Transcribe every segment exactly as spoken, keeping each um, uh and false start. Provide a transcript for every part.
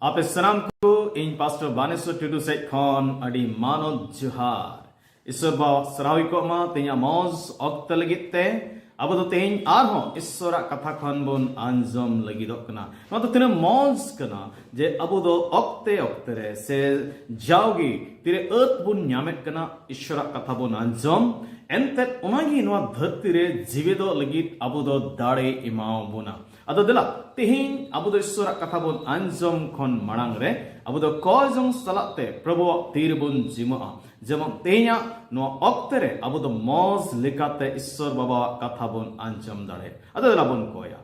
ᱟᱯᱮ ᱥᱟᱱᱟᱢ ᱠᱚ ᱤᱧ ᱯᱟᱥᱴᱚᱨ ᱵᱟᱱᱮᱥᱚᱨ ᱴᱩᱰᱩ ᱥᱮᱫ ᱠᱷᱚᱱ ᱟᱹᱰᱤ ᱢᱟᱱᱚᱛ ᱡᱚᱦᱟᱨ᱾ ᱤᱥᱚᱨ ᱵᱟᱵᱟ ᱥᱟᱨᱦᱟᱣ ᱠᱚᱜ ᱢᱟ ᱛᱮᱦᱮᱧᱟᱜ ᱢᱚᱡᱽ ᱚᱠᱛᱚ ᱞᱟᱹᱜᱤᱫ ᱛᱮ᱾ ᱟᱵᱚ ᱫᱚ ᱛᱮᱦᱮᱧ ᱟᱨᱦᱚᱸ ᱤᱥᱚᱨᱟᱜ ᱠᱟᱛᱷᱟ ᱠᱷᱚᱱ ᱵᱚᱱ ᱟᱸᱡᱚᱢ ᱞᱟᱹᱜᱤᱫᱚᱜ ᱠᱟᱱᱟ᱾ ᱱᱚᱣᱟ ᱫᱚ ᱛᱤᱱᱟᱹᱜ ᱢᱚᱡᱽ ᱠᱟᱱᱟ ᱡᱮ ᱟᱵᱚ ᱫᱚ ᱚᱠᱛᱮ ᱚᱠᱛᱮ ᱨᱮ ᱥᱮ ᱡᱟᱣᱜᱮ ᱛᱤᱨᱮ ᱟᱹᱛ ᱵᱚᱱ ᱧᱟᱢᱮᱫ ᱠᱟᱱᱟ ᱤᱥᱚᱨᱟᱜ ᱠᱟᱛᱷᱟ ᱵᱚᱱ ᱟᱸᱡᱚᱢ᱾ ᱮᱱᱛᱮᱫ ᱚᱱᱟᱜᱮ ᱱᱚᱣᱟ ᱫᱷᱟᱹᱨᱛᱤ ᱨᱮ ᱡᱤᱣᱮᱫᱚᱜ ᱞᱟᱹᱜᱤᱫ ᱟᱵᱚ ᱫᱚ ᱫᱟᱲᱮ ᱮᱢᱟᱣ ᱵᱚᱱᱟ᱾ ᱟᱫᱚ ᱫᱮᱞᱟ ᱛᱮᱦᱮᱧ ᱟᱵᱚ ᱫᱚ ᱤᱥᱚᱨᱟᱜ ᱠᱟᱛᱷᱟ ᱵᱚᱱ ᱟᱸᱡᱚᱢ ᱠᱷᱚᱱ ᱢᱟᱲᱟᱝ ᱨᱮ ᱟᱵᱚ ᱫᱚ ᱠᱚᱭ ᱡᱚᱝ ᱥᱟᱞᱟᱜ ᱛᱮ ᱯᱨᱚᱵᱷᱩᱣᱟᱜ ᱛᱤ ᱨᱮᱵᱚᱱ ᱡᱤᱢᱟᱹᱜᱼᱟ᱾ ᱡᱮᱢᱚᱱ ᱛᱮᱦᱮᱧᱟᱜ ᱱᱚᱣᱟ ᱚᱠᱛᱮ ᱨᱮ ᱟᱵᱚ ᱫᱚ ᱢᱚᱡᱽ ᱞᱮᱠᱟᱛᱮ ᱤᱥᱚᱨ ᱵᱟᱵᱟᱣᱟᱜ ᱠᱟᱛᱷᱟ ᱵᱚᱱ ᱟᱸᱡᱚᱢ ᱫᱟᱲᱮᱭᱟᱜ᱾ ᱟᱫᱚ ᱫᱮᱞᱟ ᱵᱚᱱ ᱠᱚᱭᱟ᱾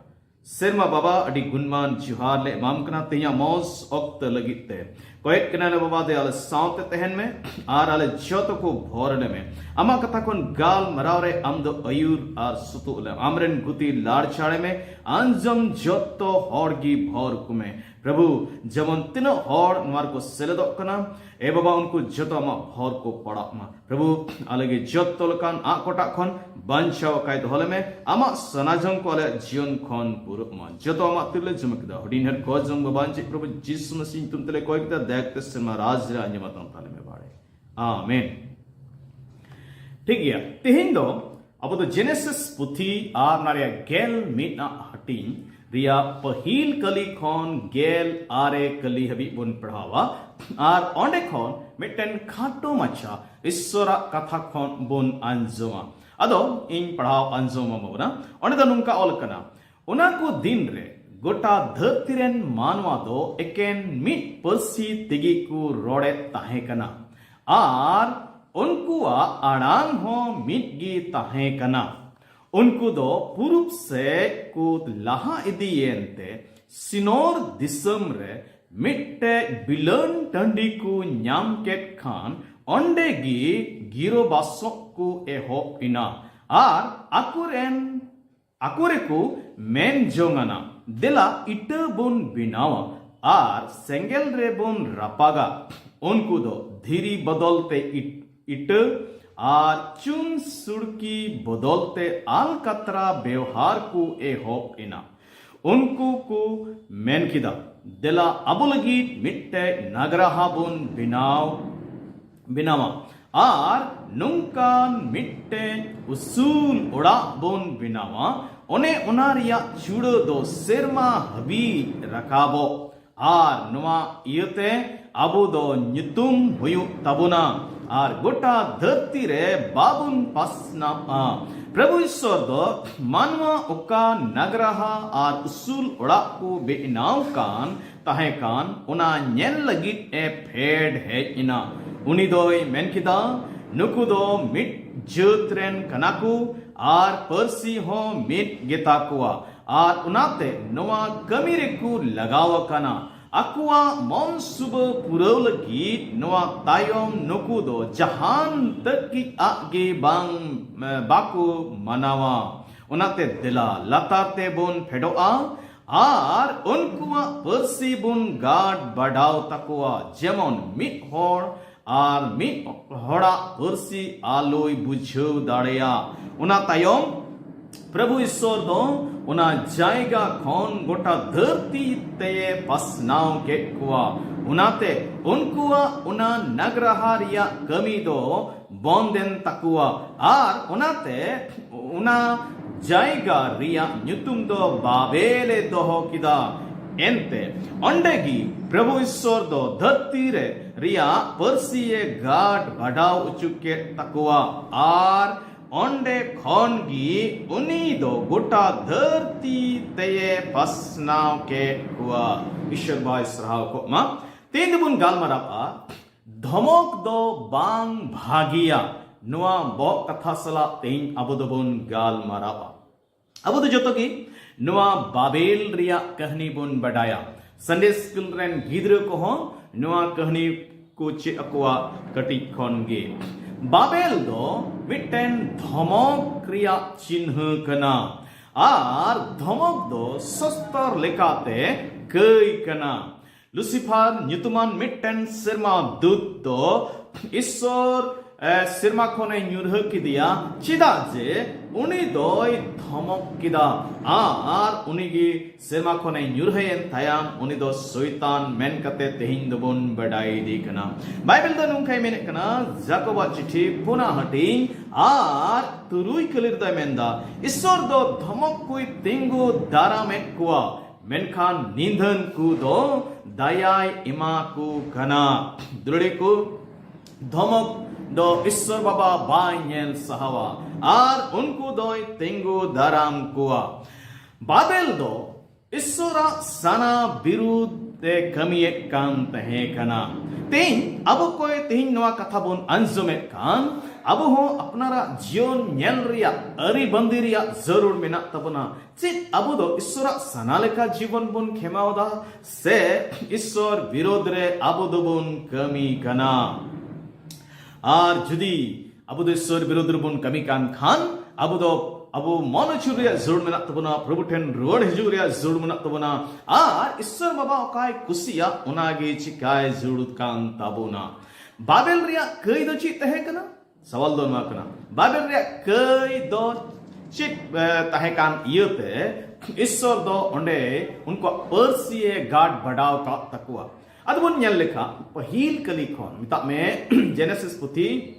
ᱥᱮᱨᱢᱟ ᱵᱟᱵᱟ, ᱟᱹᱰᱤ ᱜᱩᱱᱢᱟᱱ ᱡᱚᱦᱟᱨ ᱞᱮ ᱮᱢᱟᱢ ᱠᱟᱱᱟ ᱛᱮᱦᱮᱧᱟᱜ ᱢᱚᱡᱽ ᱚᱠᱛᱚ ᱞᱟᱹᱜᱤᱫ ᱛᱮ᱾ ᱠᱚᱭᱮᱫ ᱠᱟᱱᱟᱞᱮ ᱵᱟᱵᱟ, ᱫᱮ ᱟᱞᱮ ᱥᱟᱶᱛᱮ ᱛᱟᱦᱮᱱ ᱢᱮ ᱟᱨ ᱟᱞᱮ ᱡᱚᱛᱚ ᱠᱚ ᱵᱷᱚᱨ ᱞᱮ ᱢᱮ᱾ ᱟᱢᱟᱜ ᱠᱟᱛᱷᱟ ᱠᱷᱚᱱ ᱜᱟᱞᱢᱟᱨᱟᱣ ᱨᱮ ᱟᱢ ᱫᱚ ᱟᱹᱭᱩᱨ ᱟᱨ ᱥᱩᱛᱩᱜ ᱞᱮ ᱟᱢᱨᱮᱱ ᱜᱩᱛᱤ ᱞᱟᱲᱪᱟᱲᱮ ᱢᱮ᱾ ᱟᱸᱡᱚᱢ ᱡᱚᱛᱚ ᱦᱚᱲ ᱜᱮ ᱵᱷᱚᱨ ᱠᱚᱢᱮ ᱯᱨᱚᱵᱷᱩ᱾ ᱡᱮᱢᱚᱱ ᱛᱤᱱᱟᱹᱜ ᱦᱚᱲ ᱱᱚᱣᱟ ᱨᱮᱠᱚ ᱥᱮᱞᱮᱫᱚᱜ ᱠᱟᱱᱟ, ᱮ ᱵᱟᱵᱟ, ᱩᱱᱠᱩ ᱡᱚᱛᱚ ᱟᱢᱟᱜ ᱵᱷᱚᱨ ᱠᱚ ᱯᱟᱲᱟᱜ ᱢᱟ᱾ ᱯᱨᱚᱵᱷᱩ, ᱟᱞᱮ ᱜᱮ ᱡᱚᱛᱚ ᱞᱮᱠᱟᱱ ᱟᱜ ᱠᱚᱴᱟᱜ ᱠᱷᱚᱱ ᱵᱟᱧᱪᱟᱣ ᱟᱠᱟᱭ ᱫᱚᱦᱚ ᱞᱮᱢᱮ᱾ ᱟᱢᱟᱜ ᱥᱟᱱᱟᱡᱚᱝ ᱠᱚ ᱟᱞᱮᱭᱟᱜ ᱡᱤᱭᱚᱱ ᱠᱷᱚᱱ ᱯᱩᱨᱟᱹᱜ ᱢᱟ᱾ ᱡᱚᱛᱚ ᱟᱢᱟᱜ ᱛᱤᱨᱮᱞᱮ ᱡᱚᱢᱟ ᱠᱮᱫᱟ᱾ ᱦᱩᱰᱤᱧ ᱦᱚᱲ ᱠᱚ ᱡᱚᱝ ᱵᱟᱵᱟ ᱪᱮᱫ ᱯᱨᱚᱵᱷᱩ ᱡᱤᱥᱩ ᱢᱟᱥᱤ ᱧᱩᱛᱩᱢ ᱛᱮᱞᱮ ᱠᱚᱭ ᱠᱮᱫᱟ᱾ ᱫᱟᱭᱟ ᱠᱟᱛᱮ ᱥᱮᱨᱢᱟ ᱨᱟᱡᱽ ᱨᱮ ᱟᱸᱡᱚᱢ ᱟᱛᱟᱢ ᱛᱟᱞᱮ ᱢᱮ ᱵᱟᱲᱮ᱾ ᱟᱢᱮᱱ᱾ ᱴᱷᱤᱠ ᱜᱮᱭᱟ, ᱛᱮᱦᱮᱧ ᱫᱚ ᱟᱵᱚ ᱫᱚ ᱡᱮᱱᱮᱥᱤᱥ ᱯᱩᱛᱷᱤ ᱟᱨ ᱚᱱᱟ ᱨᱮᱭᱟᱜ ᱜᱮᱞ ᱢᱤᱫ ᱟᱜ ᱦᱟᱹᱴᱤᱧ ᱨᱮᱭᱟᱜ ᱯᱟᱹᱦᱤᱞ ᱠᱟᱹᱞᱤ ᱠᱷᱚᱱ ᱜᱮᱞ ᱟᱨᱮ ᱠᱟᱹᱞᱤ ᱦᱟᱹᱵᱤᱡ ᱵᱚᱱ ᱯᱟᱲᱦᱟᱣᱟ᱾ ᱟᱨ ᱚᱸᱰᱮ ᱠᱷᱚᱱ ᱢᱤᱫᱴᱮᱱ ᱠᱷᱟᱴᱚ ᱢᱟᱪᱷᱟ ᱤᱥᱚᱨᱟᱜ ᱠᱟᱛᱷᱟ ᱠᱷᱚᱱ ᱵᱚᱱ ᱟᱸᱡᱚᱢᱟ᱾ ᱟᱫᱚ ᱤᱧ ᱯᱟᱲᱦᱟᱣ ᱟᱸᱡᱚᱢ ᱟᱵᱚᱱᱟ᱾ ᱚᱸᱰᱮ ᱫᱚ ᱱᱚᱝᱠᱟ ᱚᱞ ᱠᱟᱱᱟ, ᱚᱱᱟ ᱠᱚ ᱫᱤᱱ ᱨᱮ ᱜᱚᱴᱟ ᱫᱷᱟᱹᱨᱛᱤ ᱨᱮᱱ ᱢᱟᱱᱣᱟ ᱫᱚ ᱮᱠᱮᱱ ᱢᱤᱫ ᱯᱟᱹᱨᱥᱤ ᱛᱮᱜᱮ ᱠᱚ ᱨᱚᱲᱮᱫ ᱛᱟᱦᱮᱸ ᱠᱟᱱᱟ᱾ ᱟᱨ ᱩᱱᱠᱩᱣᱟᱜ ᱟᱲᱟᱝ ᱦᱚᱸ ᱢᱤᱫ ᱜᱮ ᱛᱟᱦᱮᱸ ᱠᱟᱱᱟ᱾ ᱩᱱᱠᱩ ᱫᱚ ᱯᱩᱨᱩᱵ ᱥᱮᱫ ᱠᱚ ᱞᱟᱦᱟ ᱤᱫᱤᱭᱮᱱ ᱛᱮ ᱥᱤᱱᱳᱨ ᱫᱤᱥᱚᱢ ᱨᱮ ᱢᱤᱫᱴᱮᱡ ᱵᱤᱞᱟᱹᱱ ᱴᱟᱺᱰᱤ ᱠᱚ ᱧᱟᱢ ᱠᱮᱫ ᱠᱷᱟᱱ ᱚᱸᱰᱮ ᱜᱮ ᱜᱤᱨᱟᱹᱵᱟᱥᱚᱜ ᱠᱚ ᱮᱦᱚᱵ ᱮᱱᱟ᱾ ᱟᱨ ᱟᱠᱚᱨᱮᱱ ᱟᱠᱚ ᱨᱮᱠᱚ ᱢᱮᱱ ᱡᱚᱝ ᱟᱱᱟ, ᱫᱮᱞᱟ ᱤᱴᱟᱹ ᱵᱚᱱ ᱵᱮᱱᱟᱣᱟ ᱟᱨ ᱥᱮᱸᱜᱮᱞ ᱨᱮᱵᱚᱱ ᱨᱟᱯᱟᱜᱟ᱾ ᱩᱱᱠᱩ ᱫᱚ ᱫᱷᱤᱨᱤ ᱵᱚᱫᱚᱞ ᱛᱮ ᱤᱴ- ᱤᱴᱟᱹ ᱟᱨ ᱪᱩᱱ ᱥᱩᱲᱠᱤ ᱵᱚᱫᱚᱞ ᱛᱮ ᱟᱞᱠᱟᱛᱨᱟ ᱵᱮᱣᱦᱟᱨ ᱠᱚ ᱮᱦᱚᱵ ᱮᱱᱟ᱾ ᱩᱱᱠᱩ ᱠᱚ ᱢᱮᱱ ᱠᱮᱫᱟ, ᱫᱮᱞᱟ ᱟᱵᱚ ᱞᱟᱹᱜᱤᱫ ᱢᱤᱫᱴᱮᱡ ᱱᱟᱜᱽᱨᱟᱦᱟ ᱵᱚᱱ ᱵᱮᱱᱟᱣ ᱵᱮᱱᱟᱣᱟ ᱟᱨ ᱱᱚᱝᱠᱟᱱ ᱢᱤᱫᱴᱮᱡ ᱩᱥᱩᱞ ᱚᱲᱟᱜ ᱵᱚᱱ ᱵᱮᱱᱟᱣᱟ, ᱚᱱᱮ ᱚᱱᱟ ᱨᱮᱭᱟᱜ ᱪᱩᱲᱟᱹ ᱫᱚ ᱥᱮᱨᱢᱟ ᱦᱟᱹᱵᱤᱡ ᱨᱟᱠᱟᱵᱚᱜ᱾ ᱟᱨ ᱱᱚᱣᱟ ᱤᱭᱟᱹᱛᱮ ᱟᱵᱚ ᱫᱚ ᱧᱩᱛᱩᱢ ᱦᱩᱭᱩᱜ ᱛᱟᱵᱚᱱᱟ ᱟᱨ ᱜᱚᱴᱟ ᱫᱷᱟᱹᱨᱛᱤ ᱨᱮ ᱵᱟᱵᱚᱱ ᱯᱟᱥᱱᱟᱣᱟ᱾ ᱯᱨᱚᱵᱷᱩ ᱤᱥᱥᱚᱨ ᱫᱚ ᱢᱟᱱᱣᱟ ᱚᱠᱟ ᱱᱟᱜᱽᱨᱟᱦᱟ ᱟᱨ ᱩᱥᱩᱞ ᱚᱲᱟᱜ ᱠᱚ ᱵᱮᱱᱟᱣ ᱠᱟᱱ ᱛᱟᱦᱮᱸ ᱠᱟᱱ, ᱚᱱᱟ ᱧᱮᱞ ᱞᱟᱹᱜᱤᱫ ᱮ ᱯᱷᱮᱰ ᱦᱮᱡ ᱮᱱᱟ᱾ ᱩᱱᱤ ᱫᱚᱭ ᱢᱮᱱ ᱠᱮᱫᱟ, ᱱᱩᱠᱩ ᱫᱚ ᱢᱤᱫ ᱡᱟᱹᱛ ᱨᱮᱱ ᱠᱟᱱᱟ ᱠᱚ ᱟᱨ ᱯᱟᱹᱨᱥᱤ ᱦᱚᱸ ᱢᱤᱫ ᱜᱮᱛᱟ ᱠᱚᱣᱟ᱾ ᱟᱨ ᱚᱱᱟᱛᱮ ᱱᱚᱣᱟ ᱠᱟᱹᱢᱤ ᱨᱮᱠᱚ ᱞᱟᱜᱟᱣ ᱟᱠᱟᱱᱟ᱾ ᱟᱠᱚᱣᱟᱜ ᱢᱚᱱ ᱥᱩᱵᱟᱹ ᱯᱩᱨᱟᱹᱣ ᱞᱟᱹᱜᱤᱫ ᱱᱚᱣᱟ ᱛᱟᱭᱚᱢ ᱱᱩᱠᱩ ᱫᱚ ᱡᱟᱦᱟᱱ ᱛᱟᱹᱠᱤᱡ ᱟᱜ ᱜᱮ ᱵᱟᱝ, ᱵᱟᱠᱚ ᱢᱟᱱᱟᱣᱟ᱾ ᱚᱱᱟᱛᱮ ᱫᱮᱞᱟ ᱞᱟᱛᱟᱨ ᱛᱮᱵᱚᱱ ᱯᱷᱮᱰᱚᱜᱼᱟ ᱟᱨ ᱩᱱᱠᱩᱣᱟᱜ ᱯᱟᱹᱨᱥᱤ ᱵᱚᱱ ᱜᱟᱰ ᱵᱟᱰᱟᱣ ᱛᱟᱠᱚᱣᱟ, ᱡᱮᱢᱚᱱ ᱢᱤᱫ ᱦᱚᱲ ᱟᱨ ᱢᱤᱫ ᱦᱚᱲᱟᱜ ᱯᱟᱹᱨᱥᱤ ᱟᱞᱚᱭ ᱵᱩᱡᱷᱟᱹᱣ ᱫᱟᱲᱮᱭᱟᱜ᱾ ᱚᱱᱟ ᱛᱟᱭᱚᱢ ᱯᱨᱚᱵᱷᱩ ᱤᱥᱥᱚᱨ ᱫᱚ ᱚᱱᱟ ᱡᱟᱭᱜᱟ ᱠᱷᱚᱱ ᱜᱚᱴᱟ ᱫᱷᱟᱹᱨᱛᱤ ᱛᱮᱭ ᱯᱟᱥᱱᱟᱣ ᱠᱮᱫ ᱠᱚᱣᱟ᱾ ᱚᱱᱟᱛᱮ ᱩᱱᱠᱩᱣᱟᱜ ᱚᱱᱟ ᱱᱟᱜᱽᱨᱟᱦᱟ ᱨᱮᱭᱟᱜ ᱠᱟᱹᱢᱤ ᱫᱚ ᱵᱚᱱᱫ ᱮᱱ ᱛᱟᱠᱚᱣᱟ ᱟᱨ ᱚᱱᱟᱛᱮ ᱚᱱᱟ ᱡᱟᱭᱜᱟ ᱨᱮᱭᱟᱜ ᱧᱩᱛᱩᱢ ᱫᱚ ᱵᱟᱵᱮᱞ ᱮ ᱫᱚᱦᱚ ᱠᱮᱫᱟ᱾ ᱮᱱᱛᱮ ᱚᱸᱰᱮ ᱜᱮ ᱯᱨᱚᱵᱷᱩ ᱤᱥᱥᱚᱨ ᱫᱚ ᱫᱷᱟᱹᱨᱛᱤ ᱨᱮ ᱨᱮᱭᱟᱜ ᱯᱟᱹᱨᱥᱤ ᱮ ᱜᱟᱰ ᱵᱟᱰᱟᱣ ᱦᱚᱪᱚ ᱠᱮᱫ ᱛᱟᱠᱚᱣᱟ ᱟᱨ ᱚᱸᱰᱮ ᱠᱷᱚᱱ ᱜᱮ ᱩᱱᱤ ᱫᱚ ᱜᱚᱴᱟ ᱫᱷᱟᱹᱨᱛᱤ ᱛᱮᱭᱮ ᱯᱟᱥᱱᱟᱣ ᱠᱮᱫ ᱠᱚᱣᱟ᱾ ᱤᱥᱥᱚᱨ ᱵᱟᱭ ᱥᱟᱨᱦᱟᱣ ᱠᱚᱜ ᱢᱟ᱾ ᱛᱮᱦᱮᱧ ᱫᱚᱵᱚᱱ ᱜᱟᱞᱢᱟᱨᱟᱜᱼᱟ ᱫᱷᱚᱢᱚᱠ ᱫᱚ ᱵᱟᱝ ᱵᱷᱟᱜᱮᱭᱟ᱾ ᱱᱚᱣᱟ ᱵᱚᱦᱚᱜ ᱠᱟᱛᱷᱟ ᱥᱟᱞᱟᱜ ᱛᱮᱦᱮᱧ ᱟᱵᱚ ᱫᱚᱵᱚᱱ ᱜᱟᱞᱢᱟᱨᱟᱣᱟ᱾ ᱟᱵᱚ ᱫᱚ ᱡᱚᱛᱚ ᱜᱮ ᱱᱚᱣᱟ ᱵᱟᱵᱮᱞ ᱨᱮᱭᱟᱜ ᱠᱟᱹᱦᱱᱤ ᱵᱚᱱ ᱵᱟᱰᱟᱭᱟ᱾ ᱥᱟᱱᱰᱮ ᱥᱠᱩᱞ ᱨᱮᱱ ᱜᱤᱫᱽᱨᱟᱹ ᱠᱚᱦᱚᱸ ᱱᱚᱣᱟ ᱠᱟᱹᱦᱱᱤ ᱠᱚ ᱪᱮᱫ ᱟᱠᱚᱣᱟ ᱠᱟᱹᱴᱤᱡ ᱠᱷᱚᱱ ᱜᱮ᱾ ᱵᱟᱵᱮᱞ ᱫᱚ ᱢᱤᱫᱴᱮᱱ ᱫᱷᱚᱢᱚᱠ ᱨᱮᱭᱟᱜ ᱪᱤᱱᱦᱟᱹ ᱠᱟᱱᱟ ᱟᱨ ᱫᱷᱚᱢᱚᱠ ᱫᱚ ᱥᱚᱥᱛᱚᱨ ᱞᱮᱠᱟᱛᱮ ᱠᱟᱹᱭ ᱠᱟᱱᱟ᱾ ᱞᱩᱥᱤᱯᱷᱟᱨ ᱧᱩᱛᱩᱢᱟᱱ ᱢᱤᱫᱴᱮᱱ ᱥᱮᱨᱢᱟ ᱫᱩᱛ ᱫᱚ ᱤᱥᱥᱚᱨ ᱮ, ᱥᱮᱨᱢᱟ ᱠᱷᱚᱱᱮ ᱧᱩᱨᱦᱟᱹ ᱠᱮᱫᱮᱭᱟ, ᱪᱮᱫᱟᱜ ᱡᱮ ᱩᱱᱤ ᱫᱚᱭ ᱫᱷᱚᱢᱚᱠ ᱠᱮᱫᱟ᱾ ᱟᱨ ᱩᱱᱤ ᱜᱮ ᱥᱮᱨᱢᱟ ᱠᱷᱚᱱᱮ ᱧᱩᱨᱦᱟᱹᱭᱮᱱ ᱛᱟᱭᱚᱢ ᱩᱱᱤ ᱫᱚ ᱥᱚᱭᱛᱟᱱ ᱢᱮᱱ ᱠᱟᱛᱮ ᱛᱮᱦᱮᱧ ᱫᱚᱵᱚᱱ ᱵᱟᱰᱟᱭ ᱤᱫᱤ ᱠᱟᱱᱟ᱾ ᱵᱟᱭᱵᱮᱞ ᱫᱚ ᱱᱚᱝᱠᱟᱭ ᱢᱮᱱᱮᱫ ᱠᱟᱱᱟ, ᱡᱟᱠᱚᱵᱟᱜ ᱪᱤᱴᱷᱤ ᱯᱩᱱᱟᱜ ᱦᱟᱹᱴᱤᱧ ᱟᱨ ᱛᱩᱨᱩᱭ ᱠᱟᱹᱞᱤ ᱨᱮᱫᱚᱭ ᱢᱮᱱᱫᱟ, ᱤᱥᱥᱚᱨ ᱫᱚ ᱫᱷᱚᱢᱚᱠ ᱠᱚᱭ ᱛᱤᱸᱜᱩ ᱫᱟᱨᱟᱢᱮᱫ ᱠᱚᱣᱟ, ᱢᱮᱱᱠᱷᱟᱱ ᱱᱤᱫᱷᱟᱹᱱ ᱠᱚ ᱫᱚ ᱫᱟᱭᱟᱭ ᱮᱢᱟ ᱠᱚ ᱠᱟᱱᱟ᱾ ᱫᱩᱞᱟᱹᱲᱤ ᱠᱚ, ᱫᱷᱚᱢᱚᱠ ᱫᱚ ᱤᱥᱥᱚᱨ ᱵᱟᱵᱟ ᱵᱟᱭ ᱧᱮᱞ ᱥᱟᱦᱟᱣᱟ ᱟᱨ ᱩᱱᱠᱩ ᱫᱚᱭ ᱛᱤᱸᱜᱩ ᱫᱟᱨᱟᱢ ᱠᱚᱣᱟ᱾ ᱵᱟᱵᱮᱞ ᱫᱚ ᱤᱥᱥᱚᱨᱟᱜ ᱥᱟᱱᱟ ᱵᱤᱨᱩᱫᱷ ᱮ ᱠᱟᱹᱢᱤᱭᱮᱫ ᱠᱟᱱ ᱛᱟᱦᱮᱸ ᱠᱟᱱᱟ᱾ ᱛᱮᱦᱮᱧ ᱟᱵᱚ ᱠᱚᱭ ᱛᱮᱦᱮᱧ ᱱᱚᱣᱟ ᱠᱟᱛᱷᱟ ᱵᱚᱱ ᱟᱸᱡᱚᱢᱮᱫ ᱠᱟᱱ, ᱟᱵᱚ ᱦᱚᱸ ᱟᱯᱱᱟᱨᱟᱜ ᱡᱤᱭᱚᱱ ᱧᱮᱞ ᱨᱮᱭᱟᱜ, ᱟᱹᱨᱤ ᱵᱟᱸᱫᱤ ᱨᱮᱭᱟᱜ ᱡᱟᱹᱨᱩᱲ ᱢᱮᱱᱟᱜ ᱛᱟᱵᱚᱱᱟ᱾ ᱪᱮᱫ ᱟᱵᱚ ᱫᱚ ᱤᱥᱥᱚᱨᱟᱜ ᱥᱟᱱᱟ ᱞᱮᱠᱟ ᱡᱤᱵᱚᱱ ᱵᱚᱱ ᱠᱷᱮᱢᱟᱣ ᱮᱫᱟ, ᱥᱮ ᱤᱥᱥᱚᱨ ᱵᱤᱨᱳᱫᱷ ᱨᱮ ᱟᱵᱚ ᱫᱚᱵᱚᱱ ᱠᱟᱹᱢᱤ ᱠᱟᱱᱟ? ᱟᱨ ᱡᱩᱫᱤ ᱟᱵᱚ ᱫᱚ ᱤᱥᱥᱚᱨ ᱵᱤᱨᱳᱫᱷ ᱨᱮᱵᱚᱱ ᱠᱟᱹᱢᱤ ᱠᱟᱱ ᱠᱷᱟᱱ, ᱟᱵᱚ ᱫᱚ ᱟᱵᱚ ᱢᱚᱱ ᱟᱹᱪᱩᱨ ᱨᱮᱭᱟᱜ ᱡᱟᱹᱨᱩᱲ ᱢᱮᱱᱟᱜ ᱛᱟᱵᱚᱱᱟ, ᱯᱨᱚᱵᱷᱩ ᱴᱷᱮᱱ ᱨᱩᱣᱟᱹᱲ ᱦᱤᱡᱩᱜ ᱨᱮᱭᱟᱜ ᱡᱟᱹᱨᱩᱲ ᱢᱮᱱᱟᱜ ᱛᱟᱵᱚᱱᱟ᱾ ᱟᱨ ᱤᱥᱥᱚᱨ ᱵᱟᱵᱟ ᱚᱠᱟᱭ ᱠᱩᱥᱤᱭᱟᱜ, ᱚᱱᱟᱜᱮ ᱪᱤᱠᱟᱭ ᱡᱟᱹᱨᱩᱲ ᱠᱟᱱ ᱛᱟᱵᱚᱱᱟ᱾ ᱵᱟᱵᱮᱞ ᱨᱮᱭᱟᱜ ᱠᱟᱹᱭ ᱫᱚ ᱪᱮᱫ ᱛᱟᱦᱮᱸ ᱠᱟᱱᱟ? ᱥᱟᱣᱟᱞ ᱫᱚ ᱱᱚᱣᱟ ᱠᱟᱱᱟ, ᱵᱟᱵᱮᱞ ᱨᱮᱭᱟᱜ ᱠᱟᱹᱭ ᱫᱚ ᱪᱮᱫ, ᱮ, ᱛᱟᱦᱮᱸ ᱠᱟᱱ ᱤᱭᱟᱹᱛᱮ ᱤᱥᱥᱚᱨ ᱫᱚ ᱚᱸᱰᱮ ᱩᱱᱠᱩᱣᱟᱜ ᱯᱟᱹᱨᱥᱤ ᱮ ᱜᱟᱰ ᱵᱟᱰᱟᱣ ᱠᱟᱜ ᱛᱟᱠᱚᱣᱟ? ᱟᱫᱚ ᱵᱚᱱ ᱧᱮᱞ ᱞᱮᱠᱷᱟᱱ, ᱯᱟᱹᱦᱤᱞ ᱠᱟᱹᱞᱤ ᱠᱷᱚᱱ, ᱢᱮᱛᱟᱜ ᱢᱮ, ᱡᱮᱱᱮᱥᱤᱥ ᱯᱩᱛᱷᱤ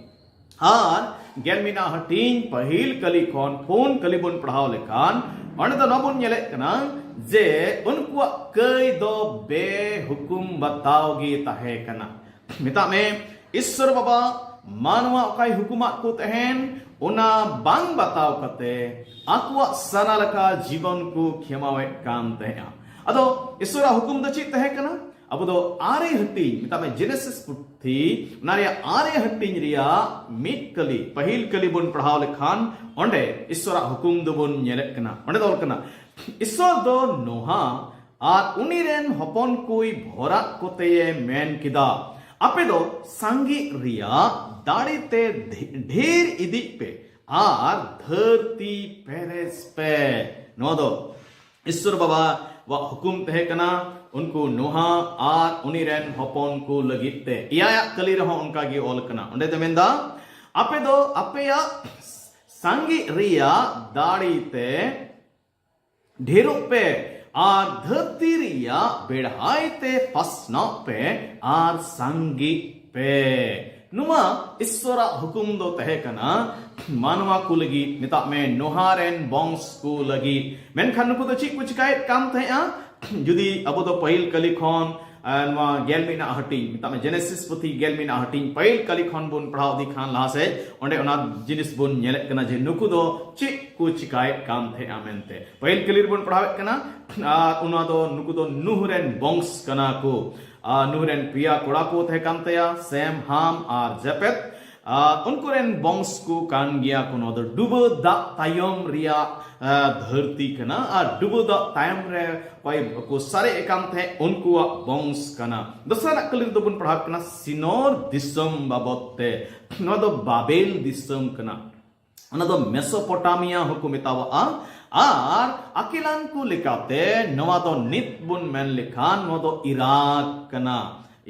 ᱟᱨ ᱜᱮᱞ ᱢᱤᱫ ᱦᱟᱹᱴᱤᱧ, ᱯᱟᱹᱦᱤᱞ ᱠᱟᱹᱞᱤ ᱠᱷᱚᱱ ᱯᱩᱱ ᱠᱟᱹᱞᱤ ᱵᱚᱱ ᱯᱟᱲᱦᱟᱣ ᱞᱮᱠᱷᱟᱱ, ᱚᱸᱰᱮ ᱫᱚ ᱱᱚᱣᱟ ᱵᱚᱱ ᱧᱮᱞᱮᱫ ᱠᱟᱱᱟ ᱡᱮ ᱩᱱᱠᱩᱣᱟᱜ ᱠᱟᱹᱭ ᱫᱚ ᱵᱮᱦᱩᱠᱩᱢ ᱵᱟᱛᱟᱣ ᱜᱮ ᱛᱟᱦᱮᱸ ᱠᱟᱱᱟ᱾ ᱢᱮᱛᱟᱜ ᱢᱮ, ᱤᱥᱥᱚᱨ ᱵᱟᱵᱟ ᱢᱟᱱᱣᱟ ᱚᱠᱟᱭ ᱦᱩᱠᱩᱢᱟᱫ ᱠᱚ ᱛᱟᱦᱮᱱ, ᱚᱱᱟ ᱵᱟᱝ ᱵᱟᱛᱟᱣ ᱠᱟᱛᱮ ᱟᱠᱚᱣᱟᱜ ᱥᱟᱱᱟ ᱞᱮᱠᱟ ᱡᱤᱵᱚᱱ ᱠᱚ ᱠᱷᱮᱢᱟᱣᱮᱫ ᱠᱟᱱ ᱛᱟᱦᱮᱸᱜᱼᱟ᱾ ᱟᱫᱚ ᱤᱥᱥᱚᱨᱟᱜ ᱦᱩᱠᱩᱢ ᱫᱚ ᱪᱮᱫ ᱛᱟᱦᱮᱸ ᱠᱟᱱᱟ? ᱟᱵᱚ ᱫᱚ ᱟᱨᱮ ᱦᱟᱹᱴᱤᱧ, ᱢᱮᱛᱟᱜ ᱢᱮ, ᱡᱮᱱᱮᱥᱤᱥ ᱯᱩᱛᱷᱤ, ᱚᱱᱟ ᱨᱮᱭᱟᱜ ᱟᱨᱮ ᱦᱟᱹᱴᱤᱧ ᱨᱮᱭᱟᱜ ᱢᱤᱫ ᱠᱟᱹᱞᱤ, ᱯᱟᱹᱦᱤᱞ ᱠᱟᱹᱞᱤ ᱵᱚᱱ ᱯᱟᱲᱦᱟᱣ ᱞᱮᱠᱷᱟᱱ, ᱚᱸᱰᱮ ᱤᱥᱥᱚᱨᱟᱜ ᱦᱩᱠᱩᱢ ᱫᱚᱵᱚᱱ ᱧᱮᱞᱮᱫ ᱠᱟᱱᱟ᱾ ᱚᱸᱰᱮ ᱫᱚ ᱚᱞ ᱠᱟᱱᱟ, ᱤᱥᱥᱚᱨ ᱫᱚ ᱱᱳᱦᱟ ᱟᱨ ᱩᱱᱤ ᱨᱮᱱ ᱦᱚᱯᱚᱱ ᱠᱚᱭ ᱵᱷᱚᱨᱟᱜ ᱠᱚᱛᱮᱭᱮ ᱢᱮᱱ ᱠᱮᱫᱟ, ᱟᱯᱮ ᱫᱚ ᱥᱟᱸᱜᱮᱜ ᱨᱮᱭᱟᱜ ᱫᱟᱲᱮ ᱛᱮ ᱰᱷᱮ-, ᱰᱷᱮᱨ ᱤᱫᱤᱜ ᱯᱮ ᱟᱨ ᱫᱷᱟᱹᱨᱛᱤ ᱯᱮᱨᱮᱡ ᱯᱮ᱾ ᱱᱚᱣᱟ ᱫᱚ ᱤᱥᱥᱚᱨ ᱵᱟᱵᱟ ᱣᱟᱜ ᱦᱩᱠᱩᱢ ᱛᱟᱦᱮᱸ ᱠᱟᱱᱟ ᱩᱱᱠᱩ ᱱᱳᱦᱟ ᱟᱨ ᱩᱱᱤ ᱨᱮᱱ ᱦᱚᱯᱚᱱ ᱠᱚ ᱞᱟᱹᱜᱤᱫ ᱛᱮ᱾ ᱮᱭᱟᱭᱟᱜ ᱠᱟᱹᱞᱤ ᱨᱮᱦᱚᱸ ᱚᱱᱠᱟ ᱜᱮ ᱚᱞ ᱠᱟᱱᱟ᱾ ᱚᱸᱰᱮ ᱫᱚ ᱢᱮᱱᱫᱟ, ᱟᱯᱮ ᱫᱚ ᱟᱯᱮᱭᱟᱜ ᱥᱟᱸᱜᱮ ᱨᱮᱭᱟᱜ ᱫᱟᱲᱮ ᱛᱮ ᱰᱷᱮᱨᱚᱜ ᱯᱮ ᱟᱨ ᱫᱷᱟᱹᱨᱛᱤ ᱨᱮᱭᱟᱜ ᱵᱮᱲᱦᱟᱭ ᱛᱮ ᱯᱟᱥᱱᱟᱣ ᱯᱮ ᱟᱨ ᱥᱟᱸᱜᱮᱜ ᱯᱮ᱾ ᱱᱚᱣᱟ ᱤᱥᱥᱚᱨᱟᱜ ᱦᱩᱠᱩᱢ ᱫᱚ ᱛᱟᱦᱮᱸ ᱠᱟᱱᱟ ᱢᱟᱱᱣᱟ ᱠᱚ ᱞᱟᱹᱜᱤᱫ, ᱢᱮᱛᱟᱜ ᱢᱮ ᱱᱳᱦᱟ ᱨᱮᱱ ᱵᱚᱝᱥ ᱠᱚ ᱞᱟᱹᱜᱤᱫ᱾ ᱢᱮᱱᱠᱷᱟᱱ ᱱᱩᱠᱩ ᱫᱚ ᱪᱮᱫ ᱠᱚ ᱪᱤᱠᱟᱭᱮᱫ ᱠᱟᱱ ᱛᱟᱦᱮᱸᱜᱼᱟ? ᱡᱩᱫᱤ ᱟᱵᱚ ᱫᱚ ᱯᱟᱹᱦᱤᱞ ᱠᱟᱹᱞᱤ ᱠᱷᱚᱱ, ᱟᱨ ᱱᱚᱣᱟ ᱜᱮᱞ ᱢᱤᱫ ᱨᱮᱱᱟᱜ ᱦᱟᱹᱴᱤᱧ, ᱢᱮᱛᱟᱜ ᱢᱮ ᱡᱮᱱᱮᱥᱤᱥ ᱯᱩᱛᱷᱤ ᱜᱮᱞ ᱢᱤᱫ ᱨᱮᱱᱟᱜ ᱦᱟᱹᱴᱤᱧ ᱯᱟᱹᱦᱤᱞ ᱠᱟᱹᱞᱤ ᱠᱷᱚᱱ ᱵᱚᱱ ᱯᱟᱲᱦᱟᱣ ᱤᱫᱤ ᱠᱷᱟᱱ ᱞᱟᱦᱟ ᱥᱮᱫ, ᱚᱸᱰᱮ ᱚᱱᱟ ᱡᱤᱱᱤᱥ ᱵᱚᱱ ᱧᱮᱞᱮᱫ ᱠᱟᱱᱟ ᱡᱮ ᱱᱩᱠᱩ ᱫᱚ ᱪᱮᱫ ᱠᱚ ᱪᱤᱠᱟᱭᱮᱫ ᱠᱟᱱ ᱛᱟᱦᱮᱸᱜᱼᱟ ᱢᱮᱱᱛᱮ᱾ ᱯᱟᱹᱦᱤᱞ ᱠᱟᱹᱞᱤ ᱨᱮᱵᱚᱱ ᱯᱟᱲᱦᱟᱣᱮᱫ ᱠᱟᱱᱟ, ᱟᱨ ᱚᱱᱟ ᱫᱚ ᱱᱩᱠᱩ ᱫᱚ ᱱᱩᱦ ᱨᱮᱱ ᱵᱚᱝᱥ ᱠᱟᱱᱟ ᱠᱚ᱾ ᱟᱨ ᱱᱩᱦ ᱨᱮᱱ ᱯᱮᱭᱟ ᱠᱚᱲᱟ ᱠᱚ ᱛᱟᱦᱮᱸ ᱠᱟᱱ ᱛᱟᱭᱟ, ᱥᱮᱢ, ᱦᱟᱢ ᱟᱨ ᱡᱟᱯᱮᱛ᱾ ᱟᱨ ᱩᱱᱠᱩ ᱨᱮᱱ ᱵᱚᱝᱥ ᱠᱚ ᱠᱟᱱ ᱜᱮᱭᱟ ᱠᱚ᱾ ᱱᱚᱣᱟ ᱫᱚ ᱰᱩᱵᱟᱹ ᱫᱟᱜ ᱛᱟᱭᱚᱢ ᱨᱮᱭᱟᱜ, ᱟᱨ, ᱫᱷᱟᱹᱨᱛᱤ ᱠᱟᱱᱟ᱾ ᱟᱨ ᱰᱩᱵᱟᱹ ᱫᱟᱜ ᱛᱟᱭᱚᱢ ᱨᱮ ᱚᱠᱚᱭ ᱠᱚ ᱥᱟᱨᱮᱡ ᱟᱠᱟᱱ ᱛᱟᱦᱮᱸᱫ, ᱩᱱᱠᱩᱣᱟᱜ ᱵᱚᱝᱥ ᱠᱟᱱᱟ᱾ ᱫᱚᱥᱟᱨᱟᱜ ᱠᱟᱹᱞᱤ ᱨᱮᱫᱚ ᱵᱚᱱ ᱯᱟᱲᱦᱟᱣ ᱠᱟᱱᱟ ᱥᱤᱱᱚᱨ ᱫᱤᱥᱚᱢ ᱵᱟᱵᱚᱫ ᱛᱮ᱾ ᱱᱚᱣᱟ ᱫᱚ ᱵᱟᱵᱮᱞ ᱫᱤᱥᱚᱢ ᱠᱟᱱᱟ᱾ ᱚᱱᱟ ᱫᱚ ᱢᱮᱥᱳᱯᱚᱴᱟᱢᱤᱭᱟ ᱦᱚᱸᱠᱚ ᱢᱮᱛᱟᱣᱟᱜᱼᱟ᱾ ᱟᱨ ᱟᱠᱤᱞᱟᱱ ᱠᱚ ᱞᱮᱠᱟᱛᱮ ᱱᱚᱣᱟ ᱫᱚ ᱱᱤᱛ ᱵᱚᱱ ᱢᱮᱱ ᱞᱮᱠᱷᱟᱱ ᱱᱚᱣᱟ ᱫᱚ ᱤᱨᱟᱠ ᱠᱟᱱᱟ᱾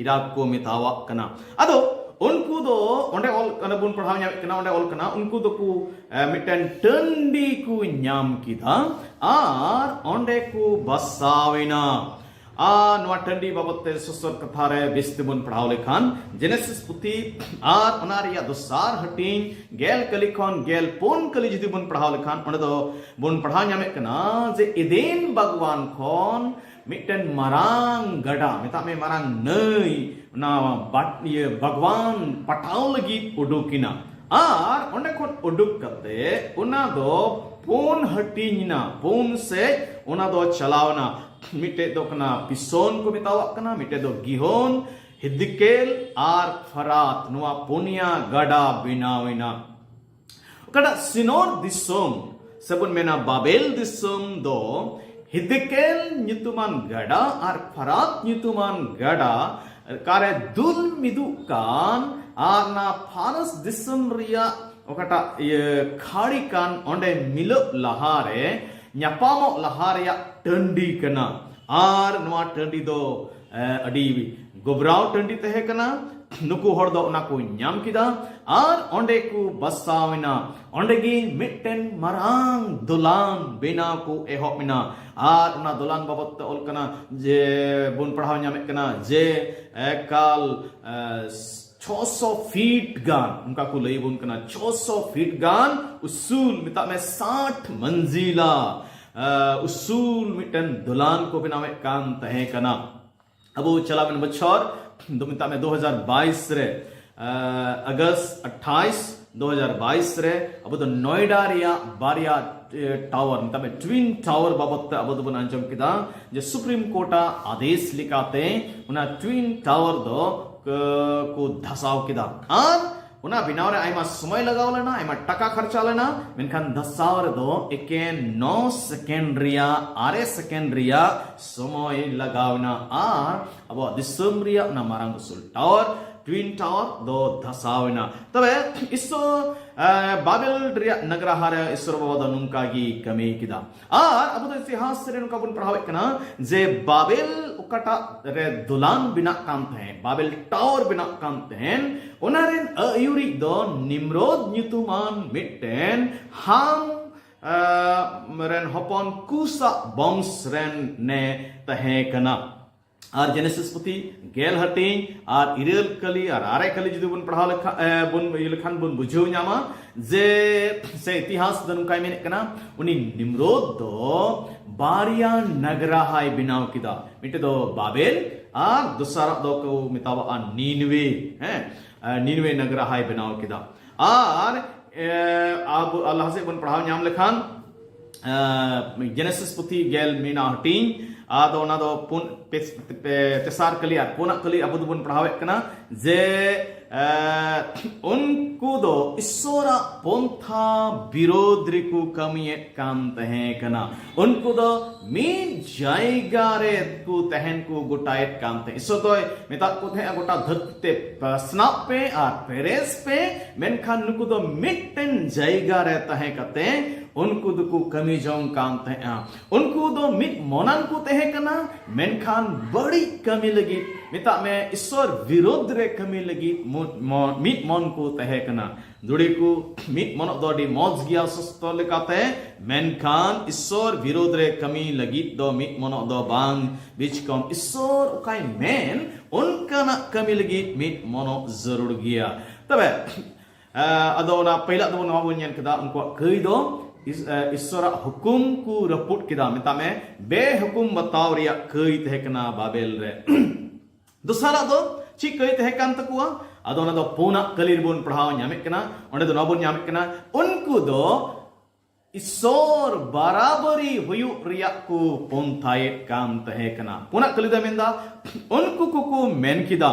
ᱤᱨᱟᱠ ᱠᱚ ᱢᱮᱛᱟᱣᱟᱜ ᱠᱟᱱᱟ᱾ ᱟᱫᱚ ᱩᱱᱠᱩ ᱫᱚ ᱚᱸᱰᱮ ᱚᱞ, ᱚᱸᱰᱮ ᱵᱚᱱ ᱯᱟᱲᱦᱟᱣ ᱧᱟᱢᱮᱫ ᱠᱟᱱᱟ, ᱚᱸᱰᱮ ᱚᱞ ᱠᱟᱱᱟ, ᱩᱱᱠᱩ ᱫᱚᱠᱚ, ᱮ, ᱢᱤᱫᱴᱮᱱ ᱴᱟᱺᱰᱤ ᱠᱚ ᱧᱟᱢ ᱠᱮᱫᱟ ᱟᱨ ᱚᱸᱰᱮ ᱠᱚ ᱵᱟᱥᱟᱣᱮᱱᱟ᱾ ᱟᱨ ᱱᱚᱣᱟ ᱴᱟᱺᱰᱤ ᱵᱟᱵᱚᱫ ᱛᱮ ᱥᱚᱥᱚᱨ ᱠᱟᱛᱷᱟ ᱨᱮ ᱵᱮᱥ ᱛᱮᱵᱚᱱ ᱯᱟᱲᱦᱟᱣ ᱞᱮᱠᱷᱟᱱ, ᱡᱮᱱᱮᱥᱤᱥ ᱯᱩᱛᱷᱤ ᱟᱨ ᱚᱱᱟ ᱨᱮᱭᱟᱜ ᱫᱚᱥᱟᱨ ᱦᱟᱹᱴᱤᱧ ᱜᱮᱞ ᱠᱟᱹᱞᱤ ᱠᱷᱚᱱ ᱜᱮᱞ ᱯᱩᱱ ᱠᱟᱹᱞᱤ ᱡᱩᱫᱤ ᱵᱚᱱ ᱯᱟᱲᱦᱟᱣ ᱞᱮᱠᱷᱟᱱ, ᱚᱸᱰᱮ ᱫᱚ ᱵᱚᱱ ᱯᱟᱲᱦᱟᱣ ᱧᱟᱢᱮᱫ ᱠᱟᱱᱟ ᱡᱮ ᱮᱫᱮᱱ ᱵᱟᱜᱽᱣᱟᱱ ᱠᱷᱚᱱ ᱢᱤᱫᱴᱮᱱ ᱢᱟᱨᱟᱝ ᱜᱟᱰᱟ, ᱢᱮᱛᱟᱜ ᱢᱮ ᱢᱟᱨᱟᱝ ᱱᱟᱹᱭ, ᱚᱱᱟ ᱵᱟᱴ-, ᱤᱭᱟᱹ, ᱵᱟᱜᱽᱣᱟᱱ ᱯᱟᱴᱟᱣ ᱞᱟᱹᱜᱤᱫ ᱩᱰᱩᱠ ᱮᱱᱟ᱾ ᱟᱨ ᱚᱸᱰᱮ ᱠᱷᱚᱱ ᱩᱰᱩᱠ ᱠᱟᱛᱮ ᱚᱱᱟ ᱫᱚ ᱯᱩᱱ ᱦᱟᱹᱴᱤᱧ ᱮᱱᱟ, ᱯᱩᱱ ᱥᱮᱫ ᱚᱱᱟ ᱫᱚ ᱪᱟᱞᱟᱣ ᱮᱱᱟ᱾ ᱢᱤᱫᱴᱮᱡ ᱫᱚ ᱠᱟᱱᱟ ᱯᱤᱥᱚᱱ ᱠᱚ ᱢᱮᱛᱟᱣᱟᱜ ᱠᱟᱱᱟ, ᱢᱤᱫᱴᱮᱡ ᱫᱚ ᱜᱤᱦᱚᱱ, ᱦᱤᱫᱤᱠᱮᱞ ᱟᱨ ᱯᱷᱟᱨᱟᱛ, ᱱᱚᱣᱟ ᱯᱩᱱᱭᱟ ᱜᱟᱰᱟ ᱵᱮᱱᱟᱣ ᱮᱱᱟ᱾ ᱚᱠᱟᱴᱟᱜ ᱥᱤᱱᱚᱨ ᱫᱤᱥᱚᱢ ᱥᱮᱵᱚᱱ ᱢᱮᱱᱟ ᱵᱟᱵᱮᱞ ᱫᱤᱥᱚᱢ ᱫᱚ ᱦᱤᱫᱤᱠᱮᱞ ᱧᱩᱛᱩᱢᱟᱱ ᱜᱟᱰᱟ ᱟᱨ ᱯᱷᱟᱨᱟᱛ ᱧᱩᱛᱩᱢᱟᱱ ᱜᱟᱰᱟ ᱚᱠᱟᱨᱮ ᱫᱩᱞ ᱢᱤᱫᱩᱜ ᱠᱟᱱ ᱟᱨ ᱚᱱᱟ ᱯᱷᱟᱨᱥ ᱫᱤᱥᱚᱢ ᱨᱮᱭᱟᱜ ᱚᱠᱟᱴᱟᱜ ᱤᱭᱟᱹ ᱠᱷᱟᱹᱲᱤ ᱠᱟᱱ, ᱚᱸᱰᱮ ᱢᱤᱞᱟᱹᱜ ᱞᱟᱦᱟᱨᱮ ᱧᱟᱯᱟᱢᱚᱜ ᱞᱟᱦᱟ ᱨᱮᱭᱟᱜ ᱴᱟᱺᱰᱤ ᱠᱟᱱᱟ᱾ ᱟᱨ ᱱᱚᱣᱟ ᱴᱟᱺᱰᱤ ᱫᱚ ᱟᱹᱰᱤ ᱜᱚᱵᱨᱟᱣ ᱴᱟᱺᱰᱤ ᱛᱟᱦᱮᱸ ᱠᱟᱱᱟ᱾ ᱱᱩᱠᱩ ᱦᱚᱲ ᱫᱚ ᱚᱱᱟ ᱠᱚ ᱧᱟᱢ ᱠᱮᱫᱟ᱾ ᱟᱨ ᱚᱸᱰᱮ ᱠᱚ ᱵᱟᱥᱟᱣ ᱮᱱᱟ᱾ ᱚᱸᱰᱮ ᱜᱮ ᱢᱤᱫᱴᱮᱱ ᱢᱟᱨᱟᱝ ᱫᱚᱞᱟᱱ ᱵᱮᱱᱟᱣ ᱠᱚ ᱮᱦᱚᱵ ᱮᱱᱟ᱾ ᱟᱨ ᱚᱱᱟ ᱫᱚᱞᱟᱱ ᱵᱟᱵᱚᱫ ᱛᱮ ᱚᱞ ᱠᱟᱱᱟ, ᱡᱮ ᱵᱚᱱ ᱯᱟᱲᱦᱟᱣ ᱧᱟᱢᱮᱫ ᱠᱟᱱᱟ ᱡᱮ ᱮᱠᱟᱞ ᱪᱷᱚᱥᱚ ᱯᱷᱤᱴ ᱜᱟᱱ, ᱚᱱᱠᱟ ᱠᱚ ᱞᱟᱹᱭ ᱟᱵᱚᱱ ᱠᱟᱱᱟ, ᱪᱷᱚᱥᱚ ᱯᱷᱤᱴ ᱜᱟᱱ ᱩᱥᱩᱞ, ᱢᱮᱛᱟᱜ ᱢᱮ ᱥᱟᱴ ᱢᱟᱹᱱᱡᱤᱞᱟ ᱩᱥᱩᱞ ᱢᱤᱫᱴᱮᱱ ᱫᱚᱞᱟᱱ ᱠᱚ ᱵᱮᱱᱟᱣᱮᱫ ᱠᱟᱱ ᱛᱟᱦᱮᱸ ᱠᱟᱱᱟ᱾ ᱟᱵᱚ ᱪᱟᱞᱟᱣᱮᱱ ᱵᱚᱪᱷᱚᱨ ᱫᱚ, ᱢᱮᱛᱟᱜ ᱢᱮ ᱫᱩ ᱦᱟᱡᱟᱨ ᱵᱟᱭᱤᱥ ᱨᱮ, ᱟᱜᱚᱥᱴ ᱟᱴᱷᱟᱭᱤᱥ ᱫᱩ ᱦᱟᱡᱟᱨ ᱵᱟᱭᱤᱥ ᱨᱮ ᱟᱵᱚ ᱫᱚ ᱱᱚᱭᱰᱟ ᱨᱮᱭᱟᱜ ᱵᱟᱨᱭᱟ ᱴᱟᱣᱟᱨ, ᱢᱮᱛᱟᱜ ᱢᱮ ᱴᱩᱭᱤᱱ ᱴᱟᱣᱟᱨ ᱵᱟᱵᱚᱫ ᱛᱮ ᱟᱵᱚ ᱫᱚᱵᱚᱱ ᱟᱸᱡᱚᱢ ᱠᱮᱫᱟ ᱡᱮ ᱥᱩᱯᱨᱤᱢ ᱠᱳᱨᱴ ᱟᱜ ᱟᱫᱮᱥ ᱞᱮᱠᱟᱛᱮ ᱚᱱᱟ ᱴᱩᱭᱤᱱ ᱴᱟᱣᱟᱨ ᱫᱚ ᱠᱚ ᱫᱷᱟᱥᱟᱣ ᱠᱮᱫᱟ᱾ ᱟᱨ ᱚᱱᱟ ᱵᱮᱱᱟᱣ ᱨᱮ ᱟᱭᱢᱟ ᱥᱚᱢᱚᱭ ᱞᱟᱜᱟᱣ ᱞᱮᱱᱟ, ᱟᱭᱢᱟ ᱴᱟᱠᱟ ᱠᱷᱚᱨᱪᱟ ᱞᱮᱱᱟ, ᱢᱮᱱᱠᱷᱟᱱ ᱫᱷᱟᱥᱟᱣ ᱨᱮᱫᱚ ᱮᱠᱮᱱ ᱱᱚ ᱥᱮᱠᱮᱱᱰ ᱨᱮᱭᱟᱜ, ᱟᱨᱮ ᱥᱮᱠᱮᱱᱰ ᱨᱮᱭᱟᱜ ᱥᱚᱢᱚᱭ ᱞᱟᱜᱟᱣ ᱮᱱᱟ᱾ ᱟᱨ ᱟᱵᱚᱣᱟᱜ ᱫᱤᱥᱚᱢ ᱨᱮᱭᱟᱜ ᱚᱱᱟ ᱢᱟᱨᱟᱝ ᱩᱥᱩᱞ ᱴᱟᱣᱟᱨ, ᱴᱩᱭᱤᱱ ᱴᱟᱣᱟᱨ ᱫᱚ ᱫᱷᱟᱥᱟᱣ ᱮᱱᱟ᱾ ᱛᱚᱵᱮ ᱤᱥᱚ ᱵᱟᱵᱮᱞ ᱨᱮᱭᱟᱜ ᱱᱟᱜᱽᱨᱟᱦᱟ ᱨᱮ ᱤᱥᱚᱨ ᱵᱟᱵᱟ ᱫᱚ ᱱᱚᱝᱠᱟ ᱜᱮ ᱠᱟᱹᱢᱤ ᱠᱮᱫᱟ᱾ ᱟᱨ ᱟᱵᱚ ᱫᱚ ᱤᱛᱤᱦᱟᱥ ᱨᱮ ᱱᱚᱝᱠᱟ ᱵᱚᱱ ᱯᱟᱲᱦᱟᱣᱮᱫ ᱠᱟᱱᱟ ᱡᱮ ᱵᱟᱵᱮᱞ ᱚᱠᱟᱴᱟᱜ ᱨᱮ ᱫᱚᱞᱟᱱ ᱵᱮᱱᱟᱜ ᱠᱟᱱ ᱛᱟᱦᱮᱸᱫ, ᱵᱟᱵᱮᱞ ᱴᱟᱣᱟᱨ ᱵᱮᱱᱟᱜ ᱠᱟᱱ ᱛᱟᱦᱮᱸᱫ, ᱚᱱᱟ ᱨᱮᱱ ᱟᱹᱭᱩᱨᱤᱡ ᱫᱚ ᱱᱤᱢᱨᱚᱫ ᱧᱩᱛᱩᱢᱟᱱ ᱢᱤᱫᱴᱮᱱ ᱦᱟᱢ ᱨᱮᱱ ᱦᱚᱯᱚᱱ ᱠᱩᱥᱟᱜ ᱵᱚᱝᱥ ᱨᱮᱱ ᱱᱮ ᱛᱟᱦᱮᱸ ᱠᱟᱱᱟ᱾ ᱟᱨ ᱡᱮᱱᱮᱥᱤᱥ ᱯᱩᱛᱷᱤ ᱜᱮᱞ ᱦᱟᱹᱴᱤᱧ ᱟᱨ ᱤᱨᱟᱹᱞ ᱠᱟᱹᱞᱤ ᱟᱨ ᱟᱨᱮ ᱠᱟᱹᱞᱤ ᱡᱩᱫᱤ ᱵᱚᱱ ᱯᱟᱲᱦᱟᱣ ᱞᱮᱠᱷᱟᱱ, ᱵᱚᱱ ᱤᱭᱟᱹ ᱞᱮᱠᱷᱟᱱ ᱵᱚᱱ ᱵᱩᱡᱷᱟᱹᱣ ᱧᱟᱢᱟ ᱡᱮ, ᱥᱮ ᱤᱛᱤᱦᱟᱥ ᱫᱚ ᱱᱚᱝᱠᱟᱭ ᱢᱮᱱᱮᱫ ᱠᱟᱱᱟ, ᱩᱱᱤ ᱱᱤᱢᱨᱚᱫ ᱫᱚ ᱵᱟᱨᱭᱟ ᱱᱟᱜᱽᱨᱟᱦᱟᱭ ᱵᱮᱱᱟᱣ ᱠᱮᱫᱟ, ᱢᱤᱫᱴᱮᱡ ᱫᱚ ᱵᱟᱵᱮᱞ ᱟᱨ ᱫᱚᱥᱟᱨᱟᱜ ᱫᱚ ᱠᱚ ᱢᱮᱛᱟᱣᱟᱜᱼᱟ ᱱᱤᱱᱣᱮ᱾ ᱦᱮᱸ, ᱱᱤᱱᱣᱮ ᱱᱟᱜᱽᱨᱟᱦᱟᱭ ᱵᱮᱱᱟᱣ ᱠᱮᱫᱟ᱾ ᱟᱨ ᱟᱵᱚ ᱞᱟᱦᱟ ᱥᱮᱫ ᱵᱚᱱ ᱯᱟᱲᱦᱟᱣ ᱧᱟᱢ ᱞᱮᱠᱷᱟᱱ, ᱡᱮᱱᱮᱥᱤᱥ ᱯᱩᱛᱷᱤ ᱜᱮᱞ ᱢᱤᱫ ᱦᱟᱹᱴᱤᱧ, ᱟᱫᱚ ᱚᱱᱟ ᱫᱚ ᱯᱩᱱ, ᱯᱮ, ᱯᱮ, ᱛᱮᱥᱟᱨ ᱠᱟᱹᱞᱤ ᱟᱨ ᱯᱩᱱᱟᱜ ᱠᱟᱹᱞᱤ ᱟᱵᱚ ᱫᱚᱵᱚᱱ ᱯᱟᱲᱦᱟᱣᱮᱫ ᱠᱟᱱᱟ ᱡᱮ, ᱩᱱᱠᱩ ᱫᱚ ᱤᱥᱚᱨᱟᱜ ᱯᱚᱱᱛᱷᱟ ᱵᱤᱨᱳᱫᱷ ᱨᱮᱠᱚ ᱠᱟᱹᱢᱤᱭᱮᱫ ᱠᱟᱱ ᱛᱟᱦᱮᱸ ᱠᱟᱱᱟ᱾ ᱩᱱᱠᱩ ᱫᱚ ᱢᱤᱫ ᱡᱟᱭᱜᱟ ᱨᱮ ᱠᱚ ᱛᱟᱦᱮᱱ ᱠᱚ ᱜᱚᱴᱟᱭᱮᱫ ᱠᱟᱱ ᱛᱟᱦᱮᱸ᱾ ᱤᱥᱚᱨ ᱫᱚᱭ ᱢᱮᱛᱟᱫ ᱠᱚ ᱛᱟᱦᱮᱸᱜᱼᱟ, ᱜᱚᱴᱟ ᱫᱷᱟᱹᱨᱛᱤ ᱛᱮ ᱯᱟᱥᱱᱟᱜ ᱯᱮ ᱟᱨ ᱯᱮᱨᱮᱡ ᱯᱮ, ᱢᱮᱱᱠᱷᱟᱱ ᱱᱩᱠᱩ ᱫᱚ ᱢᱤᱫᱴᱮᱱ ᱡᱟᱭᱜᱟ ᱨᱮ ᱛᱟᱦᱮᱸ ᱠᱟᱛᱮ ᱩᱱᱠᱩ ᱫᱚᱠᱚ ᱠᱟᱹᱢᱤ ᱡᱚᱝ ᱠᱟᱱ ᱛᱟᱦᱮᱸᱜᱼᱟ᱾ ᱩᱱᱠᱩ ᱫᱚ ᱢᱤᱫ ᱢᱚᱱᱟᱱ ᱠᱚ ᱛᱟᱦᱮᱸ ᱠᱟᱱᱟ, ᱢᱮᱱᱠᱷᱟᱱ ᱵᱟᱹᱲᱤᱡ ᱠᱟᱹᱢᱤ ᱞᱟᱹᱜᱤᱫ, ᱢᱮᱛᱟᱜ ᱢᱮ, ᱤᱥᱥᱚᱨ ᱵᱤᱨᱳᱫᱷ ᱨᱮ ᱠᱟᱹᱢᱤ ᱞᱟᱹᱜᱤᱫ ᱢᱚ-, ᱢᱚ-, ᱢᱤᱫ ᱢᱚᱱ ᱠᱚ ᱛᱟᱦᱮᱸ ᱠᱟᱱᱟ᱾ ᱡᱩᱲᱤ ᱠᱚ, ᱢᱤᱫ ᱢᱚᱱᱚᱜ ᱫᱚ ᱟᱹᱰᱤ ᱢᱚᱡᱽ ᱜᱮᱭᱟ ᱥᱚᱥᱛᱚ ᱞᱮᱠᱟᱛᱮ, ᱢᱮᱱᱠᱷᱟᱱ ᱤᱥᱥᱚᱨ ᱵᱤᱨᱳᱫᱷ ᱨᱮ ᱠᱟᱹᱢᱤ ᱞᱟᱹᱜᱤᱫ ᱫᱚ ᱢᱤᱫ ᱢᱚᱱᱚᱜ ᱫᱚ ᱵᱟᱝ᱾ ᱵᱤᱪᱠᱚᱢ ᱤᱥᱥᱚᱨ ᱚᱠᱟᱭ ᱢᱮᱱ, ᱚᱱᱠᱟᱱᱟᱜ ᱠᱟᱹᱢᱤ ᱞᱟᱹᱜᱤᱫ ᱢᱤᱫ ᱢᱚᱱᱚᱜ ᱡᱟᱹᱨᱩᱲ ᱜᱮᱭᱟ᱾ ᱛᱚᱵᱮ, ᱟᱫᱚ ᱚᱱᱟ ᱯᱟᱹᱭᱞᱟᱹ ᱫᱚᱵᱚᱱ, ᱱᱚᱣᱟ ᱵᱚᱱ ᱧᱮᱞ ᱠᱮᱫᱟ, ᱩᱱᱠᱩᱣᱟᱜ ᱠᱟᱹᱭ ᱫᱚ ᱤᱥ-, ᱮ, ᱤᱥᱥᱚᱨᱟᱜ ᱦᱩᱠᱩᱢ ᱠᱚ ᱨᱟᱹᱯᱩᱫ ᱠᱮᱫᱟ᱾ ᱢᱮᱛᱟᱜ ᱢᱮ, ᱵᱮᱦᱩᱠᱩᱢ ᱵᱟᱛᱟᱣ ᱨᱮᱭᱟᱜ ᱠᱟᱹᱭ ᱛᱟᱦᱮᱸ ᱠᱟᱱᱟ ᱵᱟᱵᱮᱞ ᱨᱮ᱾ ᱫᱚᱥᱟᱨᱟᱜ ᱫᱚ ᱪᱮᱫ ᱠᱟᱹᱭ ᱛᱟᱦᱮᱸ ᱠᱟᱱ ᱛᱟᱠᱚᱣᱟ? ᱟᱫᱚ ᱚᱱᱟ ᱫᱚ ᱯᱩᱱᱟᱜ ᱠᱟᱹᱞᱤ ᱨᱮᱵᱚᱱ ᱯᱟᱲᱦᱟᱣ ᱧᱟᱢᱮᱫ ᱠᱟᱱᱟ᱾ ᱚᱸᱰᱮ ᱫᱚ ᱱᱚᱣᱟ ᱵᱚᱱ ᱧᱟᱢᱮᱫ ᱠᱟᱱᱟ, ᱩᱱᱠᱩ ᱫᱚ ᱤᱥᱥᱚᱨ ᱵᱟᱨᱟᱵᱟᱨᱤ ᱦᱩᱭᱩᱜ ᱨᱮᱭᱟᱜ ᱠᱚ ᱯᱚᱱᱛᱷᱟᱭᱮᱫ ᱠᱟᱱ ᱛᱟᱦᱮᱸ ᱠᱟᱱᱟ᱾ ᱯᱩᱱᱟᱜ ᱠᱟᱹᱞᱤ ᱫᱚ ᱢᱮᱱᱫᱟ, ᱩᱱᱠᱩ ᱠᱚᱠᱚ ᱢᱮᱱ ᱠᱮᱫᱟ,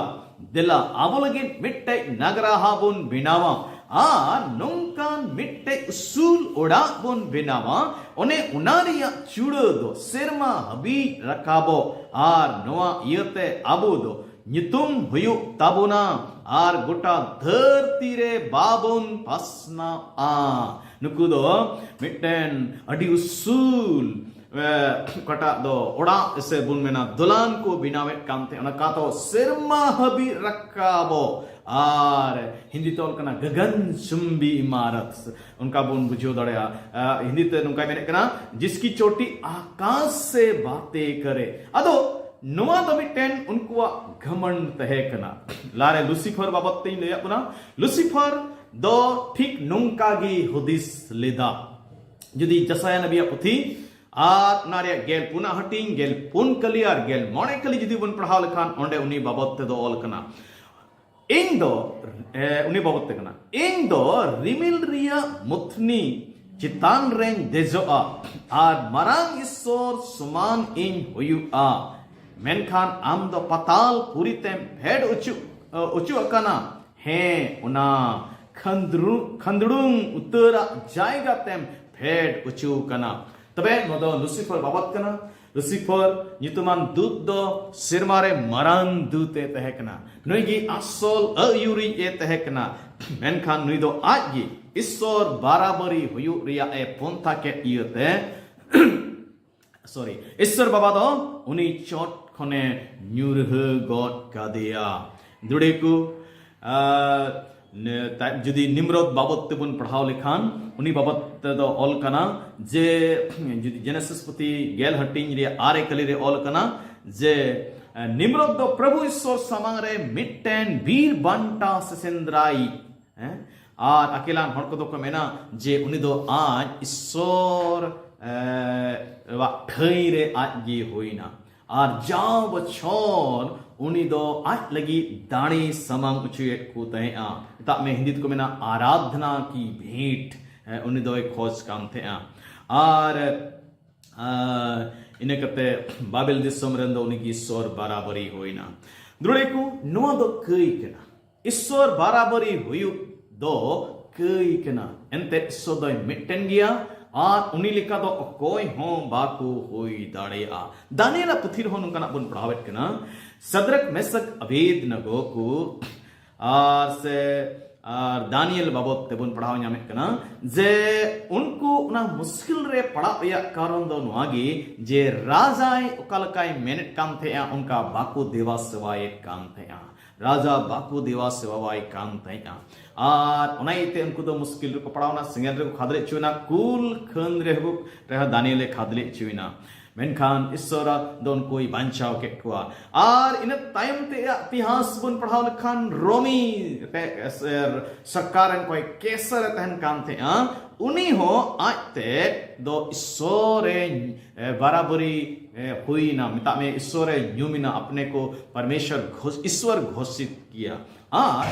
"ᱫᱮᱞᱟ, ᱟᱵᱚ ᱞᱟᱹᱜᱤᱫ ᱢᱤᱫᱴᱮᱡ ᱱᱟᱜᱽᱨᱟᱦᱟ ᱵᱚᱱ ᱵᱮᱱᱟᱣᱟ ᱟᱨ ᱱᱚᱝᱠᱟᱱ ᱢᱤᱫᱴᱮᱡ ᱩᱥᱩᱞ ᱚᱲᱟᱜ ᱵᱚᱱ ᱵᱮᱱᱟᱣᱟ, ᱚᱱᱮ ᱚᱱᱟ ᱨᱮᱭᱟᱜ ᱪᱩᱲᱟᱹ ᱫᱚ ᱥᱮᱨᱢᱟ ᱦᱟᱹᱵᱤᱡ ᱨᱟᱠᱟᱵᱚᱜ, ᱟᱨ ᱱᱚᱣᱟ ᱤᱭᱟᱹᱛᱮ ᱟᱵᱚ ᱫᱚ ᱧᱩᱛᱩᱢ ᱦᱩᱭᱩᱜ ᱛᱟᱵᱚᱱᱟ ᱟᱨ ᱜᱚᱴᱟ ᱫᱷᱟᱹᱨᱛᱤ ᱨᱮ ᱵᱟᱵᱚᱱ ᱯᱟᱥᱱᱟᱣᱟ᱾" ᱱᱩᱠᱩ ᱫᱚ ᱢᱤᱫᱴᱮᱱ ᱟᱹᱰᱤ ᱩᱥᱩᱞ, ᱮ, ᱚᱠᱟᱴᱟᱜ ᱫᱚ ᱚᱲᱟᱜ ᱥᱮ ᱵᱚᱱ ᱢᱮᱱᱟ ᱫᱚᱞᱟᱱ ᱠᱚ ᱵᱮᱱᱟᱣᱮᱫ ᱠᱟᱱ ᱛᱟᱦᱮᱸ, ᱚᱱᱟ ᱠᱟᱛᱷᱟ ᱥᱮᱨᱢᱟ ᱦᱟᱹᱵᱤᱡ ᱨᱟᱠᱟᱵᱚᱜ, ᱟᱨ ᱦᱤᱱᱫᱤ ᱛᱮ ᱚᱞ ᱠᱟᱱᱟ ᱜᱚᱜᱚᱱ ᱪᱩᱢᱵᱤ ᱤᱢᱟᱨᱚᱛ, ᱚᱱᱠᱟ ᱵᱚᱱ ᱵᱩᱡᱷᱟᱹᱣ ᱫᱟᱲᱮᱭᱟᱜᱼᱟ᱾ ᱟ, ᱦᱤᱱᱫᱤ ᱛᱮ ᱱᱚᱝᱠᱟᱭ ᱢᱮᱱᱮᱫ ᱠᱟᱱᱟ, "ᱡᱤᱥᱠᱤ ᱪᱳᱴᱤ ᱟᱠᱟᱥ ᱥᱮ ᱵᱟᱛᱮ ᱠᱟᱨᱮ᱾" ᱟᱫᱚ ᱱᱚᱣᱟ ᱫᱚ ᱢᱤᱫᱴᱮᱱ ᱩᱱᱠᱩᱣᱟᱜ ᱜᱷᱟᱢᱚᱱᱰ ᱛᱟᱦᱮᱸ ᱠᱟᱱᱟ᱾ ᱞᱟᱦᱟᱨᱮ ᱞᱩᱥᱤᱯᱷᱟᱨ ᱵᱟᱵᱚᱫ ᱛᱮᱧ ᱞᱟᱹᱭᱟᱫ ᱵᱚᱱᱟ᱾ ᱞᱩᱥᱤᱯᱷᱟᱨ ᱫᱚ ᱴᱷᱤᱠ ᱱᱚᱝᱠᱟ ᱜᱮ ᱦᱩᱫᱤᱥ ᱞᱮᱫᱟ᱾ ᱡᱩᱫᱤ ᱡᱟᱥᱟᱭᱟ ᱱᱟᱵᱤᱭᱟᱜ ᱯᱩᱛᱷᱤ ᱟᱨ ᱚᱱᱟ ᱨᱮᱭᱟᱜ ᱜᱮᱞ ᱯᱩᱱᱟᱜ ᱦᱟᱹᱴᱤᱧ, ᱜᱮᱞ ᱯᱩᱱ ᱠᱟᱹᱞᱤ ᱟᱨ ᱜᱮᱞ ᱢᱚᱬᱮ ᱠᱟᱹᱞᱤ ᱡᱩᱫᱤ ᱵᱚᱱ ᱯᱟᱲᱦᱟᱣ ᱞᱮᱠᱷᱟᱱ, ᱚᱸᱰᱮ ᱩᱱᱤ ᱵᱟᱵᱚᱫ ᱛᱮᱫᱚ ᱚᱞ ᱠᱟᱱᱟ, ᱤᱧ ᱫᱚ, ᱮ, ᱩᱱᱤ ᱵᱟᱵᱚᱫ ᱛᱮ ᱠᱟᱱᱟ, "ᱤᱧ ᱫᱚ ᱨᱤᱢᱤᱞ ᱨᱮᱭᱟᱜ ᱢᱩᱛᱷᱱᱤ ᱪᱮᱛᱟᱱ ᱨᱮᱧ ᱫᱮᱡᱚᱜᱼᱟ ᱟᱨ ᱢᱟᱨᱟᱝ ᱤᱥᱥᱚᱨ ᱥᱚᱢᱟᱱ ᱤᱧ ᱦᱩᱭᱩᱜᱼᱟ, ᱢᱮᱱᱠᱷᱟᱱ ᱟᱢ ᱫᱚ ᱯᱟᱛᱟᱞ ᱯᱩᱨᱤ ᱛᱮᱢ ᱯᱷᱮᱰ ᱚᱪᱚ, ᱚᱪᱚ ᱟᱠᱟᱱᱟ, ᱦᱮᱸ, ᱚᱱᱟ ᱠᱷᱟᱹᱱᱫᱽᱨᱩ-, ᱠᱷᱟᱹᱱᱫᱽᱲᱩᱝ ᱩᱛᱟᱹᱨᱟᱜ ᱡᱟᱭᱜᱟ ᱛᱮᱢ ᱯᱷᱮᱰ ᱚᱪᱚ ᱟᱠᱟᱱᱟ᱾" ᱛᱚᱵᱮ ᱱᱚᱣᱟ ᱫᱚ ᱞᱩᱥᱤᱯᱷᱟᱨ ᱵᱟᱵᱚᱫ ᱠᱟᱱᱟ᱾ ᱞᱩᱥᱤᱯᱷᱟᱨ ᱧᱩᱛᱩᱢᱟᱱ ᱫᱩᱛ ᱫᱚ ᱥᱮᱨᱢᱟ ᱨᱮ ᱢᱟᱨᱟᱝ ᱫᱩᱛ ᱮ ᱛᱟᱦᱮᱸ ᱠᱟᱱᱟ᱾ ᱱᱩᱭ ᱜᱮ ᱟᱥᱚᱞ ᱟᱹᱭᱩᱨᱤᱡ ᱮ ᱛᱟᱦᱮᱸ ᱠᱟᱱᱟ᱾ ᱢᱮᱱᱠᱷᱟᱱ ᱱᱩᱭ ᱫᱚ ᱟᱡ ᱜᱮ ᱤᱥᱥᱚᱨ ᱵᱟᱨᱟᱵᱟᱨᱤ ᱦᱩᱭᱩᱜ ᱨᱮᱭᱟᱜ ᱮ ᱯᱚᱱᱛᱷᱟ ᱠᱮᱫ ᱤᱭᱟᱹᱛᱮ, ᱥᱚᱨᱤ, ᱤᱥᱥᱚᱨ ᱵᱟᱵᱟ ᱫᱚ ᱩᱱᱤ ᱪᱚᱴ ᱠᱷᱚᱱᱮ ᱧᱩᱨᱦᱟᱹ ᱜᱚᱫ ᱠᱟᱫᱮᱭᱟ᱾ ᱫᱩᱲᱮ ᱠᱚ, ᱟᱨ ᱱᱮ-, ᱛᱟ-, ᱡᱩᱫᱤ ᱱᱤᱢᱨᱚᱫ ᱵᱟᱵᱚᱫ ᱛᱮᱵᱚᱱ ᱯᱟᱲᱦᱟᱣ ᱞᱮᱠᱷᱟᱱ, ᱩᱱᱤ ᱵᱟᱵᱚᱫ ᱛᱮᱫᱚ ᱚᱞ ᱠᱟᱱᱟ ᱡᱮ, ᱡᱩᱫᱤ ᱡᱮᱱᱮᱥᱤᱥ ᱯᱩᱛᱷᱤ ᱜᱮᱞ ᱦᱟᱹᱴᱤᱧ ᱨᱮᱭᱟᱜ ᱟᱨᱮ ᱠᱟᱹᱞᱤ ᱨᱮ ᱚᱞ ᱠᱟᱱᱟ ᱡᱮ, ᱱᱤᱢᱨᱚᱫ ᱫᱚ ᱯᱨᱚᱵᱷᱩ ᱤᱥᱥᱚᱨ ᱥᱟᱢᱟᱝ ᱨᱮ ᱢᱤᱫᱴᱮᱱ ᱵᱤᱨ ᱵᱟᱱᱴᱟ ᱥᱮ ᱥᱮᱸᱫᱽᱨᱟᱭᱤᱡ, ᱦᱮᱸ? ᱟᱨ ᱟᱹᱠᱤᱞᱟᱱ ᱦᱚᱲ ᱠᱚᱫᱚ ᱠᱚ ᱢᱮᱱᱟ ᱡᱮ ᱩᱱᱤ ᱫᱚ ᱟᱡ ᱤᱥᱥᱚᱨ, ᱮ, ᱣᱟᱜ ᱴᱷᱟᱹᱭ ᱨᱮ ᱟᱡ ᱜᱮ ᱦᱩᱭᱱᱟ᱾ ᱟᱨ ᱡᱟᱣ ᱵᱚᱪᱷᱚᱨ ᱩᱱᱤ ᱫᱚ ᱟᱡ ᱞᱟᱹᱜᱤᱫ ᱫᱟᱲᱮ ᱥᱟᱢᱟᱝ ᱦᱚᱪᱚᱭᱮᱫ ᱠᱚ ᱛᱟᱦᱮᱸᱜᱼᱟ᱾ ᱢᱮᱛᱟᱜ ᱢᱮ, ᱦᱤᱱᱫᱤ ᱛᱮᱠᱚ ᱢᱮᱱᱟ ᱟᱨᱟᱫᱷᱱᱟ ᱠᱤ ᱵᱷᱮᱸᱴ, ᱮ, ᱩᱱᱤ ᱫᱚᱭ ᱠᱷᱚᱡᱽ ᱠᱟᱱ ᱛᱟᱦᱮᱸᱜᱼᱟ᱾ ᱟᱨ, ᱟ, ᱤᱱᱟᱹ ᱠᱟᱛᱮ ᱵᱟᱵᱮᱞ ᱫᱤᱥᱚᱢ ᱨᱮᱱ ᱫᱚ ᱩᱱᱤ ᱜᱮ ᱤᱥᱥᱚᱨ ᱵᱟᱨᱟᱵᱟᱨᱤ ᱦᱩᱭᱱᱟ᱾ ᱫᱩᱲᱮ ᱠᱚ, ᱱᱚᱣᱟ ᱫᱚ ᱠᱟᱹᱭ ᱠᱟᱱᱟ᱾ ᱤᱥᱥᱚᱨ ᱵᱟᱨᱟᱵᱟᱨᱤ ᱦᱩᱭᱩᱜ ᱫᱚ ᱠᱟᱹᱭ ᱠᱟᱱᱟ᱾ ᱮᱱᱛᱮ ᱤᱥᱥᱚᱨ ᱫᱚᱭ ᱢᱤᱫᱴᱮᱱ ᱜᱮᱭᱟ ᱟᱨ ᱩᱱᱤ ᱞᱮᱠᱟ ᱫᱚ ᱚᱠᱚᱭ ᱦᱚᱸ ᱵᱟᱠᱚ ᱦᱩᱭ ᱫᱟᱲᱮᱭᱟᱜᱼᱟ᱾ ᱫᱟᱱᱤᱭᱮᱞᱟᱜ ᱯᱩᱛᱷᱤ ᱨᱮᱦᱚᱸ ᱱᱚᱝᱠᱟᱱᱟᱜ ᱵᱚᱱ ᱯᱟᱲᱦᱟᱣᱮᱫ ᱠᱟᱱᱟ, ᱥᱟᱫᱨᱟᱠ, ᱢᱮᱥᱟᱠ, ᱟᱵᱮᱫᱱᱟᱜᱳ ᱠᱚ ᱟᱨ ᱥᱮ ᱟᱨ ᱫᱟᱱᱤᱭᱮᱞ ᱵᱟᱵᱚᱫ ᱛᱮᱵᱚᱱ ᱯᱟᱲᱦᱟᱣ ᱧᱟᱢᱮᱫ ᱠᱟᱱᱟ ᱡᱮ ᱩᱱᱠᱩ ᱚᱱᱟ ᱢᱩᱥᱠᱤᱞ ᱨᱮ ᱯᱟᱲᱟᱜ ᱨᱮᱭᱟᱜ ᱠᱟᱨᱚᱱ ᱫᱚ ᱱᱚᱣᱟ ᱜᱮ ᱡᱮ ᱨᱟᱡᱟᱭ ᱚᱠᱟ ᱞᱮᱠᱟᱭ ᱢᱮᱱᱮᱫ ᱠᱟᱱ ᱛᱟᱦᱮᱸᱜᱼᱟ, ᱚᱱᱠᱟ ᱵᱟᱠᱚ ᱫᱮᱵᱟ ᱥᱮᱵᱟᱭᱮᱫ ᱠᱟᱱ ᱛᱟᱦᱮᱸᱜᱼᱟ᱾ ᱨᱟᱡᱟ ᱵᱟᱠᱚ ᱫᱮᱵᱟ ᱥᱮᱵᱟᱣᱟᱭ ᱠᱟᱱ ᱛᱟᱦᱮᱸᱜᱼᱟ᱾ ᱟᱨ ᱚᱱᱟ ᱤᱭᱟᱹᱛᱮ ᱩᱱᱠᱩ ᱫᱚ ᱢᱩᱥᱠᱤᱞ ᱨᱮᱠᱚ ᱯᱟᱲᱟᱣᱱᱟ, ᱥᱮᱸᱜᱮᱞ ᱨᱮᱠᱚ ᱠᱷᱟᱫᱽᱞᱮ ᱦᱚᱪᱚᱭᱮᱱᱟ, ᱠᱩᱞ ᱠᱷᱟᱹᱱ ᱨᱮᱦᱚᱸ ᱨᱮᱦᱚᱸ ᱫᱟᱱᱤᱭᱮᱞᱮ ᱠᱷᱟᱫᱽᱞᱮ ᱦᱚᱪᱚᱭᱮᱱᱟ᱾ ᱢᱮᱱᱠᱷᱟᱱ ᱤᱥᱥᱚᱨ ᱫᱚ ᱩᱱᱠᱩᱭ ᱵᱟᱧᱪᱟᱣ ᱠᱮᱫ ᱠᱚᱣᱟ᱾ ᱟᱨ ᱤᱱᱟᱹ ᱛᱟᱭᱚᱢ ᱛᱮ ᱤᱛᱤᱦᱟᱥ ᱵᱚᱱ ᱯᱟᱲᱦᱟᱣ ᱞᱮᱠᱷᱟᱱ ᱨᱳᱢᱤ ᱛᱮ ᱥᱚᱨᱠᱟᱨ ᱨᱮᱱ ᱚᱠᱚᱭ ᱠᱮᱥᱟᱨ ᱮ ᱛᱟᱦᱮᱱ ᱠᱟᱱ ᱛᱟᱦᱮᱸᱜᱼᱟ, ᱩᱱᱤ ᱦᱚᱸ ᱟᱡᱛᱮ ᱫᱚ ᱤᱥᱥᱚᱨᱮ, ᱮ, ᱵᱟᱨᱟᱵᱟᱨᱤ, ᱮ, ᱦᱩᱭᱱᱟ, ᱢᱮᱛᱟᱜ ᱢᱮ ᱤᱥᱥᱚᱨᱮ ᱧᱩᱢᱮᱱᱟ, ᱟᱯᱱᱮ ᱠᱚ ᱯᱚᱨᱢᱮᱥᱚᱨ ᱜᱷᱳᱥ-, ᱤᱥᱥᱚᱨ ᱜᱷᱳᱥᱤᱛ ᱠᱤᱭᱟ᱾ ᱟᱨ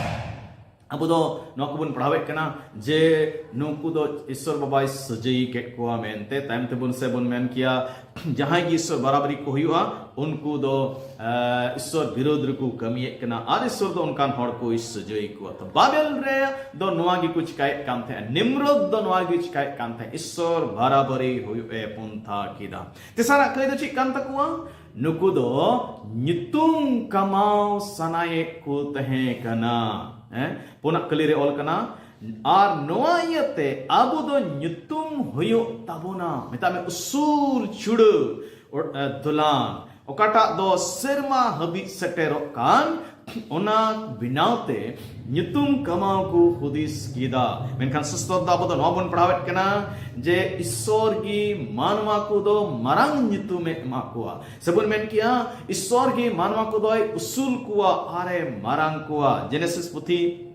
ᱟᱵᱚ ᱫᱚ ᱱᱚᱣᱟ ᱠᱚᱵᱚᱱ ᱯᱟᱲᱦᱟᱣᱮᱫ ᱠᱟᱱᱟ ᱡᱮ ᱱᱩᱠᱩ ᱫᱚ ᱤᱥᱥᱚᱨ ᱵᱟᱵᱟᱭ ᱥᱟᱹᱡᱟᱹᱭ ᱠᱮᱫ ᱠᱚᱣᱟ ᱢᱮᱱᱛᱮ᱾ ᱛᱟᱭᱚᱢ ᱛᱮᱵᱚᱱ ᱥᱮ ᱵᱚᱱ ᱢᱮᱱ ᱠᱮᱭᱟ, ᱡᱟᱦᱟᱸᱭ ᱜᱮ ᱤᱥᱥᱚᱨ ᱵᱟᱨᱟᱵᱟᱨᱤ ᱠᱚ ᱦᱩᱭᱩᱜᱼᱟ, ᱩᱱᱠᱩ ᱫᱚ, ᱮ, ᱤᱥᱥᱚᱨ ᱵᱤᱨᱳᱫᱷ ᱨᱮᱠᱚ ᱠᱟᱹᱢᱤᱭᱮᱫ ᱠᱟᱱᱟ ᱟᱨ ᱤᱥᱥᱚᱨ ᱫᱚ ᱚᱱᱠᱟᱱ ᱦᱚᱲ ᱠᱚᱭ ᱥᱟᱹᱡᱟᱹᱭ ᱠᱚᱣᱟ᱾ ᱛᱚ ᱵᱟᱵᱮᱞ ᱨᱮ ᱫᱚ ᱱᱚᱣᱟ ᱜᱮᱠᱚ ᱪᱤᱠᱟᱭᱮᱫ ᱠᱟᱱ ᱛᱟᱦᱮᱸᱫ, ᱱᱤᱢᱨᱚᱫ ᱫᱚ ᱱᱚᱣᱟ ᱜᱮ ᱪᱤᱠᱟᱭᱮᱫ ᱠᱟᱱ ᱛᱟᱦᱮᱸᱫ, ᱤᱥᱥᱚᱨ ᱵᱟᱨᱟᱵᱟᱨᱤ ᱦᱩᱭᱩᱜ ᱮ ᱯᱚᱱᱛᱷᱟ ᱠᱮᱫᱟ᱾ ᱛᱮᱥᱟᱨᱟᱜ ᱠᱟᱹᱭ ᱫᱚ ᱪᱮᱫ ᱠᱟᱱ ᱛᱟᱠᱚᱣᱟ? ᱱᱩᱠᱩ ᱫᱚ ᱧᱩᱛᱩᱢ ᱠᱟᱢᱟᱣ ᱥᱟᱱᱟᱭᱮᱫ ᱠᱚ ᱛᱟᱦᱮᱸ ᱠᱟᱱᱟ᱾ ᱦᱮᱸ, ᱯᱩᱱᱟᱜ ᱠᱟᱹᱞᱤ ᱨᱮ ᱚᱞ ᱠᱟᱱᱟ, ᱟᱨ ᱱᱚᱣᱟ ᱤᱭᱟᱹᱛᱮ ᱟᱵᱚ ᱫᱚ ᱧᱩᱛᱩᱢ ᱦᱩᱭᱩᱜ ᱛᱟᱵᱚᱱᱟ, ᱢᱮᱛᱟᱜ ᱢᱮ ᱩᱥᱩᱞ ᱪᱩᱲᱟᱹ ᱚ-, ᱮ, ᱫᱚᱞᱟᱱ, ᱚᱠᱟᱴᱟᱜ ᱫᱚ ᱥᱮᱨᱢᱟ ᱦᱟᱹᱵᱤᱡ ᱥᱮᱴᱮᱨᱚᱜ ᱠᱟᱱ, ᱚᱱᱟ ᱵᱮᱱᱟᱣ ᱛᱮ ᱧᱩᱛᱩᱢ ᱠᱟᱢᱟᱣ ᱠᱚ ᱦᱩᱫᱤᱥ ᱠᱮᱫᱟ᱾ ᱢᱮᱱᱠᱷᱟᱱ ᱥᱚᱥᱛᱚᱨ ᱫᱚ ᱟᱵᱚ ᱫᱚ ᱱᱚᱣᱟ ᱵᱚᱱ ᱯᱟᱲᱦᱟᱣᱮᱫ ᱠᱟᱱᱟ ᱡᱮ ᱤᱥᱥᱚᱨ ᱜᱮ ᱢᱟᱱᱣᱟ ᱠᱚᱫᱚ ᱢᱟᱨᱟᱝ ᱧᱩᱛᱩᱢᱮ ᱮᱢᱟ ᱠᱚᱣᱟ, ᱥᱮᱵᱚᱱ ᱢᱮᱱ ᱠᱮᱭᱟ ᱤᱥᱥᱚᱨ ᱜᱮ ᱢᱟᱱᱣᱟ ᱠᱚᱫᱚᱭ ᱩᱥᱩᱞ ᱠᱚᱣᱟ ᱟᱨᱮ ᱢᱟᱨᱟᱝ ᱠᱚᱣᱟ᱾ ᱡᱮᱱᱮᱥᱤᱥ ᱯᱩᱛᱷᱤ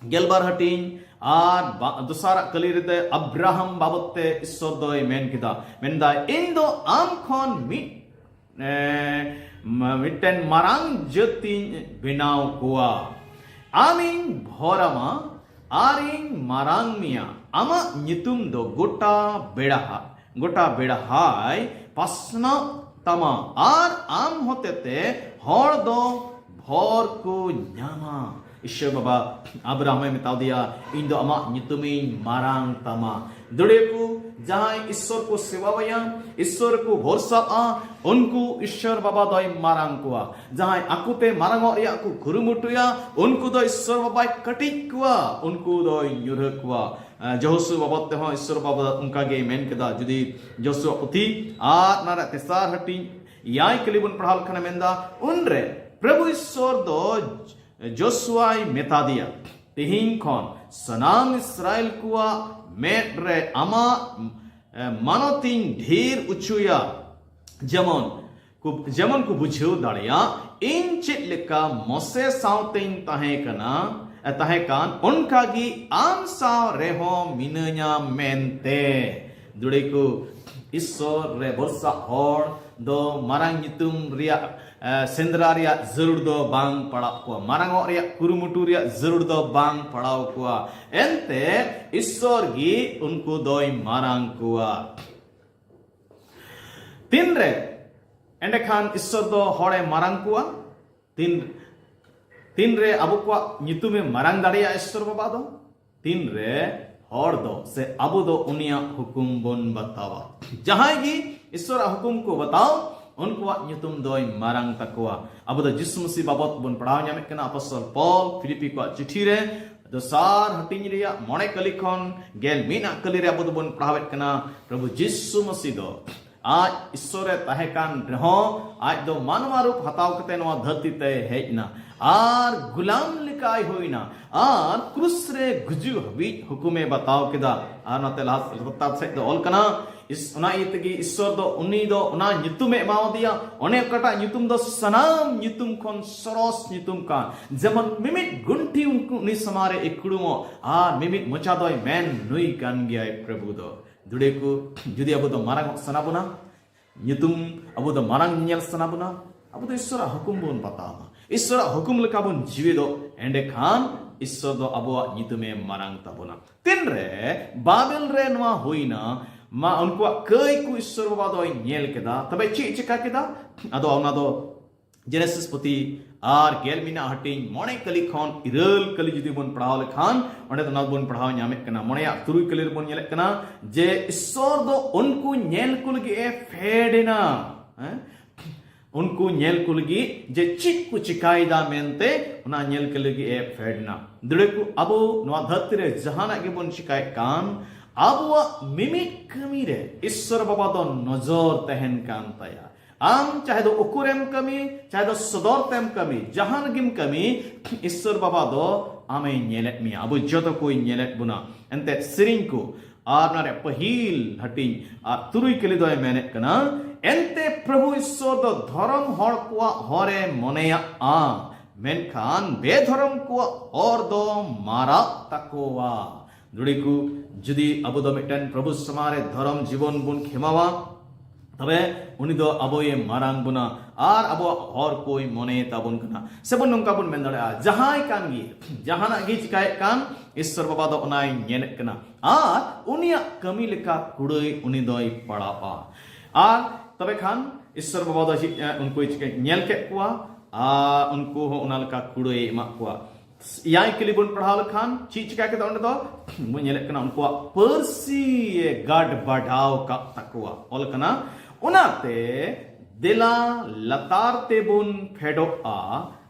ᱜᱮᱞᱵᱟᱨ ᱦᱟᱹᱴᱤᱧ ᱟᱨ ᱵᱟ-, ᱫᱚᱥᱟᱨᱟᱜ ᱠᱟᱹᱞᱤ ᱨᱮᱫᱚ ᱟᱵᱨᱟᱦᱟᱢ ᱵᱟᱵᱚᱛ ᱛᱮ ᱤᱥᱥᱚᱨ ᱫᱚᱭ ᱢᱮᱱ ᱠᱮᱫᱟ, ᱢᱮᱱᱫᱟᱭ, "ᱤᱧ ᱫᱚ ᱟᱢ ᱠᱷᱚᱱ ᱢᱤᱫ, ᱮ, ᱢ-, ᱢᱤᱫᱴᱮᱱ ᱢᱟᱨᱟᱝ ᱡᱟᱹᱛᱤᱧ ᱵᱮᱱᱟᱣ ᱠᱚᱣᱟ᱾ ᱟᱢᱤᱧ ᱵᱷᱚᱨᱟᱢᱟ ᱟᱨᱤᱧ ᱢᱟᱨᱟᱝ ᱢᱮᱭᱟ᱾ ᱟᱢᱟᱜ ᱧᱩᱛᱩᱢ ᱫᱚ ᱜᱚᱴᱟ ᱵᱮᱲᱟ ᱦᱟ-, ᱜᱚᱴᱟ ᱵᱮᱲᱟ ᱦᱟᱭ ᱯᱟᱥᱱᱟᱣ ᱛᱟᱢᱟ ᱟᱨ ᱟᱢ ᱦᱚᱛᱮᱛᱮ ᱦᱚᱲ ᱫᱚ ᱵᱷᱚᱨ ᱠᱚ ᱧᱟᱢᱟ᱾" ᱤᱥᱥᱚᱨ ᱵᱟᱵᱟ ᱟᱵᱨᱟᱦᱟᱢᱮ ᱢᱮᱛᱟᱣ ᱫᱮᱭᱟ, "ᱤᱧ ᱫᱚ ᱟᱢᱟᱜ ᱧᱩᱛᱩᱢᱤᱧ ᱢᱟᱨᱟᱝ ᱛᱟᱢᱟ᱾" ᱫᱩᱲᱤᱭᱟᱹ ᱠᱚ, ᱡᱟᱦᱟᱸᱭ ᱤᱥᱥᱚᱨ ᱠᱚ ᱥᱮᱵᱟᱣᱟᱭᱟ, ᱤᱥᱥᱚᱨ ᱠᱚ ᱵᱷᱚᱨᱥᱟᱜᱼᱟ, ᱩᱱᱠᱩ ᱤᱥᱥᱚᱨ ᱵᱟᱵᱟ ᱫᱚᱭ ᱢᱟᱨᱟᱝ ᱠᱚᱣᱟ᱾ ᱡᱟᱦᱟᱸᱭ ᱟᱠᱚᱛᱮ ᱢᱟᱨᱟᱝᱚᱜ ᱨᱮᱭᱟᱜ ᱠᱚ ᱠᱩᱨᱩᱢᱩᱴᱩᱭᱟ, ᱩᱱᱠᱩ ᱫᱚ ᱤᱥᱥᱚᱨ ᱵᱟᱵᱟᱭ ᱠᱟᱹᱴᱤᱡ ᱠᱚᱣᱟ, ᱩᱱᱠᱩ ᱫᱚᱭ ᱧᱩᱨᱦᱟᱹ ᱠᱚᱣᱟ᱾ ᱮ, ᱡᱚᱦᱳᱥᱩ ᱵᱟᱵᱚᱫ ᱛᱮᱦᱚᱸ ᱤᱥᱥᱚᱨ ᱵᱟᱵᱟ ᱚᱱᱠᱟ ᱜᱮᱭ ᱢᱮᱱ ᱠᱮᱫᱟ᱾ ᱡᱩᱫᱤ ᱡᱚᱦᱳᱥᱩᱣᱟ ᱯᱩᱛᱷᱤ ᱟᱨ ᱚᱱᱟ ᱨᱮᱭᱟᱜ ᱛᱮᱥᱟᱨ ᱦᱟᱹᱴᱤᱧ ᱮᱭᱟᱭ ᱠᱟᱹᱞᱤ ᱵᱚᱱ ᱯᱟᱲᱦᱟᱣ ᱞᱮᱠᱷᱟᱱᱮ ᱢᱮᱱᱫᱟ, ᱩᱱᱨᱮ ᱯᱨᱚᱵᱷᱩ ᱤᱥᱥᱚᱨ ᱫᱚ ᱡᱚᱥᱩᱣᱟᱭ ᱢᱮᱛᱟ ᱫᱮᱭᱟ, "ᱛᱮᱦᱮᱧ ᱠᱷᱚᱱ ᱥᱟᱱᱟᱢ ᱤᱥᱨᱟᱭᱮᱞ ᱠᱚᱣᱟᱜ ᱢᱮᱫ ᱨᱮ ᱟᱢᱟᱜ, ᱮ, ᱢᱟᱱᱚᱛᱤᱧ ᱰᱷᱮᱨ ᱚᱪᱚᱭᱟ, ᱡᱮᱢᱚᱱ ᱠᱚ, ᱡᱮᱢᱚᱱ ᱠᱚ ᱵᱩᱡᱷᱟᱹᱣ ᱫᱟᱲᱮᱭᱟᱜ ᱤᱧ ᱪᱮᱫ ᱞᱮᱠᱟ ᱢᱚᱥᱮ ᱥᱟᱶᱛᱮᱧ ᱛᱟᱦᱮᱸ ᱠᱟᱱᱟ, ᱮ, ᱛᱟᱦᱮᱸ ᱠᱟᱱ, ᱚᱱᱠᱟ ᱜᱮ ᱟᱢ ᱥᱟᱶ ᱨᱮᱦᱚᱸ ᱢᱤᱱᱟᱹᱧᱟ ᱢᱮᱱᱛᱮ᱾" ᱫᱩᱲᱤ ᱠᱚ, ᱤᱥᱥᱚᱨ ᱨᱮ ᱵᱷᱚᱨᱥᱟ ᱦᱚᱲ ᱫᱚ ᱢᱟᱨᱟᱝ ᱧᱩᱛᱩᱢ ᱨᱮᱭᱟᱜ, ᱮ, ᱥᱮᱸᱫᱽᱨᱟ ᱨᱮᱭᱟᱜ ᱡᱟᱹᱨᱩᱲ ᱫᱚ ᱵᱟᱝ ᱯᱟᱲᱟᱣ ᱠᱚᱣᱟ, ᱢᱟᱨᱟᱝᱚᱜ ᱨᱮᱭᱟᱜ ᱠᱩᱨᱩᱢᱩᱴᱩ ᱨᱮᱭᱟᱜ ᱡᱟᱹᱨᱩᱲ ᱫᱚ ᱵᱟᱝ ᱯᱟᱲᱟᱣ ᱠᱚᱣᱟ᱾ ᱮᱱᱛᱮ ᱤᱥᱥᱚᱨ ᱜᱮ ᱩᱱᱠᱩ ᱫᱚᱭ ᱢᱟᱨᱟᱝ ᱠᱚᱣᱟ᱾ ᱛᱤᱱᱨᱮ ᱮᱸᱰᱮᱠᱷᱟᱱ ᱤᱥᱥᱚᱨ ᱫᱚ ᱦᱚᱲᱮ ᱢᱟᱨᱟᱝ ᱠᱚᱣᱟ? ᱛᱤᱱ, ᱛᱤᱱᱨᱮ ᱟᱵᱚ ᱠᱚᱣᱟᱜ ᱧᱩᱛᱩᱢᱮ ᱢᱟᱨᱟᱝ ᱫᱟᱲᱮᱭᱟᱜᱼᱟ ᱤᱥᱥᱚᱨ ᱵᱟᱵᱟ ᱫᱚ? ᱛᱤᱱᱨᱮ ᱦᱚᱲ ᱫᱚ ᱥᱮ ᱟᱵᱚ ᱫᱚ ᱩᱱᱤᱭᱟᱜ ᱦᱩᱠᱩᱢ ᱵᱚᱱ ᱵᱟᱛᱟᱣᱟ᱾ ᱡᱟᱦᱟᱸᱭ ᱜᱮ ᱤᱥᱥᱚᱨᱟᱜ ᱦᱩᱠᱩᱢ ᱠᱚ ᱵᱟᱛᱟᱣ, ᱩᱱᱠᱩᱣᱟᱜ ᱧᱩᱛᱩᱢ ᱫᱚᱭ ᱢᱟᱨᱟᱝ ᱛᱟᱠᱚᱣᱟ᱾ ᱟᱵᱚ ᱫᱚ ᱡᱤᱥᱩ ᱢᱟᱹᱥᱤ ᱵᱟᱵᱚᱛ ᱵᱚᱱ ᱯᱟᱲᱦᱟᱣ ᱧᱟᱢᱮᱫ ᱠᱟᱱᱟ ᱟᱯᱚᱥᱛᱚᱞ ᱯᱚᱞ ᱯᱷᱤᱞᱤᱯᱤ ᱠᱚᱣᱟᱜ ᱪᱤᱴᱷᱤ ᱨᱮ, ᱫᱚᱥᱟᱨ ᱦᱟᱹᱴᱤᱧ ᱨᱮᱭᱟᱜ ᱢᱚᱬᱮ ᱠᱟᱹᱞᱤ ᱠᱷᱚᱱ ᱜᱮᱞ ᱢᱤᱫ ᱟᱜ ᱠᱟᱹᱞᱤ ᱨᱮ ᱟᱵᱚ ᱫᱚᱵᱚᱱ ᱯᱟᱲᱦᱟᱣᱮᱫ ᱠᱟᱱᱟ, ᱯᱨᱚᱵᱷᱩ ᱡᱤᱥᱩ ᱢᱟᱹᱥᱤ ᱫᱚ ᱟᱡ ᱤᱥᱥᱚᱨᱮ ᱛᱟᱦᱮᱸ ᱠᱟᱱ ᱨᱮᱦᱚᱸ, ᱟᱡ ᱫᱚ ᱢᱟᱱᱣᱟ ᱨᱩᱯ ᱦᱟᱛᱟᱣ ᱠᱟᱛᱮ ᱱᱚᱣᱟ ᱫᱷᱟᱹᱨᱛᱤ ᱛᱮᱭ ᱦᱮᱡ ᱮᱱᱟ ᱟᱨ ᱜᱩᱞᱟᱢ ᱞᱮᱠᱟᱭ ᱦᱩᱭᱱᱟ ᱟᱨ ᱠᱨᱩᱥ ᱨᱮ ᱜᱩᱡᱩᱜ ᱦᱟᱹᱵᱤᱡ ᱦᱩᱠᱩᱢᱮ ᱵᱟᱛᱟᱣ ᱠᱮᱫᱟ᱾ ᱟᱨ ᱱᱚᱛᱮ ᱞᱟᱦᱟ ᱞᱟᱛᱟᱨ ᱥᱮᱫ ᱫᱚ ᱚᱞ ᱠᱟᱱᱟ, ᱤᱥ-, ᱚᱱᱟ ᱤᱭᱟᱹ ᱛᱮᱜᱮ ᱤᱥᱥᱚᱨ ᱫᱚ ᱩᱱᱤ ᱫᱚ ᱚᱱᱟ ᱧᱩᱛᱩᱢᱮ ᱮᱢᱟᱣᱟᱫᱮᱭᱟ, ᱚᱱᱮ ᱚᱠᱟᱴᱟᱜ ᱧᱩᱛᱩᱢ ᱫᱚ ᱥᱟᱱᱟᱢ ᱧᱩᱛᱩᱢ ᱠᱷᱚᱱ ᱥᱚᱨᱚᱥ ᱧᱩᱛᱩᱢ ᱠᱟᱱ, ᱡᱮᱢᱚᱱ ᱢᱤᱢᱤᱫ ᱜᱩᱱᱴᱷᱤ ᱩᱱᱠᱩ ᱩᱱᱤ ᱥᱟᱢᱟᱝ ᱨᱮ ᱤᱠᱲᱩᱢᱚᱜ ᱟᱨ ᱢᱤᱢᱤᱫ ᱢᱚᱪᱟ ᱫᱚᱭ ᱢᱮᱱ, "ᱱᱩᱭ ᱠᱟᱱ ᱜᱮᱭᱟᱭ ᱯᱨᱚᱵᱷᱩ ᱫᱚ᱾" ᱫᱩᱲᱮ ᱠᱚ, ᱡᱩᱫᱤ ᱟᱵᱚ ᱫᱚ ᱢᱟᱨᱟᱝᱚᱜ ᱥᱟᱱᱟ ᱵᱚᱱᱟ, ᱧᱩᱛᱩᱢ ᱟᱵᱚ ᱫᱚ ᱢᱟᱨᱟᱝ ᱧᱮᱧᱮᱞ ᱥᱟᱱᱟ ᱵᱚᱱᱟ, ᱟᱵᱚ ᱫᱚ ᱤᱥᱥᱚᱨᱟᱜ ᱦᱩᱠᱩᱢ ᱵᱚᱱ ᱵᱟᱛᱟᱣ ᱢᱟ, ᱤᱥᱥᱚᱨᱟᱜ ᱦᱩᱠᱩᱢ ᱞᱮᱠᱟ ᱵᱚᱱ ᱡᱤᱣᱮᱫᱚᱜ, ᱮᱸᱰᱮᱠᱷᱟᱱ ᱤᱥᱥᱚᱨ ᱫᱚ ᱟᱵᱚᱣᱟᱜ ᱧᱩᱛᱩᱢᱮ ᱢᱟᱨᱟᱝ ᱛᱟᱵᱚᱱᱟ᱾ ᱛᱤᱱᱨᱮ ᱵᱟᱵᱮᱞ ᱨᱮ ᱱᱚᱣᱟ ᱦᱩᱭᱱᱟ, ᱢᱟ ᱩᱱᱠᱩᱣᱟᱜ ᱠᱟᱹᱭ ᱠᱚ ᱤᱥᱥᱚᱨ ᱵᱟᱵᱟ ᱫᱚᱭ ᱧᱮᱞ ᱠᱮᱫᱟ, ᱛᱚᱵᱮ ᱪᱮᱫ ᱪᱮᱠᱟ ᱠᱮᱫᱟ? ᱟᱫᱚ ᱚᱱᱟ ᱫᱚ ᱡᱮᱱᱮᱥᱤᱥ ᱯᱩᱛᱷᱤ ᱟᱨ ᱜᱮᱞ ᱢᱤᱫ ᱦᱟᱹᱴᱤᱧ ᱢᱚᱬᱮ ᱠᱟᱹᱞᱤ ᱠᱷᱚᱱ ᱤᱨᱟᱹᱞ ᱠᱟᱹᱞᱤ ᱡᱩᱫᱤ ᱵᱚᱱ ᱯᱟᱲᱦᱟᱣ ᱞᱮᱠᱷᱟᱱ, ᱚᱸᱰᱮ ᱫᱚ ᱚᱱᱟ ᱵᱚᱱ ᱯᱟᱲᱦᱟᱣ ᱧᱟᱢᱮᱫ ᱠᱟᱱᱟ᱾ ᱢᱚᱬᱮᱭᱟᱜ ᱛᱩᱨᱩᱭ ᱠᱟᱹᱞᱤ ᱨᱮᱵᱚᱱ ᱧᱮᱞᱮᱫ ᱠᱟᱱᱟ ᱡᱮ ᱤᱥᱥᱚᱨ ᱫᱚ ᱩᱱᱠᱩ ᱧᱮᱞ ᱠᱚ ᱞᱟᱹᱜᱤᱫ ᱮ ᱯᱷᱮᱰ ᱮᱱᱟ᱾ ᱦᱮᱸ? ᱩᱱᱠᱩ ᱧᱮᱞ ᱠᱚ ᱞᱟᱹᱜᱤᱫ ᱡᱮ ᱪᱮᱫ ᱠᱚ ᱪᱤᱠᱟᱭᱮᱫᱟ ᱢᱮᱱᱛᱮ, ᱚᱱᱟ ᱧᱮᱞ ᱠᱚ ᱞᱟᱹᱜᱤᱫ ᱮ ᱯᱷᱮᱰ ᱮᱱᱟ᱾ ᱫᱟᱲᱮ ᱠᱚ, ᱟᱵᱚ ᱱᱚᱣᱟ ᱫᱷᱟᱹᱨᱛᱤ ᱨᱮ ᱡᱟᱦᱟᱱᱟᱜ ᱜᱮᱵᱚᱱ ᱪᱤᱠᱟᱭᱮᱫ ᱠᱟᱱ, ᱟᱵᱚᱣᱟᱜ ᱢᱤᱢᱤᱫ ᱠᱟᱹᱢᱤ ᱨᱮ ᱤᱥᱥᱚᱨ ᱵᱟᱵᱟ ᱫᱚ ᱱᱚᱡᱚᱨ ᱛᱟᱦᱮᱱ ᱠᱟᱱ ᱛᱟᱭᱟ᱾ ᱟᱢ ᱪᱟᱦᱮ ᱫᱚ ᱩᱠᱩᱨᱮᱢ ᱠᱟᱹᱢᱤ, ᱪᱟᱦᱮ ᱫᱚ ᱥᱚᱫᱚᱨ ᱛᱮᱢ ᱠᱟᱹᱢᱤ, ᱡᱟᱦᱟᱸ ᱨᱮᱜᱮᱢ ᱠᱟᱹᱢᱤ, ᱤᱥᱥᱚᱨ ᱵᱟᱵᱟ ᱫᱚ ᱟᱢᱮ ᱧᱮᱞᱮᱫ ᱢᱮᱭᱟ᱾ ᱟᱵᱚ ᱡᱚᱛᱚ ᱠᱚᱭ ᱧᱮᱞᱮᱫ ᱵᱚᱱᱟ᱾ ᱮᱱᱛᱮ ᱥᱮᱨᱮᱧ ᱠᱚ ᱟᱨ ᱚᱱᱟ ᱨᱮᱭᱟᱜ ᱯᱟᱹᱦᱤᱞ ᱦᱟᱹᱴᱤᱧ ᱟᱨ ᱛᱩᱨᱩᱭ ᱠᱟᱹᱞᱤ ᱫᱚᱭ ᱢᱮᱱᱮᱫ ᱠᱟᱱᱟ, ᱮᱱᱛᱮ ᱯᱨᱚᱵᱷᱩ ᱤᱥᱥᱚᱨ ᱫᱚ ᱫᱷᱚᱨᱚᱢ ᱦᱚᱲ ᱠᱚᱣᱟᱜ ᱦᱚᱨᱮ ᱢᱚᱱᱮᱭᱟᱜᱼᱟ, ᱢᱮᱱᱠᱷᱟᱱ ᱵᱮᱫᱷᱚᱨᱚᱢ ᱠᱚᱣᱟᱜ ᱦᱚᱨ ᱫᱚ ᱢᱟᱨᱟᱜ ᱛᱟᱠᱚᱣᱟ᱾ ᱫᱩᱲᱤ ᱠᱚ, ᱡᱩᱫᱤ ᱟᱵᱚ ᱫᱚ ᱢᱤᱫᱴᱮᱱ ᱯᱨᱚᱵᱷᱩ ᱥᱟᱢᱟᱝ ᱨᱮ ᱫᱷᱚᱨᱚᱢ ᱡᱤᱵᱚᱱ ᱵᱚᱱ ᱠᱷᱮᱢᱟᱣᱟ, ᱛᱚᱵᱮ ᱩᱱᱤ ᱫᱚ ᱟᱵᱚᱭ ᱢᱟᱨᱟᱝ ᱵᱚᱱᱟ ᱟᱨ ᱟᱵᱚᱣᱟᱜ ᱦᱚᱨ ᱠᱚᱭ ᱢᱚᱱᱮ ᱛᱟᱵᱚᱱ ᱠᱟᱱᱟ᱾ ᱥᱮᱵᱚᱱ ᱱᱚᱝᱠᱟ ᱵᱚᱱ ᱢᱮᱱ ᱫᱟᱲᱮᱭᱟᱜᱼᱟ, ᱡᱟᱦᱟᱸᱭ ᱠᱟᱱ ᱜᱮ, ᱡᱟᱦᱟᱱᱟᱜ ᱜᱮ ᱪᱤᱠᱟᱭᱮᱫ ᱠᱟᱱ, ᱤᱥᱥᱚᱨ ᱵᱟᱵᱟ ᱫᱚ ᱚᱱᱟᱭ ᱧᱮᱞᱮᱫ ᱠᱟᱱᱟ ᱟᱨ ᱩᱱᱤᱭᱟᱜ ᱠᱟᱹᱢᱤ ᱞᱮᱠᱟ ᱠᱩᱲᱟᱹᱭ ᱩᱱᱤ ᱫᱚᱭ ᱯᱟᱲᱟᱣᱟ᱾ ᱟᱨ ᱛᱚᱵᱮ ᱠᱷᱟᱱ ᱤᱥᱥᱚᱨ ᱵᱟᱵᱟ ᱫᱚ ᱪᱮᱫ, ᱮ, ᱩᱱᱠᱩᱭ ᱪᱤᱠᱟᱹ ᱧᱮᱞ ᱠᱮᱫ ᱠᱚᱣᱟ ᱟᱨ ᱩᱱᱠᱩ ᱦᱚᱸ ᱚᱱᱟ ᱞᱮᱠᱟ ᱠᱩᱲᱟᱹᱭ ᱮᱢᱟᱜ ᱠᱚᱣᱟ᱾ ᱮᱭᱟᱭ ᱠᱟᱹᱞᱤ ᱵᱚᱱ ᱯᱟᱲᱦᱟᱣ ᱞᱮᱠᱷᱟᱱ ᱪᱮᱫ ᱪᱤᱠᱟ ᱠᱮᱫᱟ ᱚᱸᱰᱮ ᱫᱚ? ᱵᱚᱱ ᱧᱮᱞᱮᱫ ᱠᱟᱱᱟ ᱩᱱᱠᱩᱣᱟᱜ ᱯᱟᱹᱨᱥᱤ ᱮ ᱜᱟᱰ ᱵᱟᱰᱟᱣ ᱠᱟᱜ ᱛᱟᱠᱚᱣᱟ᱾ ᱚᱞ ᱠᱟᱱᱟ, ᱚᱱᱟᱛᱮ ᱫᱮᱞᱟ ᱞᱟᱛᱟᱨ ᱛᱮᱵᱚᱱ ᱯᱷᱮᱰᱚᱜᱼᱟ,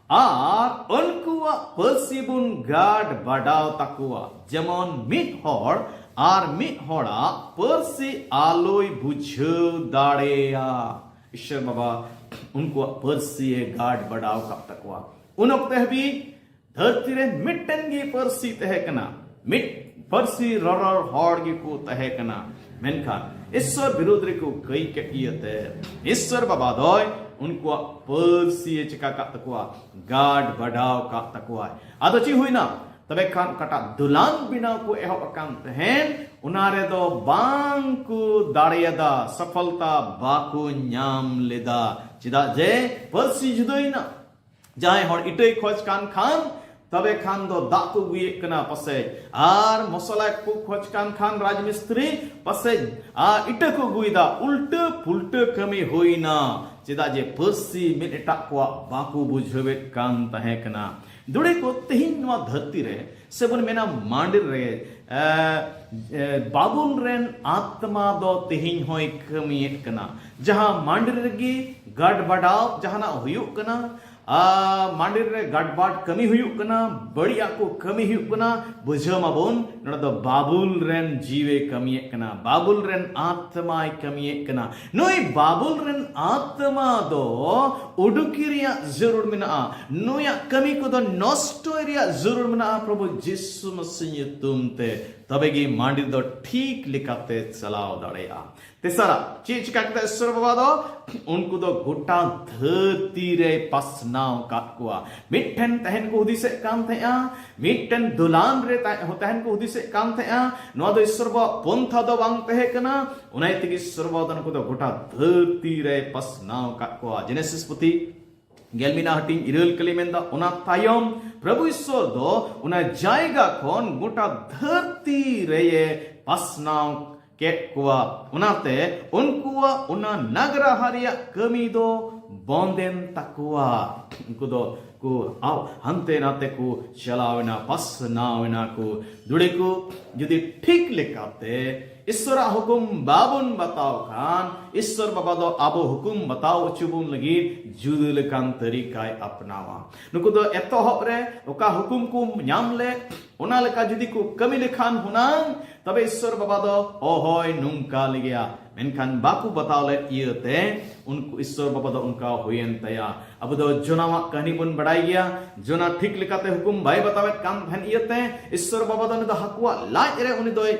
ᱟᱨ ᱩᱱᱠᱩᱣᱟᱜ ᱯᱟᱹᱨᱥᱤ ᱵᱚᱱ ᱜᱟᱰ ᱵᱟᱰᱟᱣ ᱛᱟᱠᱚᱣᱟ, ᱡᱮᱢᱚᱱ ᱢᱤᱫ ᱦᱚᱲ ᱟᱨ ᱢᱤᱫ ᱦᱚᱲᱟᱜ ᱯᱟᱹᱨᱥᱤ ᱟᱞᱚᱭ ᱵᱩᱡᱷᱟᱹᱣ ᱫᱟᱲᱮᱭᱟ᱾ ᱤᱥᱥᱚᱨ ᱵᱟᱵᱟ ᱩᱱᱠᱩᱣᱟᱜ ᱯᱟᱹᱨᱥᱤ ᱮ ᱜᱟᱰ ᱵᱟᱰᱟᱣ ᱠᱟᱜ ᱛᱟᱠᱚᱣᱟ᱾ ᱩᱱ ᱚᱠᱛᱮ ᱦᱟᱹᱵᱤᱡ ᱫᱷᱟᱹᱨᱛᱤ ᱨᱮ ᱢᱤᱫᱴᱮᱱ ᱜᱮ ᱯᱟᱹᱨᱥᱤ ᱛᱟᱦᱮᱸ ᱠᱟᱱᱟ, ᱢᱤᱫ ᱯᱟᱹᱨᱥᱤ ᱨᱚᱨᱚᱲ ᱦᱚᱲ ᱜᱮᱠᱚ ᱛᱟᱦᱮᱸ ᱠᱟᱱᱟ᱾ ᱢᱮᱱᱠᱷᱟᱱ ᱤᱥᱥᱚᱨ ᱵᱤᱨᱩᱫᱽ ᱨᱮᱠᱚ ᱠᱟᱹᱭ ᱠᱮᱫ ᱤᱭᱟᱹᱛᱮ ᱤᱥᱥᱚᱨ ᱵᱟᱵᱟ ᱫᱚᱭ ᱩᱱᱠᱩᱣᱟᱜ ᱯᱟᱹᱨᱥᱤ ᱮ ᱪᱤᱠᱟ ᱠᱟᱜ ᱛᱟᱠᱚᱣᱟ? ᱜᱟᱰ ᱵᱟᱰᱟᱣ ᱠᱟᱜ ᱛᱟᱠᱚᱣᱟᱭ᱾ ᱟᱫᱚ ᱪᱮᱫ ᱦᱩᱭᱱᱟ? ᱛᱚᱵᱮ ᱠᱷᱟᱱ ᱚᱠᱟᱴᱟᱜ ᱫᱩᱞᱟᱱ ᱵᱮᱱᱟᱣ ᱠᱚ ᱮᱦᱚᱵ ᱟᱠᱟᱱ ᱛᱟᱦᱮᱸᱱ, ᱚᱱᱟ ᱨᱮᱫᱚ ᱵᱟᱝ ᱠᱚ ᱫᱟᱲᱮᱭᱟᱫᱟ, ᱥᱚᱯᱷᱚᱞᱛᱟ ᱵᱟᱠᱚ ᱧᱟᱢ ᱞᱮᱫᱟ᱾ ᱪᱮᱫᱟᱜ ᱡᱮ ᱯᱟᱹᱨᱥᱤ ᱡᱩᱫᱟᱹᱭᱮᱱᱟ᱾ ᱡᱟᱦᱟᱸᱭ ᱦᱚᱲ ᱤᱴᱟᱹᱭ ᱠᱷᱚᱡ ᱠᱟᱱ ᱠᱷᱟᱱ, ᱛᱚᱵᱮ ᱠᱷᱟᱱ ᱫᱚ ᱫᱟᱜ ᱠᱚ ᱟᱹᱜᱩᱭᱮᱫ ᱠᱟᱱᱟ ᱯᱟᱥᱮᱡ, ᱟᱨ ᱢᱚᱥᱞᱟ ᱠᱚ ᱠᱷᱚᱡ ᱠᱟᱱ ᱠᱷᱟᱱ ᱨᱟᱡᱽ ᱢᱤᱥᱛᱨᱤ ᱯᱟᱥᱮᱡ ᱟᱨ ᱤᱴᱟᱹ ᱠᱚ ᱟᱹᱜᱩᱭᱮᱫᱟ᱾ ᱩᱞᱴᱟᱹ ᱯᱩᱞᱴᱟᱹ ᱠᱟᱹᱢᱤ ᱦᱩᱭᱱᱟ᱾ ᱪᱮᱫᱟᱜ ᱡᱮ ᱯᱟᱹᱨᱥᱤ ᱢᱤᱫ ᱮᱴᱟᱜ ᱠᱚᱣᱟᱜ ᱵᱟᱠᱚ ᱵᱩᱡᱷᱟᱹᱣᱮᱫ ᱠᱟᱱ ᱛᱟᱦᱮᱸ ᱠᱟᱱᱟ᱾ ᱫᱩᱲᱤ ᱠᱚ, ᱛᱮᱦᱮᱧ ᱱᱚᱣᱟ ᱫᱷᱟᱹᱨᱛᱤ ᱨᱮ ᱥᱮᱵᱚᱱ ᱢᱮᱱᱟ ᱢᱟᱹᱱᱰᱤ ᱨᱮ, ᱮ, ᱮ, ᱵᱟᱵᱩᱞ ᱨᱮᱱ ᱟᱛᱢᱟ ᱫᱚ ᱛᱮᱦᱮᱧ ᱦᱚᱸᱭ ᱠᱟᱹᱢᱤᱭᱮᱫ ᱠᱟᱱᱟ᱾ ᱡᱟᱦᱟᱸ ᱢᱟᱹᱱᱰᱤ ᱨᱮᱜᱮ ᱜᱟᱰ ᱵᱟᱰᱟᱣ ᱡᱟᱦᱟᱱᱟᱜ ᱦᱩᱭᱩᱜ ᱠᱟᱱᱟ, ᱟᱨ ᱢᱟᱹᱱᱰᱤ ᱨᱮ ᱜᱟᱰᱵᱟᱰ ᱠᱟᱹᱢᱤ ᱦᱩᱭᱩᱜ ᱠᱟᱱᱟ, ᱵᱟᱹᱲᱤᱡᱟᱜ ᱠᱚ ᱠᱟᱹᱢᱤ ᱦᱩᱭᱩᱜ ᱠᱟᱱᱟ, ᱵᱩᱡᱷᱟᱹᱣ ᱢᱟᱵᱚᱱ, ᱱᱚᱰᱮ ᱫᱚ ᱵᱟᱵᱩᱞ ᱨᱮᱱ ᱡᱤᱣᱤ ᱠᱟᱹᱢᱤᱭᱮᱫ ᱠᱟᱱᱟ, ᱵᱟᱵᱩᱞ ᱨᱮᱱ ᱟᱛᱢᱟᱭ ᱠᱟᱹᱢᱤᱭᱮᱫ ᱠᱟᱱᱟ᱾ ᱱᱩᱭ ᱵᱟᱵᱩᱞ ᱨᱮᱱ ᱟᱛᱢᱟ ᱫᱚ ᱩᱰᱩᱠᱤ ᱨᱮᱭᱟᱜ ᱡᱟᱹᱨᱩᱲ ᱢᱮᱱᱟᱜᱼᱟ, ᱱᱩᱭᱟᱜ ᱠᱟᱹᱢᱤ ᱠᱚᱫᱚ ᱱᱚᱥᱴᱚᱭ ᱨᱮᱭᱟᱜ ᱡᱟᱹᱨᱩᱲ ᱢᱮᱱᱟᱜᱼᱟ ᱯᱨᱚᱵᱷᱩ ᱡᱤᱥᱩ ᱢᱟᱥᱤ ᱧᱩᱛᱩᱢ ᱛᱮ, ᱛᱚᱵᱮ ᱜᱮ ᱢᱟᱹᱱᱰᱤ ᱫᱚ ᱴᱷᱤᱠ ᱞᱮᱠᱟᱛᱮ ᱪᱟᱞᱟᱣ ᱫᱟᱲᱮᱭᱟᱜᱼᱟ᱾ ᱛᱮᱥᱟᱨᱟᱜ, ᱪᱮᱫ ᱪᱤᱠᱟ ᱠᱮᱫᱟ ᱤᱥᱥᱚᱨ ᱵᱟᱵᱟ ᱫᱚ? ᱩᱱᱠᱩ ᱫᱚ ᱜᱚᱴᱟ ᱫᱷᱟᱹᱨᱛᱤ ᱨᱮᱭ ᱯᱟᱥᱱᱟᱣ ᱠᱟᱫ ᱠᱚᱣᱟ᱾ ᱢᱤᱫᱴᱷᱮᱱ ᱛᱟᱦᱮᱱ ᱠᱚ ᱦᱩᱫᱤᱥᱮᱫ ᱠᱟᱱ ᱛᱟᱦᱮᱸᱜᱼᱟ, ᱢᱤᱫᱴᱮᱱ ᱫᱚᱞᱟᱱ ᱨᱮ ᱛᱟᱦᱮᱸ, ᱛᱟᱦᱮᱱ ᱠᱚ ᱦᱩᱫᱤᱥᱮᱫ ᱠᱟᱱ ᱛᱟᱦᱮᱸᱜᱼᱟ᱾ ᱱᱚᱣᱟ ᱫᱚ ᱤᱥᱥᱚᱨ ᱵᱟᱵᱟᱣᱟᱜ ᱯᱚᱱᱛᱷᱟ ᱫᱚ ᱵᱟᱝ ᱛᱟᱦᱮᱸ ᱠᱟᱱᱟ᱾ ᱚᱱᱟ ᱤᱭᱟᱹ ᱛᱮᱜᱮ ᱤᱥᱥᱚᱨ ᱵᱟᱵᱟ ᱫᱚ ᱱᱩᱠᱩ ᱫᱚ ᱜᱚᱴᱟ ᱫᱷᱟᱹᱨᱛᱤ ᱨᱮᱭ ᱯᱟᱥᱱᱟᱣ ᱠᱟᱫ ᱠᱚᱣᱟ᱾ ᱡᱮᱱᱮᱥᱤᱥ ᱯᱩᱛᱷᱤ ᱜᱮᱞ ᱢᱤᱫ ᱦᱟᱹᱴᱤᱧ ᱤᱨᱟᱹᱞ ᱠᱟᱹᱞᱤ ᱢᱮᱱᱫᱟ, ᱚᱱᱟ ᱛᱟᱭᱚᱢ ᱯᱨᱚᱵᱷᱩ ᱤᱥᱥᱚᱨ ᱫᱚ ᱚᱱᱟ ᱡᱟᱭᱜᱟ ᱠᱷᱚᱱ ᱜᱚᱴᱟ ᱫᱷᱟᱹᱨᱛᱤ ᱨᱮᱭᱮ ᱯᱟᱥᱱᱟᱣ ᱠᱮᱫ ᱠᱚᱣᱟ᱾ ᱚᱱᱟᱛᱮ ᱩᱱᱠᱩᱣᱟᱜ ᱚᱱᱟ ᱱᱟᱜᱽᱨᱟᱦᱟ ᱨᱮᱭᱟᱜ ᱠᱟᱹᱢᱤ ᱫᱚ ᱵᱚᱱᱫᱮᱱ ᱛᱟᱠᱚᱣᱟ᱾ ᱩᱱᱠᱩ ᱫᱚ ᱠᱚ ᱟᱣ-, ᱦᱟᱱᱛᱮ ᱱᱟᱛᱮ ᱠᱚ ᱪᱟᱞᱟᱣ ᱮᱱᱟ, ᱯᱟᱥᱱᱟᱣ ᱮᱱᱟ ᱠᱚ᱾ ᱫᱩᱲᱮ ᱠᱚ ᱡᱩᱫᱤ ᱴᱷᱤᱠ ᱞᱮᱠᱟᱛᱮ ᱤᱥᱥᱚᱨᱟᱜ ᱦᱩᱠᱩᱢ ᱵᱟᱵᱚᱱ ᱵᱟᱛᱟᱣ ᱠᱷᱟᱱ, ᱤᱥᱥᱚᱨ ᱵᱟᱵᱟ ᱫᱚ ᱟᱵᱚ ᱦᱩᱠᱩᱢ ᱵᱟᱛᱟᱣ ᱦᱚᱪᱚ ᱵᱚᱱ ᱞᱟᱹᱜᱤᱫ ᱡᱩᱫᱟᱹ ᱞᱮᱠᱟᱱ ᱛᱟᱹᱨᱤᱠᱟᱭ ᱟᱯᱱᱟᱣᱟ᱾ ᱱᱩᱠᱩ ᱫᱚ ᱮᱛᱚᱦᱚᱵ ᱨᱮ ᱚᱠᱟ ᱦᱩᱠᱩᱢ ᱠᱚ ᱧᱟᱢ ᱞᱮᱫ, ᱚᱱᱟ ᱞᱮᱠᱟ ᱡᱩᱫᱤ ᱠᱚ ᱠᱟᱹᱢᱤ ᱞᱮᱠᱷᱟᱱ ᱦᱩᱱᱟᱝ, ᱛᱚᱵᱮ ᱤᱥᱥᱚᱨ ᱵᱟᱵᱟ ᱫᱚ ᱦᱚᱦᱚᱭ ᱱᱚᱝᱠᱟ ᱞᱮᱜᱮᱭᱟ᱾ ᱢᱮᱱᱠᱷᱟᱱ ᱵᱟᱠᱚ ᱵᱟᱛᱟᱣ ᱞᱮᱫ ᱤᱭᱟᱹᱛᱮ ᱩᱱᱠᱩ ᱤᱥᱥᱚᱨ ᱵᱟᱵᱟ ᱫᱚ ᱚᱱᱠᱟ ᱦᱩᱭᱮᱱ ᱛᱟᱭᱟ᱾ ᱟᱵᱚ ᱫᱚ ᱡᱚᱱᱟᱣᱟᱜ ᱠᱟᱹᱦᱱᱤ ᱵᱚᱱ ᱵᱟᱰᱟᱭ ᱜᱮᱭᱟ᱾ ᱡᱚᱱᱟ ᱴᱷᱤᱠ ᱞᱮᱠᱟᱛᱮ ᱦᱩᱠᱩᱢ ᱵᱟᱭ ᱵᱟᱛᱟᱣᱮᱫ ᱠᱟᱱ ᱛᱟᱦᱮᱱ ᱤᱭᱟᱹᱛᱮ ᱤᱥᱥᱚᱨ ᱵᱟᱵᱟ ᱫᱚ ᱩᱱᱤ ᱫᱚ ᱦᱟᱹᱠᱩᱣᱟᱜ ᱞᱟᱡ ᱨᱮ ᱩᱱᱤ ᱫᱚᱭ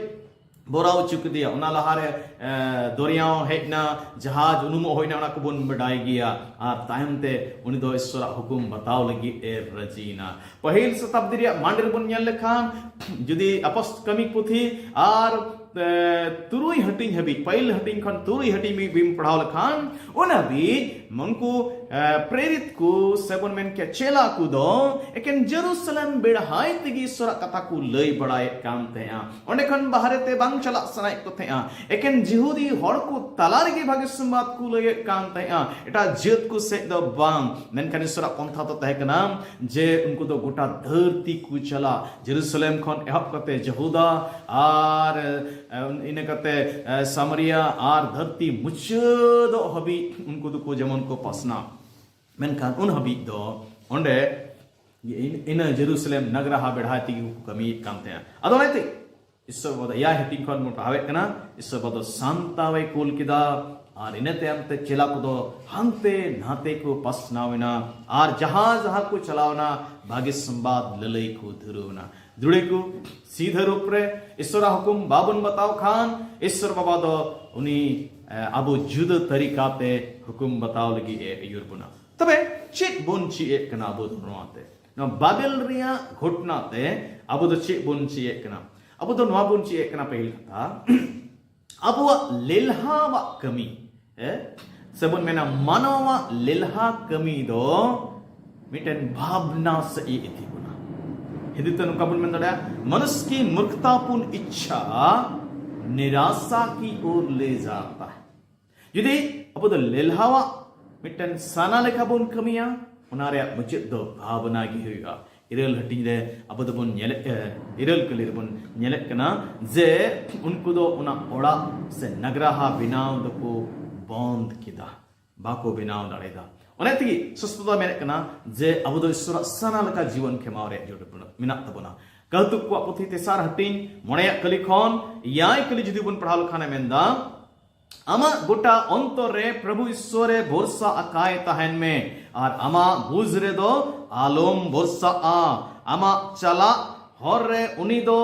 ᱵᱚᱨᱟᱣ ᱦᱚᱪᱚ ᱠᱮᱫᱮᱭᱟ᱾ ᱚᱱᱟ ᱞᱟᱦᱟᱨᱮ, ᱮ, ᱫᱚᱨᱭᱟ ᱦᱮᱡ ᱮᱱᱟ, ᱡᱟᱦᱟᱡᱽ ᱩᱱᱩᱢᱚᱜ ᱦᱩᱭ ᱮᱱᱟ, ᱚᱱᱟ ᱠᱚᱵᱚᱱ ᱵᱟᱰᱟᱭ ᱜᱮᱭᱟ᱾ ᱟᱨ ᱛᱟᱭᱚᱢ ᱛᱮ ᱩᱱᱤ ᱫᱚ ᱤᱥᱥᱚᱨᱟᱜ ᱦᱩᱠᱩᱢ ᱵᱟᱛᱟᱣ ᱞᱟᱹᱜᱤᱫ ᱮ ᱨᱟᱹᱡᱤᱭᱮᱱᱟ᱾ ᱯᱟᱹᱦᱤᱞ ᱥᱚᱛᱟᱵᱫᱤ ᱨᱮᱭᱟᱜ ᱢᱟᱱᱰᱮᱨ ᱵᱚᱱ ᱧᱮᱞ ᱞᱮᱠᱷᱟᱱ, ᱡᱩᱫᱤ ᱟᱯᱚᱥᱛᱚᱞ ᱠᱟᱹᱢᱤ ᱯᱩᱛᱷᱤ ᱟᱨ, ᱮ, ᱛᱩᱨᱩᱭ ᱦᱟᱹᱴᱤᱧ ᱦᱟᱹᱵᱤᱡ, ᱯᱟᱹᱦᱤᱞ ᱦᱟᱹᱴᱤᱧ ᱠᱷᱚᱱ ᱛᱩᱨᱩᱭ ᱦᱟᱹᱴᱤᱧ ᱦᱟᱹᱵᱤᱡ ᱵᱤᱱ ᱯᱟᱲᱦᱟᱣ ᱞᱮᱠᱷᱟᱱ, ᱚᱱᱟ ᱦᱟᱹᱵᱤᱡ ᱩᱱᱠᱩ, ᱮ, ᱯᱨᱮᱨᱤᱛ ᱠᱚ ᱥᱮ ᱵᱚᱱ ᱢᱮᱱ ᱠᱮᱭᱟ ᱪᱮᱞᱟ ᱠᱚ ᱫᱚ ᱮᱠᱮᱱ ᱡᱮᱨᱩᱥᱟᱞᱮᱢ ᱵᱮᱲᱦᱟᱭ ᱛᱮᱜᱮ ᱤᱥᱥᱚᱨᱟᱜ ᱠᱟᱛᱷᱟ ᱠᱚ ᱞᱟᱹᱭ ᱵᱟᱲᱟᱭᱮᱫ ᱠᱟᱱ ᱛᱟᱦᱮᱸᱜᱼᱟ᱾ ᱚᱸᱰᱮ ᱠᱷᱚᱱ ᱵᱟᱦᱨᱮ ᱛᱮ ᱵᱟᱝ ᱪᱟᱞᱟᱜ ᱥᱟᱱᱟᱭᱮᱫ ᱠᱚ ᱛᱟᱦᱮᱸᱜᱼᱟ᱾ ᱮᱠᱮᱱ ᱡᱤᱦᱩᱫᱤ ᱦᱚᱲ ᱠᱚ ᱛᱟᱞᱟ ᱨᱮᱜᱮ ᱵᱷᱟᱜᱮ ᱥᱚᱢᱵᱟᱫ ᱠᱚ ᱞᱟᱹᱭᱮᱫ ᱠᱟᱱ ᱛᱟᱦᱮᱸᱜᱼᱟ, ᱮᱴᱟᱜ ᱡᱟᱹᱛ ᱠᱚ ᱥᱮᱫ ᱫᱚ ᱵᱟᱝ᱾ ᱢᱮᱱᱠᱷᱟᱱ ᱤᱥᱥᱚᱨᱟᱜ ᱯᱚᱱᱛᱷᱟ ᱫᱚ ᱛᱟᱦᱮᱸ ᱠᱟᱱᱟ ᱡᱮ ᱩᱱᱠᱩ ᱫᱚ ᱜᱚᱴᱟ ᱫᱷᱟᱹᱨᱛᱤ ᱠᱚ ᱪᱟᱞᱟᱜ, ᱡᱮᱨᱩᱥᱟᱞᱮᱢ ᱠᱷᱚᱱ ᱮᱦᱚᱵ ᱠᱟᱛᱮ ᱡᱮᱦᱩᱫᱟ ᱟᱨ, ᱮ, ᱤᱱᱟᱹ ᱠᱟᱛᱮ, ᱮ, ᱥᱟᱢᱟᱨᱤᱭᱟ ᱟᱨ ᱫᱷᱟᱹᱨᱛᱤ ᱢᱩᱪᱟᱹᱫᱚᱜ ᱦᱟᱹᱵᱤᱡ ᱩᱱᱠᱩ ᱫᱚᱠᱚ ᱡᱮᱢᱚᱱ ᱠᱚ ᱯᱟᱥᱱᱟᱣ᱾ ᱢᱮᱱᱠᱷᱟᱱ ᱩᱱ ᱦᱟᱹᱵᱤᱡ ᱫᱚ ᱚᱸᱰᱮ ᱤᱱᱟᱹ ᱡᱮᱨᱩᱥᱟᱞᱮᱢ ᱱᱟᱜᱽᱨᱟᱦᱟ ᱵᱮᱲᱦᱟᱭ ᱛᱮᱜᱮ ᱠᱚ ᱠᱟᱹᱢᱤᱭᱮᱫ ᱠᱟᱱ ᱛᱟᱦᱮᱸᱫ᱾ ᱟᱫᱚ ᱚᱱᱟᱛᱮ ᱤᱥᱥᱚᱨ ᱵᱟᱵᱟ ᱫᱚ ᱮᱭᱟᱭ ᱦᱟᱹᱴᱤᱧ ᱠᱷᱚᱱ ᱵᱚᱱ ᱯᱟᱲᱦᱟᱣᱮᱫ ᱠᱟᱱᱟ, ᱤᱥᱥᱚᱨ ᱵᱟᱵᱟ ᱫᱚ ᱥᱟᱱᱛᱟᱣᱮ ᱠᱩᱞ ᱠᱮᱫᱟ᱾ ᱟᱨ ᱤᱱᱟᱹ ᱛᱟᱭᱚᱢ ᱛᱮ ᱪᱮᱞᱟ ᱠᱚᱫᱚ ᱦᱟᱱᱛᱮ ᱱᱟᱛᱮ ᱠᱚ ᱯᱟᱥᱱᱟᱣ ᱮᱱᱟ᱾ ᱟᱨ ᱡᱟᱦᱟᱸ ᱡᱟᱦᱟᱸ ᱠᱚ ᱪᱟᱞᱟᱣ ᱮᱱᱟ, ᱵᱷᱟᱜᱮ ᱥᱚᱢᱵᱟᱫ ᱞᱟᱹᱞᱟᱹᱭ ᱠᱚ ᱫᱷᱩᱨᱟᱹᱣ ᱮᱱᱟ᱾ ᱫᱩᱲᱮ ᱠᱚ ᱥᱤᱫᱷᱟᱹ ᱨᱩᱯ ᱨᱮ ᱤᱥᱥᱚᱨᱟᱜ ᱦᱩᱠᱩᱢ ᱵᱟᱵᱚᱱ ᱵᱟᱛᱟᱣ ᱠᱷᱟᱱ, ᱤᱥᱥᱚᱨ ᱵᱟᱵᱟ ᱫᱚ ᱩᱱᱤ, ᱮ, ᱟᱵᱚ ᱡᱩᱫᱟᱹ ᱛᱟᱹᱨᱤᱠᱟ ᱛᱮ ᱦᱩᱠᱩᱢ ᱵᱟᱛᱟᱣ ᱞᱟᱹᱜᱤᱫ ᱮ ᱟᱹᱭᱩᱨ ᱵᱚᱱᱟ᱾ ᱛᱚᱵᱮ ᱪᱮᱫ ᱵᱚᱱ ᱪᱮᱫ ᱮᱫ ᱠᱟᱱᱟ ᱟᱵᱚ ᱫᱚ ᱱᱚᱣᱟ ᱛᱮ? ᱱᱚᱣᱟ ᱵᱟᱵᱮᱞ ᱨᱮᱭᱟᱜ ᱜᱷᱚᱴᱱᱟ ᱛᱮ ᱟᱵᱚ ᱫᱚ ᱪᱮᱫ ᱵᱚᱱ ᱪᱮᱫ ᱮᱫ ᱠᱟᱱᱟ? ᱟᱵᱚ ᱫᱚ ᱱᱚᱣᱟ ᱵᱚᱱ ᱪᱮᱫ ᱮᱫ ᱠᱟᱱᱟ, ᱯᱟᱹᱦᱤᱞ ᱠᱟᱛᱷᱟ, ᱟᱵᱚᱣᱟᱜ ᱞᱮᱞᱦᱟᱣᱟᱜ ᱠᱟᱹᱢᱤ, ᱦᱮᱸ, ᱥᱮᱵᱚᱱ ᱢᱮᱱᱟ ᱢᱟᱱᱣᱟᱜ ᱞᱮᱞᱦᱟ ᱠᱟᱹᱢᱤ ᱫᱚ ᱢᱤᱫᱴᱮᱱ ᱵᱷᱟᱵᱽᱱᱟ ᱥᱮᱫ ᱮ ᱤᱫᱤ ᱵᱚᱱᱟ᱾ ᱦᱤᱱᱫᱤ ᱛᱮ ᱱᱚᱝᱠᱟ ᱵᱚᱱ ᱢᱮᱱ ᱫᱟᱲᱮᱭᱟᱜᱼᱟ, ᱢᱟᱱᱩᱥ ᱠᱤ ᱢᱩᱨᱠᱷᱛᱟᱯᱩᱨᱱ ᱤᱪᱪᱷᱟ ᱱᱤᱨᱟᱥᱟ ᱠᱤ ᱳᱨ ᱞᱮ ᱡᱟᱛᱟ ᱦᱮ᱾ ᱡᱩᱫᱤ ᱟᱵᱚ ᱫᱚ ᱞᱮᱞᱦᱟᱣᱟᱜ ᱢᱤᱫᱴᱮᱱ ᱥᱟᱱᱟ ᱞᱮᱠᱟ ᱵᱚᱱ ᱠᱟᱹᱢᱤᱭᱟ, ᱚᱱᱟ ᱨᱮᱭᱟᱜ ᱢᱩᱪᱟᱹᱫ ᱫᱚ ᱵᱷᱟᱵᱽᱱᱟ ᱜᱮ ᱦᱩᱭᱩᱜᱼᱟ᱾ ᱤᱨᱟᱹᱞ ᱦᱟᱹᱴᱤᱧ ᱨᱮ ᱟᱵᱚ ᱫᱚᱵᱚᱱ ᱧᱮᱞᱮᱫ, ᱮ, ᱤᱨᱟᱹᱞ ᱠᱟᱹᱞᱤ ᱨᱮᱵᱚᱱ ᱧᱮᱞᱮᱫ ᱠᱟᱱᱟ ᱡᱮ ᱩᱱᱠᱩ ᱫᱚ ᱚᱱᱟ ᱚᱲᱟᱜ ᱥᱮ ᱱᱟᱜᱽᱨᱟᱦᱟ ᱵᱮᱱᱟᱣ ᱫᱚᱠᱚ ᱵᱚᱱᱫ ᱠᱮᱫᱟ, ᱵᱟᱠᱚ ᱵᱮᱱᱟᱣ ᱫᱟᱲᱮᱭᱟᱫᱟ᱾ ᱚᱱᱟ ᱛᱮᱜᱮ ᱥᱚᱥᱛᱚ ᱫᱚ ᱢᱮᱱᱮᱫ ᱠᱟᱱᱟ ᱡᱮ ᱟᱵᱚ ᱫᱚ ᱤᱥᱚᱨᱟᱜ ᱥᱟᱱᱟ ᱞᱮᱠᱟ ᱡᱤᱵᱚᱱ ᱠᱷᱮᱢᱟᱣ ᱨᱮᱭᱟᱜ ᱡᱟᱹᱨᱩᱲ ᱢᱮᱱᱟᱜ ᱛᱟᱵᱚᱱᱟ᱾ ᱠᱟᱹᱦᱛᱩᱠ ᱠᱚᱣᱟᱜ ᱯᱩᱛᱷᱤ ᱛᱮᱥᱟᱨ ᱦᱟᱹᱴᱤᱧ ᱢᱚᱬᱮᱭᱟᱜ ᱠᱟᱹᱞᱤ ᱠᱷᱚᱱ ᱮᱭᱟᱭ ᱠᱟᱹᱞᱤ ᱡᱩᱫᱤ ᱵᱚᱱ ᱯᱟᱲᱦᱟᱣ ᱞᱮᱠᱷᱟᱱ ᱮ ᱢᱮᱱᱫᱟ, ᱟᱢᱟᱜ ᱜᱚᱴᱟ ᱚᱱᱛᱚᱨ ᱨᱮ ᱯᱨᱚᱵᱷᱩ ᱤᱥᱥᱚᱨ ᱮ ᱵᱷᱚᱨᱥᱟ ᱟᱠᱟᱭ ᱛᱟᱦᱮᱱ ᱢᱮ, ᱟᱨ ᱟᱢᱟᱜ ᱵᱩᱡᱽ ᱨᱮᱫᱚ ᱟᱞᱚᱢ ᱵᱷᱚᱨᱥᱟᱜᱼᱟ᱾ ᱟᱢᱟᱜ ᱪᱟᱞᱟᱜ ᱦᱚᱨ ᱨᱮ ᱩᱱᱤ ᱫᱚ,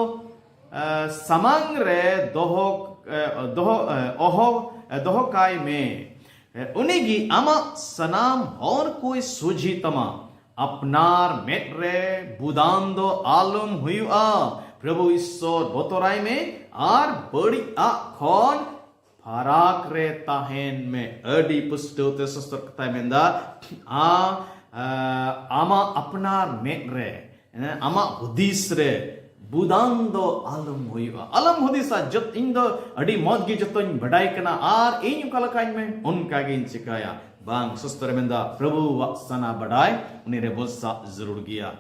ᱮ, ᱥᱟᱢᱟᱝ ᱨᱮ ᱫᱚᱦᱚ, ᱮ, ᱫᱚᱦᱚ, ᱮ, ᱚᱦᱚ, ᱮ, ᱫᱚᱦᱚ ᱠᱟᱭ ᱢᱮ᱾ ᱮ, ᱩᱱᱤ ᱜᱮ ᱟᱢᱟᱜ ᱥᱟᱱᱟᱢ ᱦᱚᱨ ᱠᱚᱭ ᱥᱚᱡᱷᱮ ᱛᱟᱢᱟ᱾ ᱟᱯᱱᱟᱨ ᱢᱮᱫ ᱨᱮ ᱵᱩᱫᱟᱱ ᱫᱚ ᱟᱞᱚᱢ ᱦᱩᱭᱩᱜᱼᱟ᱾ ᱯᱨᱚᱵᱷᱩ ᱤᱥᱥᱚᱨ ᱵᱚᱛᱚᱨᱟᱭ ᱢᱮ ᱟᱨ ᱵᱟᱹᱲᱤᱡ ᱟᱜ ᱠᱷᱚᱱ ᱯᱷᱟᱨᱟᱠ ᱨᱮ ᱛᱟᱦᱮᱱ ᱢᱮ᱾ ᱟᱹᱰᱤ ᱯᱩᱥᱴᱟᱹᱣ ᱛᱮ ᱥᱚᱥᱛᱚᱨ ᱠᱟᱛᱷᱟᱭ ᱢᱮᱱᱫᱟ, ᱟ, ᱟ, ᱟᱢᱟᱜ ᱟᱯᱱᱟᱨ ᱢᱮᱫ ᱨᱮ, ᱮ, ᱟᱢᱟᱜ ᱦᱩᱫᱤᱥ ᱨᱮ ᱵᱩᱫᱟᱱ ᱫᱚ ᱟᱞᱚᱢ ᱦᱩᱭᱩᱜᱼᱟ, ᱟᱞᱚᱢ ᱦᱩᱫᱤᱥᱟ᱾ ᱡᱚᱛ-, ᱤᱧ ᱫᱚ ᱟᱹᱰᱤ ᱢᱚᱡᱽ ᱜᱮ ᱡᱚᱛᱚᱧ ᱵᱟᱰᱟᱭ ᱠᱟᱱᱟ ᱟᱨ ᱤᱧ ᱚᱠᱟ ᱞᱮᱠᱟᱧ ᱢᱮ ᱚᱱᱠᱟ ᱜᱤᱧ ᱪᱤᱠᱟᱹᱭᱟ᱾ ᱵᱟᱝ, ᱥᱚᱥᱛᱚᱨᱮ ᱢᱮᱱᱫᱟ ᱯᱨᱚᱵᱷᱩᱣᱟᱜ ᱥᱟᱱᱟ ᱵᱟᱰᱟᱭ, ᱩᱱᱤ ᱨᱮ ᱵᱷᱚᱨᱥᱟ ᱡᱟᱹᱨᱩᱲ ᱜᱮᱭᱟ᱾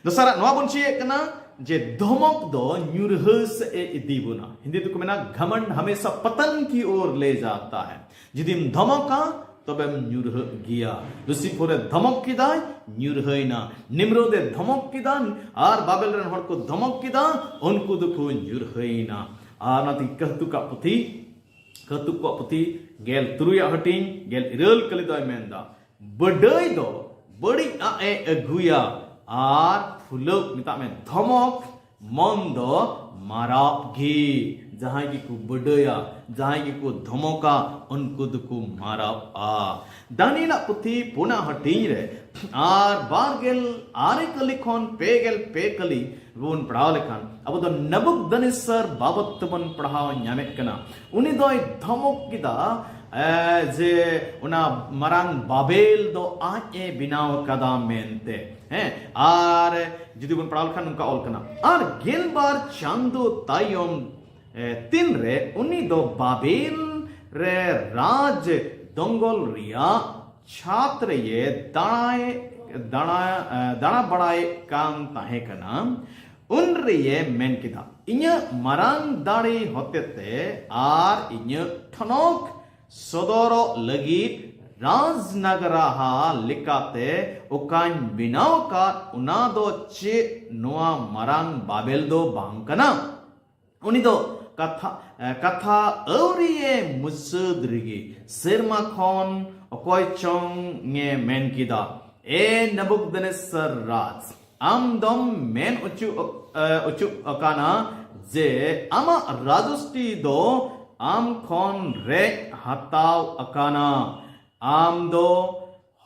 ᱫᱚᱥᱟᱨᱟᱜ ᱱᱚᱣᱟ ᱵᱚᱱ ᱪᱮᱫ ᱠᱟᱱᱟ ᱡᱮ ᱫᱷᱚᱢᱚᱠ ᱫᱚ ᱧᱩᱨᱦᱟᱹ ᱥᱮᱫ ᱮ ᱤᱫᱤ ᱵᱚᱱᱟ᱾ ᱦᱤᱱᱫᱤ ᱫᱚᱠᱚ ᱢᱮᱱᱟ, ᱜᱷᱟᱢᱟᱱᱰ ᱦᱟᱢᱮᱥᱟ ᱯᱟᱛᱟᱱ ᱠᱤ ᱳᱨ ᱞᱮ ᱡᱟᱛᱟ ᱦᱮ᱾ ᱡᱩᱫᱤᱢ ᱫᱷᱚᱢᱚᱠᱟ, ᱛᱚᱵᱮᱢ ᱧᱩᱨᱦᱟᱹᱜ ᱜᱮᱭᱟ᱾ ᱞᱩᱥᱤᱯᱷᱚᱨ ᱮ ᱫᱷᱚᱢᱚᱠ ᱠᱮᱫᱟᱭ, ᱧᱩᱨᱦᱟᱹᱭᱱᱟ᱾ ᱱᱤᱢᱨᱳᱫ ᱮ ᱫᱷᱚᱢᱚᱠ ᱠᱮᱫᱟ, ᱟᱨ ᱵᱟᱵᱮᱞ ᱨᱮᱱ ᱦᱚᱲ ᱠᱚ ᱫᱷᱚᱢᱚᱠ ᱠᱮᱫᱟ, ᱩᱱᱠᱩ ᱫᱚᱠᱚ ᱧᱩᱨᱦᱟᱹᱭᱱᱟ᱾ ᱟᱨ ᱚᱱᱟᱛᱮ ᱠᱟᱹᱦᱛᱩᱠᱟᱜ ᱯᱩᱛᱷᱤ, ᱠᱟᱹᱦᱛᱩᱠ ᱠᱚᱣᱟᱜ ᱯᱩᱛᱷᱤ ᱜᱮᱞ ᱛᱩᱨᱩᱭᱟᱜ ᱦᱟᱹᱴᱤᱧ ᱜᱮᱞ ᱤᱨᱟᱹᱞ ᱠᱟᱹᱞᱤ ᱫᱚᱭ ᱢᱮᱱᱫᱟ, ᱵᱟᱹᱰᱟᱹᱭ ᱫᱚ ᱵᱟᱹᱲᱤᱡ ᱟᱜ ᱮ ᱟᱹᱜᱩᱭᱟ, ᱟᱨ ᱯᱷᱩᱞᱟᱹᱣ, ᱢᱮᱛᱟᱜ ᱢᱮ, ᱫᱷᱚᱢᱚᱠ ᱢᱚᱱ ᱫᱚ ᱢᱟᱨᱟᱣ ᱜᱮ᱾ ᱡᱟᱦᱟᱸᱭ ᱜᱮᱠᱚ ᱵᱟᱹᱰᱟᱹᱭᱟ, ᱡᱟᱦᱟᱸᱭ ᱜᱮᱠᱚ ᱫᱷᱚᱢᱚᱠᱟ, ᱩᱱᱠᱩ ᱫᱚᱠᱚ ᱢᱟᱨᱟᱣᱟ᱾ ᱫᱟᱱᱤᱭᱮᱞᱟᱜ ᱯᱩᱛᱷᱤ ᱯᱩᱱᱟᱜ ᱦᱟᱹᱴᱤᱧ ᱨᱮ ᱟᱨ ᱵᱟᱨ ᱜᱮᱞ ᱟᱨᱮ ᱠᱟᱹᱞᱤ ᱠᱷᱚᱱ ᱯᱮ ᱜᱮᱞ ᱯᱮ ᱠᱟᱹᱞᱤ ᱵᱚᱱ ᱯᱟᱲᱦᱟᱣ ᱞᱮᱠᱷᱟᱱ, ᱟᱵᱚ ᱫᱚ ᱱᱮᱵᱩᱠᱫᱱᱮᱥᱥᱟᱨ ᱵᱟᱵᱚᱛ ᱛᱮᱵᱚᱱ ᱯᱟᱲᱦᱟᱣ ᱧᱟᱢᱮᱫ ᱠᱟᱱᱟ᱾ ᱩᱱᱤ ᱫᱚᱭ ᱫᱷᱚᱢᱚᱠ ᱠᱮᱫᱟ, ᱮ, ᱡᱮ ᱚᱱᱟ ᱢᱟᱨᱟᱝ ᱵᱟᱵᱮᱞ ᱫᱚ ᱟᱡ ᱮ ᱵᱮᱱᱟᱣ ᱠᱟᱫᱟ ᱢᱮᱱᱛᱮ᱾ ᱦᱮᱸ, ᱟᱨ ᱡᱩᱫᱤ ᱵᱚᱱ ᱯᱟᱲᱦᱟᱣ ᱞᱮᱠᱷᱟᱱ ᱱᱚᱝᱠᱟ ᱚᱞ ᱠᱟᱱᱟ, ᱟᱨ ᱜᱮᱞᱵᱟᱨ ᱪᱟᱸᱫᱳ ᱛᱟᱭᱚᱢ, ᱮ, ᱛᱤᱱᱨᱮ ᱩᱱᱤ ᱫᱚ ᱵᱟᱵᱮᱞ ᱨᱮ ᱨᱟᱡᱽ ᱫᱚᱝᱜᱚᱞ ᱨᱮᱭᱟᱜ ᱪᱷᱟᱫᱽ ᱨᱮᱭᱮ ᱫᱟᱬᱟᱭ ᱫᱟᱬᱟ ᱫᱟᱬᱟ ᱵᱟᱲᱟᱭᱮᱫ ᱠᱟᱱ ᱛᱟᱦᱮᱸ ᱠᱟᱱᱟ᱾ ᱩᱱ ᱨᱮᱭᱮ ᱢᱮᱱ ᱠᱮᱫᱟ, ᱤᱧᱟᱹᱜ ᱢᱟᱨᱟᱝ ᱫᱟᱲᱮ ᱦᱚᱛᱮᱛᱮ ᱟᱨ ᱤᱧᱟᱹᱜ ᱴᱷᱚᱱᱚᱠ ᱥᱚᱫᱚᱨᱚᱜ ᱞᱟᱹᱜᱤᱫ ᱨᱟᱡᱽᱱᱟᱜᱽᱨᱟᱦᱟ ᱞᱮᱠᱟᱛᱮ ᱚᱠᱟᱧ ᱵᱮᱱᱟᱣ ᱟᱠᱟᱫ, ᱚᱱᱟ ᱫᱚ ᱪᱮᱫ ᱱᱚᱣᱟ ᱢᱟᱨᱟᱝ ᱵᱟᱵᱮᱞ ᱫᱚ ᱵᱟᱝ ᱠᱟᱱᱟ? ᱩᱱᱤ ᱫᱚ ᱠᱟᱛᱷᱟ ᱠᱟᱛᱷᱟ ᱟᱹᱣᱨᱤᱭᱮ ᱢᱩᱪᱟᱹᱫ ᱨᱮᱜᱮ ᱥᱮᱨᱢᱟ ᱠᱷᱚᱱ ᱚᱠᱚᱭ ᱪᱚᱝ ᱮ ᱢᱮᱱ ᱠᱮᱫᱟ, ᱮ ᱱᱮᱵᱩᱠᱫᱱᱮᱥᱟᱨ ᱨᱟᱡᱽ, ᱟᱢ ᱫᱚᱢ ᱢᱮᱱ ᱚᱪᱚ ᱚᱪᱚ ᱟᱠᱟᱱᱟ ᱡᱮ ᱟᱢᱟᱜ ᱨᱟᱡᱚᱥᱴᱤ ᱫᱚ ᱟᱢ ᱠᱷᱚᱱ ᱨᱮᱡ ᱦᱟᱛᱟᱣ ᱟᱠᱟᱱᱟ᱾ ᱟᱢ ᱫᱚ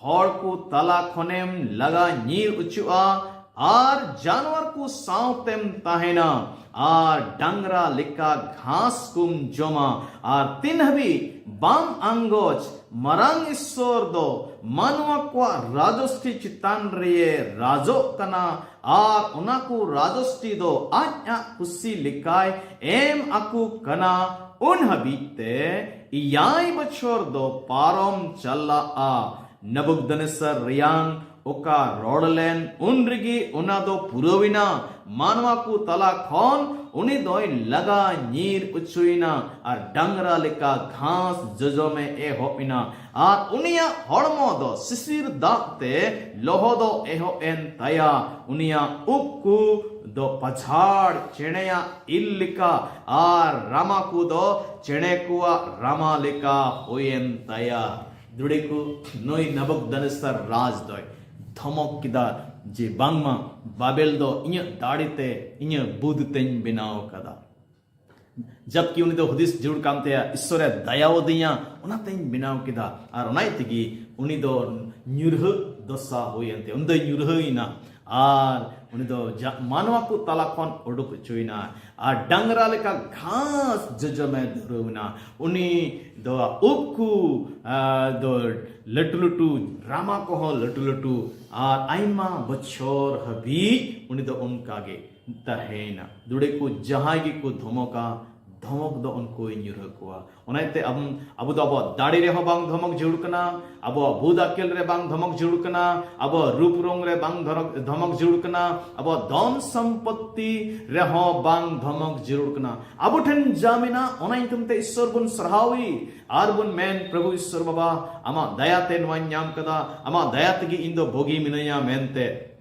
ᱦᱚᱲ ᱠᱚ ᱛᱟᱞᱟ ᱠᱷᱚᱱᱮᱢ ᱞᱟᱜᱟ ᱧᱤᱨ ᱚᱪᱚᱜᱼᱟ ᱟᱨ ᱡᱟᱱᱣᱟᱨ ᱠᱚ ᱥᱟᱶᱛᱮᱢ ᱛᱟᱦᱮᱱᱟ ᱟᱨ ᱰᱟᱝᱨᱟ ᱞᱮᱠᱟ ᱜᱷᱟᱥ ᱠᱚᱢ ᱡᱚᱢᱟ, ᱟᱨ ᱛᱤᱱ ᱦᱟᱹᱵᱤᱡ ᱵᱟᱢ ᱟᱸᱜᱚᱪ, ᱢᱟᱨᱟᱝ ᱤᱥᱥᱚᱨ ᱫᱚ ᱢᱟᱱᱣᱟ ᱠᱚᱣᱟᱜ ᱨᱟᱡᱚᱥᱴᱤ ᱪᱮᱛᱟᱱ ᱨᱮᱭᱮ ᱨᱟᱡᱚᱜ ᱠᱟᱱᱟ ᱟᱨ ᱚᱱᱟ ᱠᱚ ᱨᱟᱡᱚᱥᱴᱤ ᱫᱚ ᱟᱡ ᱟᱜ ᱠᱩᱥᱤ ᱞᱮᱠᱟᱭ ᱮᱢ ᱟᱠᱚ ᱠᱟᱱᱟ᱾ ᱩᱱ ᱦᱟᱹᱵᱤᱡ ᱛᱮ ᱮᱭᱟᱭ ᱵᱚᱪᱷᱚᱨ ᱫᱚ ᱯᱟᱨᱚᱢ ᱪᱟᱞᱟᱜᱼᱟ᱾ ᱱᱮᱵᱩᱠᱫᱱᱮᱥᱟᱨ ᱨᱮᱭᱟᱝ ᱚᱠᱟ ᱨᱚᱲ ᱞᱮᱱ, ᱩᱱ ᱨᱮᱜᱮ ᱚᱱᱟ ᱫᱚ ᱯᱩᱨᱟᱹᱣᱮᱱᱟ᱾ ᱢᱟᱱᱣᱟ ᱠᱚ ᱛᱟᱞᱟ ᱠᱷᱚᱱ ᱩᱱᱤ ᱫᱚᱭ ᱞᱟᱜᱟ ᱧᱤᱨ ᱚᱪᱚᱭᱮᱱᱟ ᱟᱨ ᱰᱟᱝᱨᱟ ᱞᱮᱠᱟ ᱜᱷᱟᱥ ᱡᱚᱡᱚᱢᱮ ᱮᱦᱚᱵ ᱮᱱᱟ᱾ ᱟᱨ ᱩᱱᱤᱭᱟᱜ ᱦᱚᱲᱢᱚ ᱫᱚ ᱥᱤᱥᱤᱨ ᱫᱟᱜ ᱛᱮ ᱞᱚᱦᱚᱫᱚᱜ ᱮᱦᱚᱵ ᱮᱱ ᱛᱟᱭᱟ᱾ ᱩᱱᱤᱭᱟᱜ ᱩᱵ ᱠᱚ ᱫᱚ ᱯᱟᱡᱷᱟᱲ ᱪᱮᱬᱮᱭᱟᱜ ᱤᱞ ᱞᱮᱠᱟ ᱟᱨ ᱨᱟᱢᱟ ᱠᱚ ᱫᱚ ᱪᱮᱬᱮ ᱠᱚᱣᱟᱜ ᱨᱟᱢᱟ ᱞᱮᱠᱟ ᱦᱩᱭᱮᱱ ᱛᱟᱭᱟ᱾ ᱫᱩᱲᱤ ᱠᱚ, ᱱᱩᱭ ᱱᱟᱵᱩᱠᱫᱟᱱᱮᱥᱟᱨ ᱨᱟᱡᱽ ᱫᱚᱭ ᱫᱷᱚᱢᱚᱠ ᱠᱮᱫᱟ ᱡᱮ ᱵᱟᱝᱢᱟ ᱵᱟᱵᱮᱞ ᱫᱚ ᱤᱧᱟᱹᱜ ᱫᱟᱲᱮ ᱛᱮ, ᱤᱧᱟᱹᱜ ᱵᱩᱫ ᱛᱮᱧ ᱵᱮᱱᱟᱣ ᱟᱠᱟᱫᱟ᱾ ᱡᱟᱵᱠᱤ ᱩᱱᱤ ᱫᱚ ᱦᱩᱫᱤᱥ ᱡᱟᱹᱨᱩᱲ ᱠᱟᱱ ᱛᱟᱭᱟ, ᱤᱥᱥᱚᱨᱮ ᱫᱟᱭᱟᱣᱟᱫᱤᱧᱟ, ᱚᱱᱟᱛᱮᱧ ᱵᱮᱱᱟᱣ ᱠᱮᱫᱟ᱾ ᱟᱨ ᱚᱱᱟ ᱛᱮᱜᱮ ᱩᱱᱤ ᱫᱚ ᱧᱩᱨᱦᱟᱹ ᱫᱚᱥᱟ ᱦᱩᱭᱮᱱ ᱛᱟᱭᱟ, ᱩᱱᱤ ᱫᱚᱭ ᱧᱩᱨᱦᱟᱹᱭᱮᱱᱟ᱾ ᱟᱨ ᱩᱱᱤ ᱫᱚ ᱡᱟ-, ᱢᱟᱱᱣᱟ ᱠᱚ ᱛᱟᱞᱟ ᱠᱷᱚᱱ ᱩᱰᱩᱠ ᱦᱚᱪᱚᱭᱮᱱᱟ᱾ ᱟᱨ ᱰᱟᱝᱨᱟ ᱞᱮᱠᱟ ᱜᱷᱟᱥ ᱡᱚᱡᱚᱢᱮ ᱫᱷᱩᱨᱟᱹᱣ ᱮᱱᱟ᱾ ᱩᱱᱤ ᱫᱚ ᱩᱵ ᱠᱚ, ᱟ, ᱫᱚ ᱞᱟᱹᱴᱩ ᱞᱟᱹᱴᱩ, ᱨᱟᱢᱟ ᱠᱚᱦᱚᱸ ᱞᱟᱹᱴᱩ ᱞᱟᱹᱴᱩ᱾ ᱟᱨ ᱟᱭᱢᱟ ᱵᱚᱪᱷᱚᱨ ᱦᱟᱹᱵᱤᱡ ᱩᱱᱤ ᱫᱚ ᱚᱱᱠᱟ ᱜᱮ ᱛᱟᱦᱮᱸᱭᱮᱱᱟ᱾ ᱫᱩᱲᱮ ᱠᱚ, ᱡᱟᱦᱟᱸᱭ ᱜᱮᱠᱚ ᱫᱷᱚᱢᱚᱠᱟ, ᱫᱷᱚᱢᱚᱠ ᱫᱚ ᱩᱱᱠᱩᱭ ᱧᱩᱨᱦᱟᱹ ᱠᱚᱣᱟ᱾ ᱚᱱᱟᱛᱮ ᱟᱵᱚ, ᱟᱵᱚ ᱫᱚ ᱟᱵᱚᱣᱟᱜ ᱫᱟᱲᱮ ᱨᱮᱦᱚᱸ ᱵᱟᱝ ᱫᱷᱚᱢᱚᱠ ᱡᱟᱹᱨᱩᱲ ᱠᱟᱱᱟ, ᱟᱵᱚᱣᱟᱜ ᱵᱩᱫ ᱟᱹᱠᱤᱞ ᱨᱮ ᱵᱟᱝ ᱫᱷᱚᱢᱚᱠ ᱡᱟᱹᱨᱩᱲ ᱠᱟᱱᱟ, ᱟᱵᱚᱣᱟᱜ ᱨᱩᱯ ᱨᱚᱝ ᱨᱮ ᱵᱟᱝ ᱫᱷᱚᱨᱚ-, ᱫᱷᱚᱢᱚᱠ ᱡᱟᱹᱨᱩᱲ ᱠᱟᱱᱟ, ᱟᱵᱚᱣᱟᱜ ᱫᱷᱚᱱ ᱥᱚᱢᱯᱚᱛᱛᱤ ᱨᱮᱦᱚᱸ ᱵᱟᱝ ᱫᱷᱚᱢᱚᱠ ᱡᱟᱹᱨᱩᱲ ᱠᱟᱱᱟ᱾ ᱟᱵᱚ ᱴᱷᱮᱱ ᱡᱟ ᱢᱮᱱᱟᱜ, ᱚᱱᱟ ᱧᱩᱛᱩᱢ ᱛᱮ ᱤᱥᱥᱚᱨ ᱵᱚᱱ ᱥᱟᱨᱦᱟᱣᱤ ᱟᱨ ᱵᱚᱱ ᱢᱮᱱ, "ᱯᱨᱚᱵᱷᱩ ᱤᱥᱥᱚᱨ ᱵᱟᱵᱟ, ᱟᱢᱟᱜ ᱫᱟᱭᱟ ᱛᱮ ᱱᱚᱣᱟᱧ ᱧᱟᱢ ᱠᱟᱫᱟ, ᱟᱢᱟᱜ ᱫᱟᱭᱟ ᱛᱮᱜᱮ ᱤᱧ ᱫᱚ ᱵᱩᱜᱤ ᱢᱤᱱᱟᱹᱧᱟ" ᱢᱮᱱᱛᱮ᱾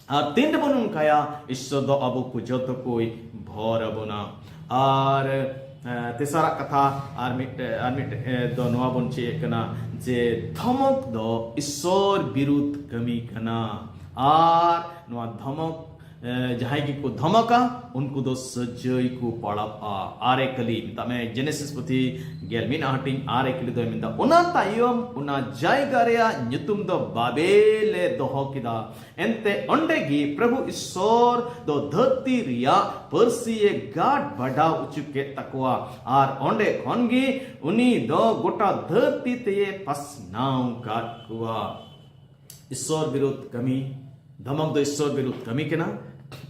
ᱟᱨ ᱛᱤᱱ ᱨᱮᱵᱚᱱ ᱚᱱᱠᱟᱭᱟ, ᱤᱥᱥᱚᱨ ᱫᱚ ᱟᱵᱚ ᱠᱚ ᱡᱚᱛᱚ ᱠᱚᱭ ᱵᱷᱚᱨ ᱟᱵᱚᱱᱟ᱾ ᱟᱨ, ᱮ, ᱛᱮᱥᱟᱨᱟᱜ ᱠᱟᱛᱷᱟ, ᱟᱨ ᱢᱤᱫᱴᱮᱡ, ᱟᱨ ᱢᱤᱫᱴᱮᱡ, ᱮ, ᱫᱚ ᱱᱚᱣᱟ ᱵᱚᱱ ᱪᱮᱫ ᱠᱟᱱᱟ ᱡᱮ ᱫᱷᱚᱢᱚᱠ ᱫᱚ ᱤᱥᱥᱚᱨ ᱵᱤᱨᱩᱫᱷ ᱠᱟᱹᱢᱤ ᱠᱟᱱᱟ᱾ ᱟᱨ ᱱᱚᱣᱟ ᱫᱷᱚᱢᱚᱠ, ᱮ, ᱡᱟᱦᱟᱸᱭ ᱜᱮᱠᱚ ᱫᱷᱚᱢᱚᱠᱟ, ᱩᱱᱠᱩ ᱫᱚ ᱥᱟᱹᱡᱟᱹᱭ ᱠᱚ ᱯᱟᱲᱟᱜᱼᱟ᱾ ᱟᱨᱮ ᱠᱟᱹᱞᱤ, ᱢᱮᱛᱟᱜ ᱢᱮ, ᱡᱮᱱᱮᱥᱤᱥ ᱯᱩᱛᱷᱤ ᱜᱮᱞ ᱢᱤᱫ ᱦᱟᱹᱴᱤᱧ ᱟᱨᱮ ᱠᱟᱹᱞᱤ ᱫᱚᱭ ᱢᱮᱱᱫᱟ, ᱚᱱᱟ ᱛᱟᱭᱚᱢ ᱚᱱᱟ ᱡᱟᱭᱜᱟ ᱨᱮᱭᱟᱜ ᱧᱩᱛᱩᱢ ᱫᱚ ᱵᱟᱵᱮᱞ ᱮ ᱫᱚᱦᱚ ᱠᱮᱫᱟ᱾ ᱮᱱᱛᱮ ᱚᱸᱰᱮ ᱜᱮ ᱯᱨᱚᱵᱷᱩ ᱤᱥᱥᱚᱨ ᱫᱚ ᱫᱷᱟᱹᱨᱛᱤ ᱨᱮᱭᱟᱜ ᱯᱟᱹᱨᱥᱤ ᱮ ᱜᱟᱰ ᱵᱟᱰᱟᱣ ᱦᱚᱪᱚ ᱠᱮᱫ ᱛᱟᱠᱚᱣᱟ᱾ ᱟᱨ ᱚᱸᱰᱮ ᱠᱷᱚᱱ ᱜᱮ ᱩᱱᱤ ᱫᱚ ᱜᱚᱴᱟ ᱫᱷᱟᱹᱨᱛᱤ ᱛᱮᱭ ᱯᱟᱥᱱᱟᱣ ᱠᱟᱫ ᱠᱚᱣᱟ᱾ ᱤᱥᱥᱚᱨ ᱵᱤᱨᱩᱫᱷ ᱠᱟᱹᱢᱤ, ᱫᱷᱚᱢᱚᱠ ᱫᱚ ᱤᱥᱥᱚᱨ ᱵᱤᱨᱩᱫᱷ ᱠᱟᱹᱢᱤ ᱠᱟᱱᱟ᱾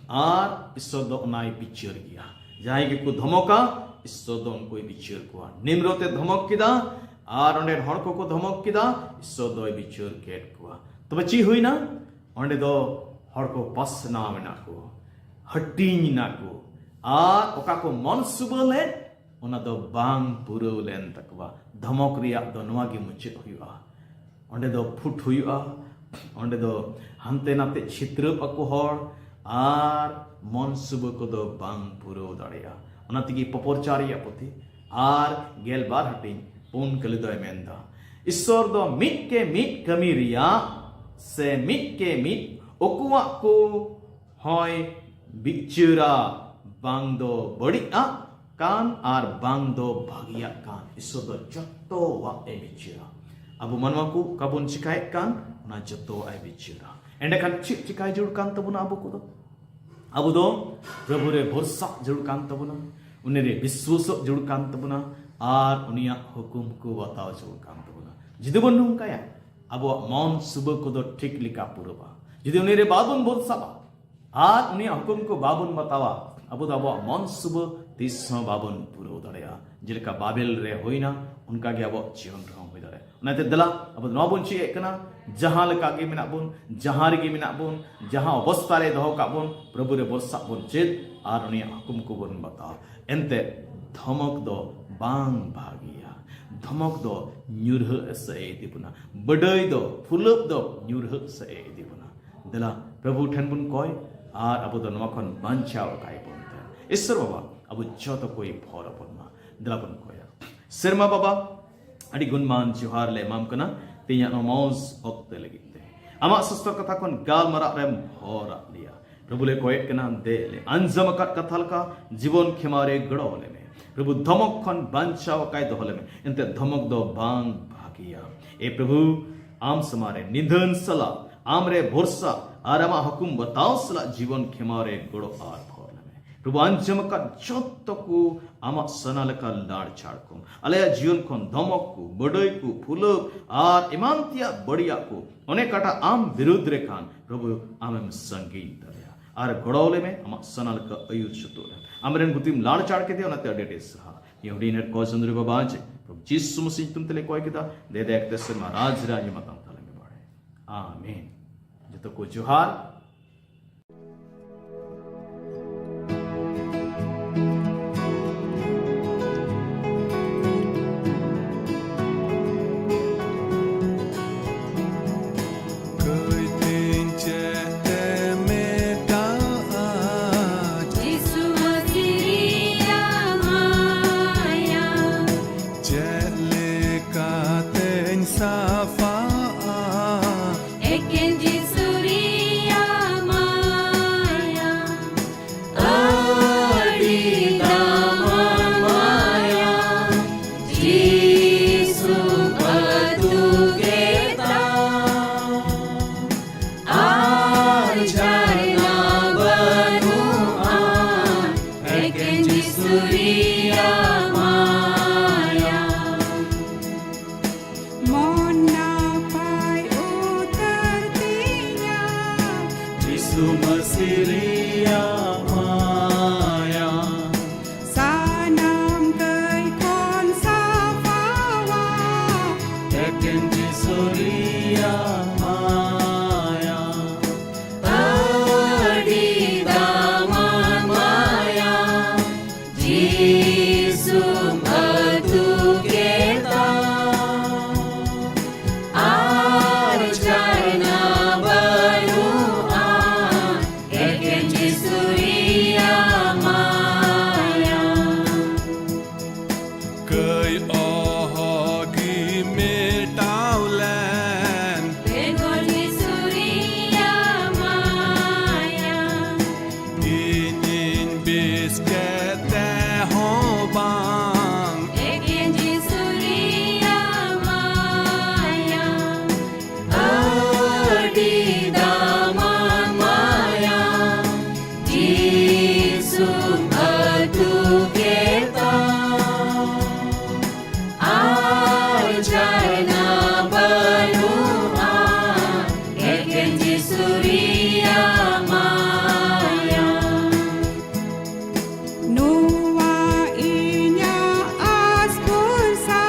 ᱟᱨ ᱤᱥᱥᱚᱨ ᱫᱚ ᱚᱱᱟᱭ ᱵᱤᱪᱟᱹᱨ ᱜᱮᱭᱟ᱾ ᱡᱟᱦᱟᱸᱭ ᱜᱮᱠᱚ ᱫᱷᱚᱢᱚᱠᱟ, ᱤᱥᱥᱚᱨ ᱫᱚ ᱩᱱᱠᱩᱭ ᱵᱤᱪᱟᱹᱨ ᱠᱚᱣᱟ᱾ ᱱᱤᱢᱨᱚᱛ ᱮ ᱫᱷᱚᱢᱚᱠ ᱠᱮᱫᱟ, ᱟᱨ ᱚᱸᱰᱮ ᱦᱚᱲ ᱠᱚᱠᱚ ᱫᱷᱚᱢᱚᱠ ᱠᱮᱫᱟ, ᱤᱥᱥᱚᱨ ᱫᱚᱭ ᱵᱤᱪᱟᱹᱨ ᱠᱮᱫ ᱠᱚᱣᱟ᱾ ᱛᱚᱵᱮ ᱪᱮᱫ ᱦᱩᱭᱱᱟ? ᱚᱸᱰᱮ ᱫᱚ ᱦᱚᱲ ᱠᱚ ᱯᱟᱥᱱᱟᱣ ᱮᱱᱟ ᱠᱚ, ᱦᱟᱹᱴᱤᱧ ᱮᱱᱟ ᱠᱚ, ᱟᱨ ᱚᱠᱟ ᱠᱚ ᱢᱚᱱ ᱥᱩᱵᱟᱹ ᱞᱮᱫ, ᱚᱱᱟ ᱫᱚ ᱵᱟᱝ ᱯᱩᱨᱟᱹᱣ ᱞᱮᱱ ᱛᱟᱠᱚᱣᱟ᱾ ᱫᱷᱚᱢᱚᱠ ᱨᱮᱭᱟᱜ ᱫᱚ ᱱᱚᱣᱟ ᱜᱮ ᱢᱩᱪᱟᱹᱫ ᱦᱩᱭᱩᱜᱼᱟ᱾ ᱚᱸᱰᱮ ᱫᱚ ᱯᱷᱩᱴ ᱦᱩᱭᱩᱜᱼᱟ, ᱚᱸᱰᱮ ᱫᱚ ᱦᱟᱱᱛᱮ ᱱᱟᱛᱮ ᱪᱷᱤᱛᱨᱟᱹᱜ ᱟᱠᱚ ᱦᱚᱲ, ᱟᱨ ᱢᱚᱱ ᱥᱩᱵᱟᱹ ᱠᱚᱫᱚ ᱵᱟᱝ ᱯᱩᱨᱟᱹᱣ ᱫᱟᱲᱮᱭᱟᱜᱼᱟ᱾ ᱚᱱᱟ ᱛᱮᱜᱮ ᱯᱚᱯᱚᱨᱪᱟ ᱨᱮᱭᱟᱜ ᱯᱩᱛᱷᱤ ᱟᱨ ᱜᱮᱞ ᱵᱟᱨ ᱦᱟᱹᱴᱤᱧ ᱯᱩᱱ ᱠᱟᱹᱞᱤ ᱫᱚᱭ ᱢᱮᱱᱫᱟ, ᱤᱥᱥᱚᱨ ᱫᱚ ᱢᱤᱫ ᱠᱮ ᱢᱤᱫ ᱠᱟᱹᱢᱤ ᱨᱮᱭᱟᱜ ᱥᱮ ᱢᱤᱫ ᱠᱮ ᱢᱤᱫ ᱩᱠᱩᱣᱟᱜ ᱠᱚ ᱦᱚᱸᱭ ᱵᱤᱪᱟᱹᱨᱟ, ᱵᱟᱝ ᱫᱚ ᱵᱟᱹᱲᱤᱡ ᱟᱜ ᱠᱟᱱ ᱟᱨ ᱵᱟᱝ ᱫᱚ ᱵᱷᱟᱹᱜᱤᱭᱟᱜ ᱠᱟᱱ᱾ ᱤᱥᱥᱚᱨ ᱫᱚ ᱡᱚᱛᱚᱣᱟᱜ ᱮ ᱵᱤᱪᱟᱹᱨᱟ᱾ ᱟᱵᱚ ᱢᱟᱱᱣᱟ ᱠᱚ ᱚᱠᱟ ᱵᱚᱱ ᱪᱤᱠᱟᱭᱮᱫ ᱠᱟᱱ, ᱚᱱᱟ ᱡᱚᱛᱚᱣᱟᱜ ᱮ ᱵᱤᱪᱟᱹᱨᱟ᱾ ᱮᱸᱰᱮᱠᱷᱟᱱ ᱪᱮᱫ ᱪᱤᱠᱟᱭ ᱡᱟᱹᱨᱩᱲ ᱠᱟᱱ ᱛᱟᱵᱚᱱᱟ? ᱟᱵᱚ ᱠᱚᱫᱚ, ᱟᱵᱚ ᱫᱚ ᱯᱨᱚᱵᱷᱩ ᱨᱮ ᱵᱷᱚᱨᱥᱟ ᱡᱟᱹᱨᱩᱲ ᱠᱟᱱ ᱛᱟᱵᱚᱱᱟ, ᱩᱱᱤ ᱨᱮ ᱵᱤᱥᱣᱟᱥᱚᱜ ᱡᱟᱹᱨᱩᱲ ᱠᱟᱱ ᱛᱟᱵᱚᱱᱟ, ᱟᱨ ᱩᱱᱤᱭᱟᱜ ᱦᱩᱠᱩᱢ ᱠᱚ ᱵᱟᱛᱟᱣ ᱡᱟᱹᱨᱩᱲ ᱠᱟᱱ ᱛᱟᱵᱚᱱᱟ᱾ ᱡᱩᱫᱤ ᱵᱚᱱ ᱱᱚᱝᱠᱟᱭᱟ, ᱟᱵᱚᱣᱟᱜ ᱢᱚᱱ ᱥᱩᱵᱟᱹ ᱠᱚᱫᱚ ᱴᱷᱤᱠ ᱞᱮᱠᱟ ᱯᱩᱨᱟᱹᱜᱼᱟ᱾ ᱡᱩᱫᱤ ᱩᱱᱤ ᱨᱮ ᱵᱟᱵᱚᱱ ᱵᱷᱚᱨᱥᱟᱜᱼᱟ ᱟᱨ ᱩᱱᱤᱭᱟᱜ ᱦᱩᱠᱩᱢ ᱠᱚ ᱵᱟᱵᱚᱱ ᱵᱟᱛᱟᱣᱟ, ᱟᱵᱚ ᱫᱚ ᱟᱵᱚᱣᱟᱜ ᱢᱚᱱ ᱥᱩᱵᱟᱹ ᱛᱤᱥ ᱦᱚᱸ ᱵᱟᱵᱚᱱ ᱯᱩᱨᱟᱹᱣ ᱫᱟᱲᱮᱭᱟᱜᱼᱟ᱾ ᱡᱮᱞᱮᱠᱟ ᱵᱟᱵᱮᱞ ᱨᱮ ᱦᱩᱭᱱᱟ, ᱚᱱᱠᱟᱜᱮ ᱟᱵᱚᱣᱟᱜ ᱡᱤᱭᱚᱱ ᱨᱮᱦᱚᱸ ᱦᱩᱭ ᱫᱟᱲᱮᱭᱟᱜᱼᱟ᱾ ᱚᱱᱟᱛᱮ ᱫᱮᱞᱟ, ᱟᱵᱚ ᱫᱚ ᱱᱚᱣᱟ ᱵᱚᱱ ᱪᱮᱫ ᱮᱫ ᱠᱟᱱᱟ, ᱡᱟᱦᱟᱸ ᱞᱮᱠᱟ ᱜᱮ ᱢᱮᱱᱟᱜ ᱵᱚᱱ, ᱡᱟᱦᱟᱸ ᱨᱮᱜᱮ ᱢᱮᱱᱟᱜ ᱵᱚᱱ, ᱡᱟᱦᱟᱸ ᱚᱵᱚᱥᱛᱟ ᱨᱮ ᱫᱚᱦᱚ ᱠᱟᱜ ᱵᱚᱱ, ᱯᱨᱚᱵᱷᱩ ᱨᱮ ᱵᱷᱚᱨᱥᱟ ᱵᱚᱱ ᱪᱮᱫ ᱟᱨ ᱩᱱᱤᱭᱟᱜ ᱦᱩᱠᱩᱢ ᱠᱚᱵᱚᱱ ᱵᱟᱛᱟᱣ᱾ ᱮᱱᱛᱮ ᱫᱷᱚᱢᱚᱠ ᱫᱚ ᱵᱟᱝ ᱵᱷᱟᱹᱜᱤᱭᱟ᱾ ᱫᱷᱚᱢᱚᱠ ᱫᱚ ᱧᱩᱨᱦᱟᱹᱜ ᱥᱮᱫ ᱮ ᱤᱫᱤ ᱵᱚᱱᱟ᱾ ᱵᱟᱹᱰᱟᱹᱭ ᱫᱚ, ᱯᱷᱩᱞᱟᱹᱯ ᱫᱚ ᱧᱩᱨᱦᱟᱹᱜ ᱥᱮᱫ ᱮ ᱤᱫᱤ ᱵᱚᱱᱟ᱾ ᱫᱮᱞᱟ, ᱯᱨᱚᱵᱷᱩ ᱴᱷᱮᱱ ᱵᱚᱱ ᱠᱚᱭ ᱟᱨ ᱟᱵᱚ ᱫᱚ ᱱᱚᱣᱟ ᱠᱷᱚᱱ ᱵᱟᱧᱪᱟᱣ ᱟᱠᱟᱭ ᱵᱚᱱ ᱛᱮ᱾ ᱤᱥᱥᱚᱨ ᱵᱟᱵᱟ, ᱟᱵᱚ ᱡᱚᱛᱚ ᱠᱚᱭ ᱵᱷᱚᱨ ᱟᱵᱚᱱ ᱢᱟ᱾ ᱫᱮᱞᱟ ᱵᱚᱱ ᱠᱚᱭᱟ᱾ ᱥᱮᱨᱢᱟ ᱵᱟᱵᱟ, ᱟᱹᱰᱤ ᱜᱩᱱᱢᱟᱱ ᱡᱚᱦᱟᱨ ᱞᱮ ᱮᱢᱟᱢ ᱠᱟᱱᱟ ᱛᱮᱦᱮᱧᱟᱜ ᱱᱚᱣᱟ ᱢᱚᱡᱽ ᱚᱠᱛᱮ ᱞᱟᱹᱜᱤᱫ ᱛᱮ᱾ ᱟᱢᱟᱜ ᱥᱚᱥᱛᱚᱨ ᱠᱟᱛᱷᱟ ᱠᱷᱚᱱ ᱜᱟᱞᱢᱟᱨᱟᱜ ᱨᱮᱢ ᱵᱷᱚᱨᱟᱜ ᱞᱮᱭᱟ᱾ ᱯᱨᱚᱵᱷᱩ ᱞᱮ ᱠᱚᱭᱮᱫ ᱠᱟᱱᱟ, ᱫᱮ ᱞᱮ ᱟᱸᱡᱚᱢ ᱟᱠᱟᱫ ᱠᱟᱛᱷᱟ ᱞᱮᱠᱟ ᱡᱤᱵᱚᱱ ᱠᱷᱮᱢᱟᱣ ᱨᱮ ᱜᱚᱲᱚ ᱟᱞᱮ ᱢᱮ᱾ ᱯᱨᱚᱵᱷᱩ, ᱫᱷᱚᱢᱚᱠ ᱠᱷᱚᱱ ᱵᱟᱧᱪᱟᱣ ᱟᱠᱟᱭ ᱫᱚᱦᱚ ᱞᱮᱢᱮ, ᱮᱱᱛᱮ ᱫᱷᱚᱢᱚᱠ ᱫᱚ ᱵᱟᱝ ᱵᱷᱟᱹᱜᱤᱭᱟ᱾ ᱮ ᱯᱨᱚᱵᱷᱩ, ᱟᱢ ᱥᱟᱢᱟᱝ ᱨᱮ ᱱᱤᱫᱷᱟᱹᱱ ᱥᱟᱞᱟᱜ, ᱟᱢ ᱨᱮ ᱵᱷᱚᱨᱥᱟ ᱟᱨ ᱟᱢᱟᱜ ᱦᱩᱠᱩᱢ ᱵᱟᱛᱟᱣ ᱥᱟᱞᱟᱜ ᱡᱤᱵᱚᱱ ᱠᱷᱮᱢᱟᱣ ᱨᱮ ᱜᱚᱲᱚ ᱟᱨ ᱵᱷᱚᱨ ᱞᱮᱢᱮ᱾ ᱯᱨᱚᱵᱷᱩ, ᱟᱸᱡᱚᱢ ᱟᱠᱟᱫ ᱡᱚᱛᱚ ᱠᱚ ᱟᱢᱟᱜ ᱥᱟᱱᱟ ᱞᱮᱠᱟ ᱞᱟᱲ ᱪᱷᱟᱲ ᱠᱚᱢ᱾ ᱟᱞᱮᱭᱟᱜ ᱡᱤᱭᱚᱱ ᱠᱷᱚᱱ ᱫᱷᱚᱢᱚᱠ ᱠᱚ, ᱵᱟᱹᱰᱟᱹᱭ ᱠᱚ, ᱯᱷᱩᱞᱟᱹᱣ ᱟᱨ ᱮᱢᱟᱱ ᱛᱮᱭᱟᱜ ᱵᱟᱹᱲᱤᱡᱟᱜ ᱠᱚ, ᱚᱱᱮ ᱠᱟᱴᱟ ᱟᱢ ᱵᱤᱨᱩᱫᱽ ᱨᱮ ᱠᱷᱟᱱ, ᱯᱨᱚᱵᱷᱩ, ᱟᱢᱮᱢ ᱥᱟᱺᱜᱤᱧ ᱫᱟᱲᱮᱭᱟᱜᱼᱟ᱾ ᱟᱨ ᱜᱚᱲᱚ ᱞᱮᱢᱮ, ᱟᱢᱟᱜ ᱥᱟᱱᱟ ᱞᱮᱠᱟ ᱟᱹᱭᱩᱨ ᱥᱩᱛᱩᱜ ᱨᱮ᱾ ᱟᱢᱨᱮᱱ ᱜᱩᱛᱤᱢ ᱞᱟᱲ ᱪᱟᱲ ᱠᱮᱫᱮᱭᱟ, ᱚᱱᱟᱛᱮ ᱟᱹᱰᱤ ᱟᱹᱰᱤ ᱥᱟᱨᱦᱟᱣ᱾ ᱱᱤᱭᱟᱹ ᱦᱩᱰᱤᱧ ᱮᱴ ᱠᱚ ᱪᱟᱸᱫᱳ ᱨᱮ ᱵᱟᱵᱟ ᱪᱮ, ᱯᱨᱚᱵᱷᱩ ᱡᱤᱥᱩ ᱢᱟᱥᱤ ᱧᱩᱛᱩᱢ ᱛᱮᱞᱮ ᱠᱚᱭ ᱠᱮᱫᱟ᱾ ᱫᱮ ᱫᱮ ᱮᱠᱛᱮ ᱥᱮᱨᱢᱟ ᱨᱟᱡᱽ ᱨᱮ ᱟᱸᱡᱚᱢ ᱟᱛᱟᱝ ᱛᱟᱞᱮ ᱢᱮ ᱵᱟᱲᱮ᱾ ᱟᱢᱮᱱ᱾ ᱡᱚᱛᱚ ᱠᱚ ᱡᱚᱦᱟᱨ᱾ ᱠᱟᱹᱭᱛᱤᱧ ᱪᱮᱫ ᱛᱮ ᱢᱮᱴᱟᱜᱼᱟ? ᱡᱤᱥᱩ ᱢᱟᱹᱥᱤ ᱨᱮᱭᱟᱜ ᱢᱟᱭᱟ᱾ ᱪᱮᱫ ᱞᱮᱠᱟᱛᱮᱧ ᱥᱟᱯᱷᱟᱜᱼᱟ? ᱮᱠᱮᱱ ᱡᱤᱥᱩ ᱨᱮᱭᱟᱜ ᱢᱟᱭᱟ᱾ ᱟᱹᱰᱤ ᱫᱟᱢᱟᱱ ᱢᱟᱭᱟ᱾ ᱡᱤᱥᱩ ᱟᱹᱛᱩ ᱠᱮᱫᱟ᱾ ᱟᱨ ᱡᱷᱟᱨᱱᱟ ᱵᱟᱹᱱᱩᱜᱼᱟ, ᱮᱠᱮᱱ ᱡᱤᱥᱩ ᱨᱮᱭᱟᱜ ᱢᱟᱭᱟ᱾ ᱢᱚᱱ ᱱᱟᱯᱟᱭ ᱩᱛᱟᱹᱨ ᱛᱤᱧᱟ᱾ ᱡᱤᱥᱩ ᱢᱟᱹᱥᱤ ᱨᱮᱭᱟᱜ ᱢᱟᱭᱟ᱾ ᱮᱠᱮᱱ ᱡᱤᱥᱩ ᱨᱮᱭᱟᱜ ᱢᱟᱭᱟ, ᱟᱹᱰᱤ ᱫᱟᱢᱟᱱ ᱢᱟᱭᱟ, ᱡᱤᱥᱩᱢ ᱟᱹᱛᱩ ᱠᱮᱫᱟ᱾ ᱟᱨ ᱡᱷᱟᱨᱱᱟ ᱵᱟᱹᱱᱩᱜᱼᱟ, ᱮᱠᱮᱱ ᱡᱤᱥᱩ ᱨᱮᱭᱟᱜ ᱢᱟᱭᱟ᱾ ᱠᱟᱹᱭ ᱚᱦᱚ ᱜᱮ ᱢᱮᱴᱟᱣ ᱞᱮᱱ᱾ ᱵᱮᱜᱚᱨ ᱡᱤᱥᱩ ᱨᱮᱭᱟᱜ ᱢᱟᱭᱟ᱾ ᱤᱧᱤᱧ ᱵᱮᱥ ᱠᱮᱛᱮ ᱦᱚᱸ ᱵᱟᱝ᱾ ᱮᱠᱮᱱ ᱡᱤᱥᱩ ᱨᱮᱭᱟᱜ ᱢᱟᱭᱟ᱾ ᱟᱹᱰᱤ ᱫᱟᱢᱟᱱ ᱢᱟᱭᱟ, ᱡᱤᱥᱩᱢ ᱟᱹᱛᱩ ᱠᱮᱫᱟ᱾ ᱟᱨ ᱡᱷᱟᱨᱱᱟ ᱵᱟᱹᱱᱩᱜᱼᱟ, ᱮᱠᱮᱱ ᱡᱤᱥᱩ ᱨᱮᱭᱟᱜ ᱢᱟᱭᱟ᱾ ᱱᱚᱣᱟ ᱤᱧᱟᱜ ᱟᱥ ᱵᱷᱚᱨᱥᱟ᱾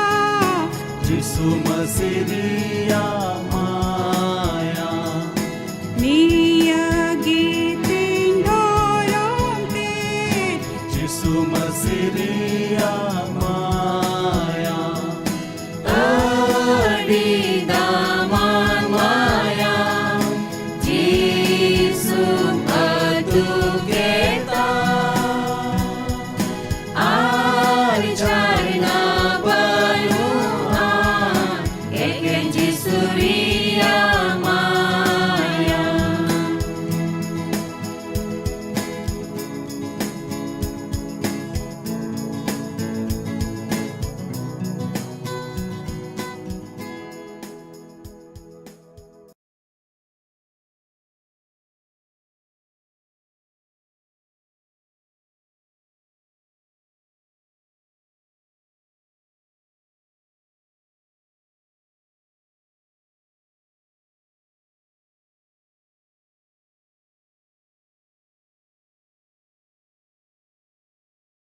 ᱡᱤᱥᱩ ᱢᱟᱹᱥᱤ ᱨᱮᱭᱟᱜ ᱢᱟᱭᱟ᱾ ᱱᱤᱭᱟᱹ ᱜᱮ ᱛᱤᱧ ᱫᱷᱚᱨᱚᱢ ᱛᱮ᱾ ᱡᱤᱥᱩ ᱢᱟᱹᱥᱤ ᱨᱮᱭᱟᱜ ᱢᱟᱭᱟ᱾ ᱟᱹᱰᱤ ᱫᱟᱢ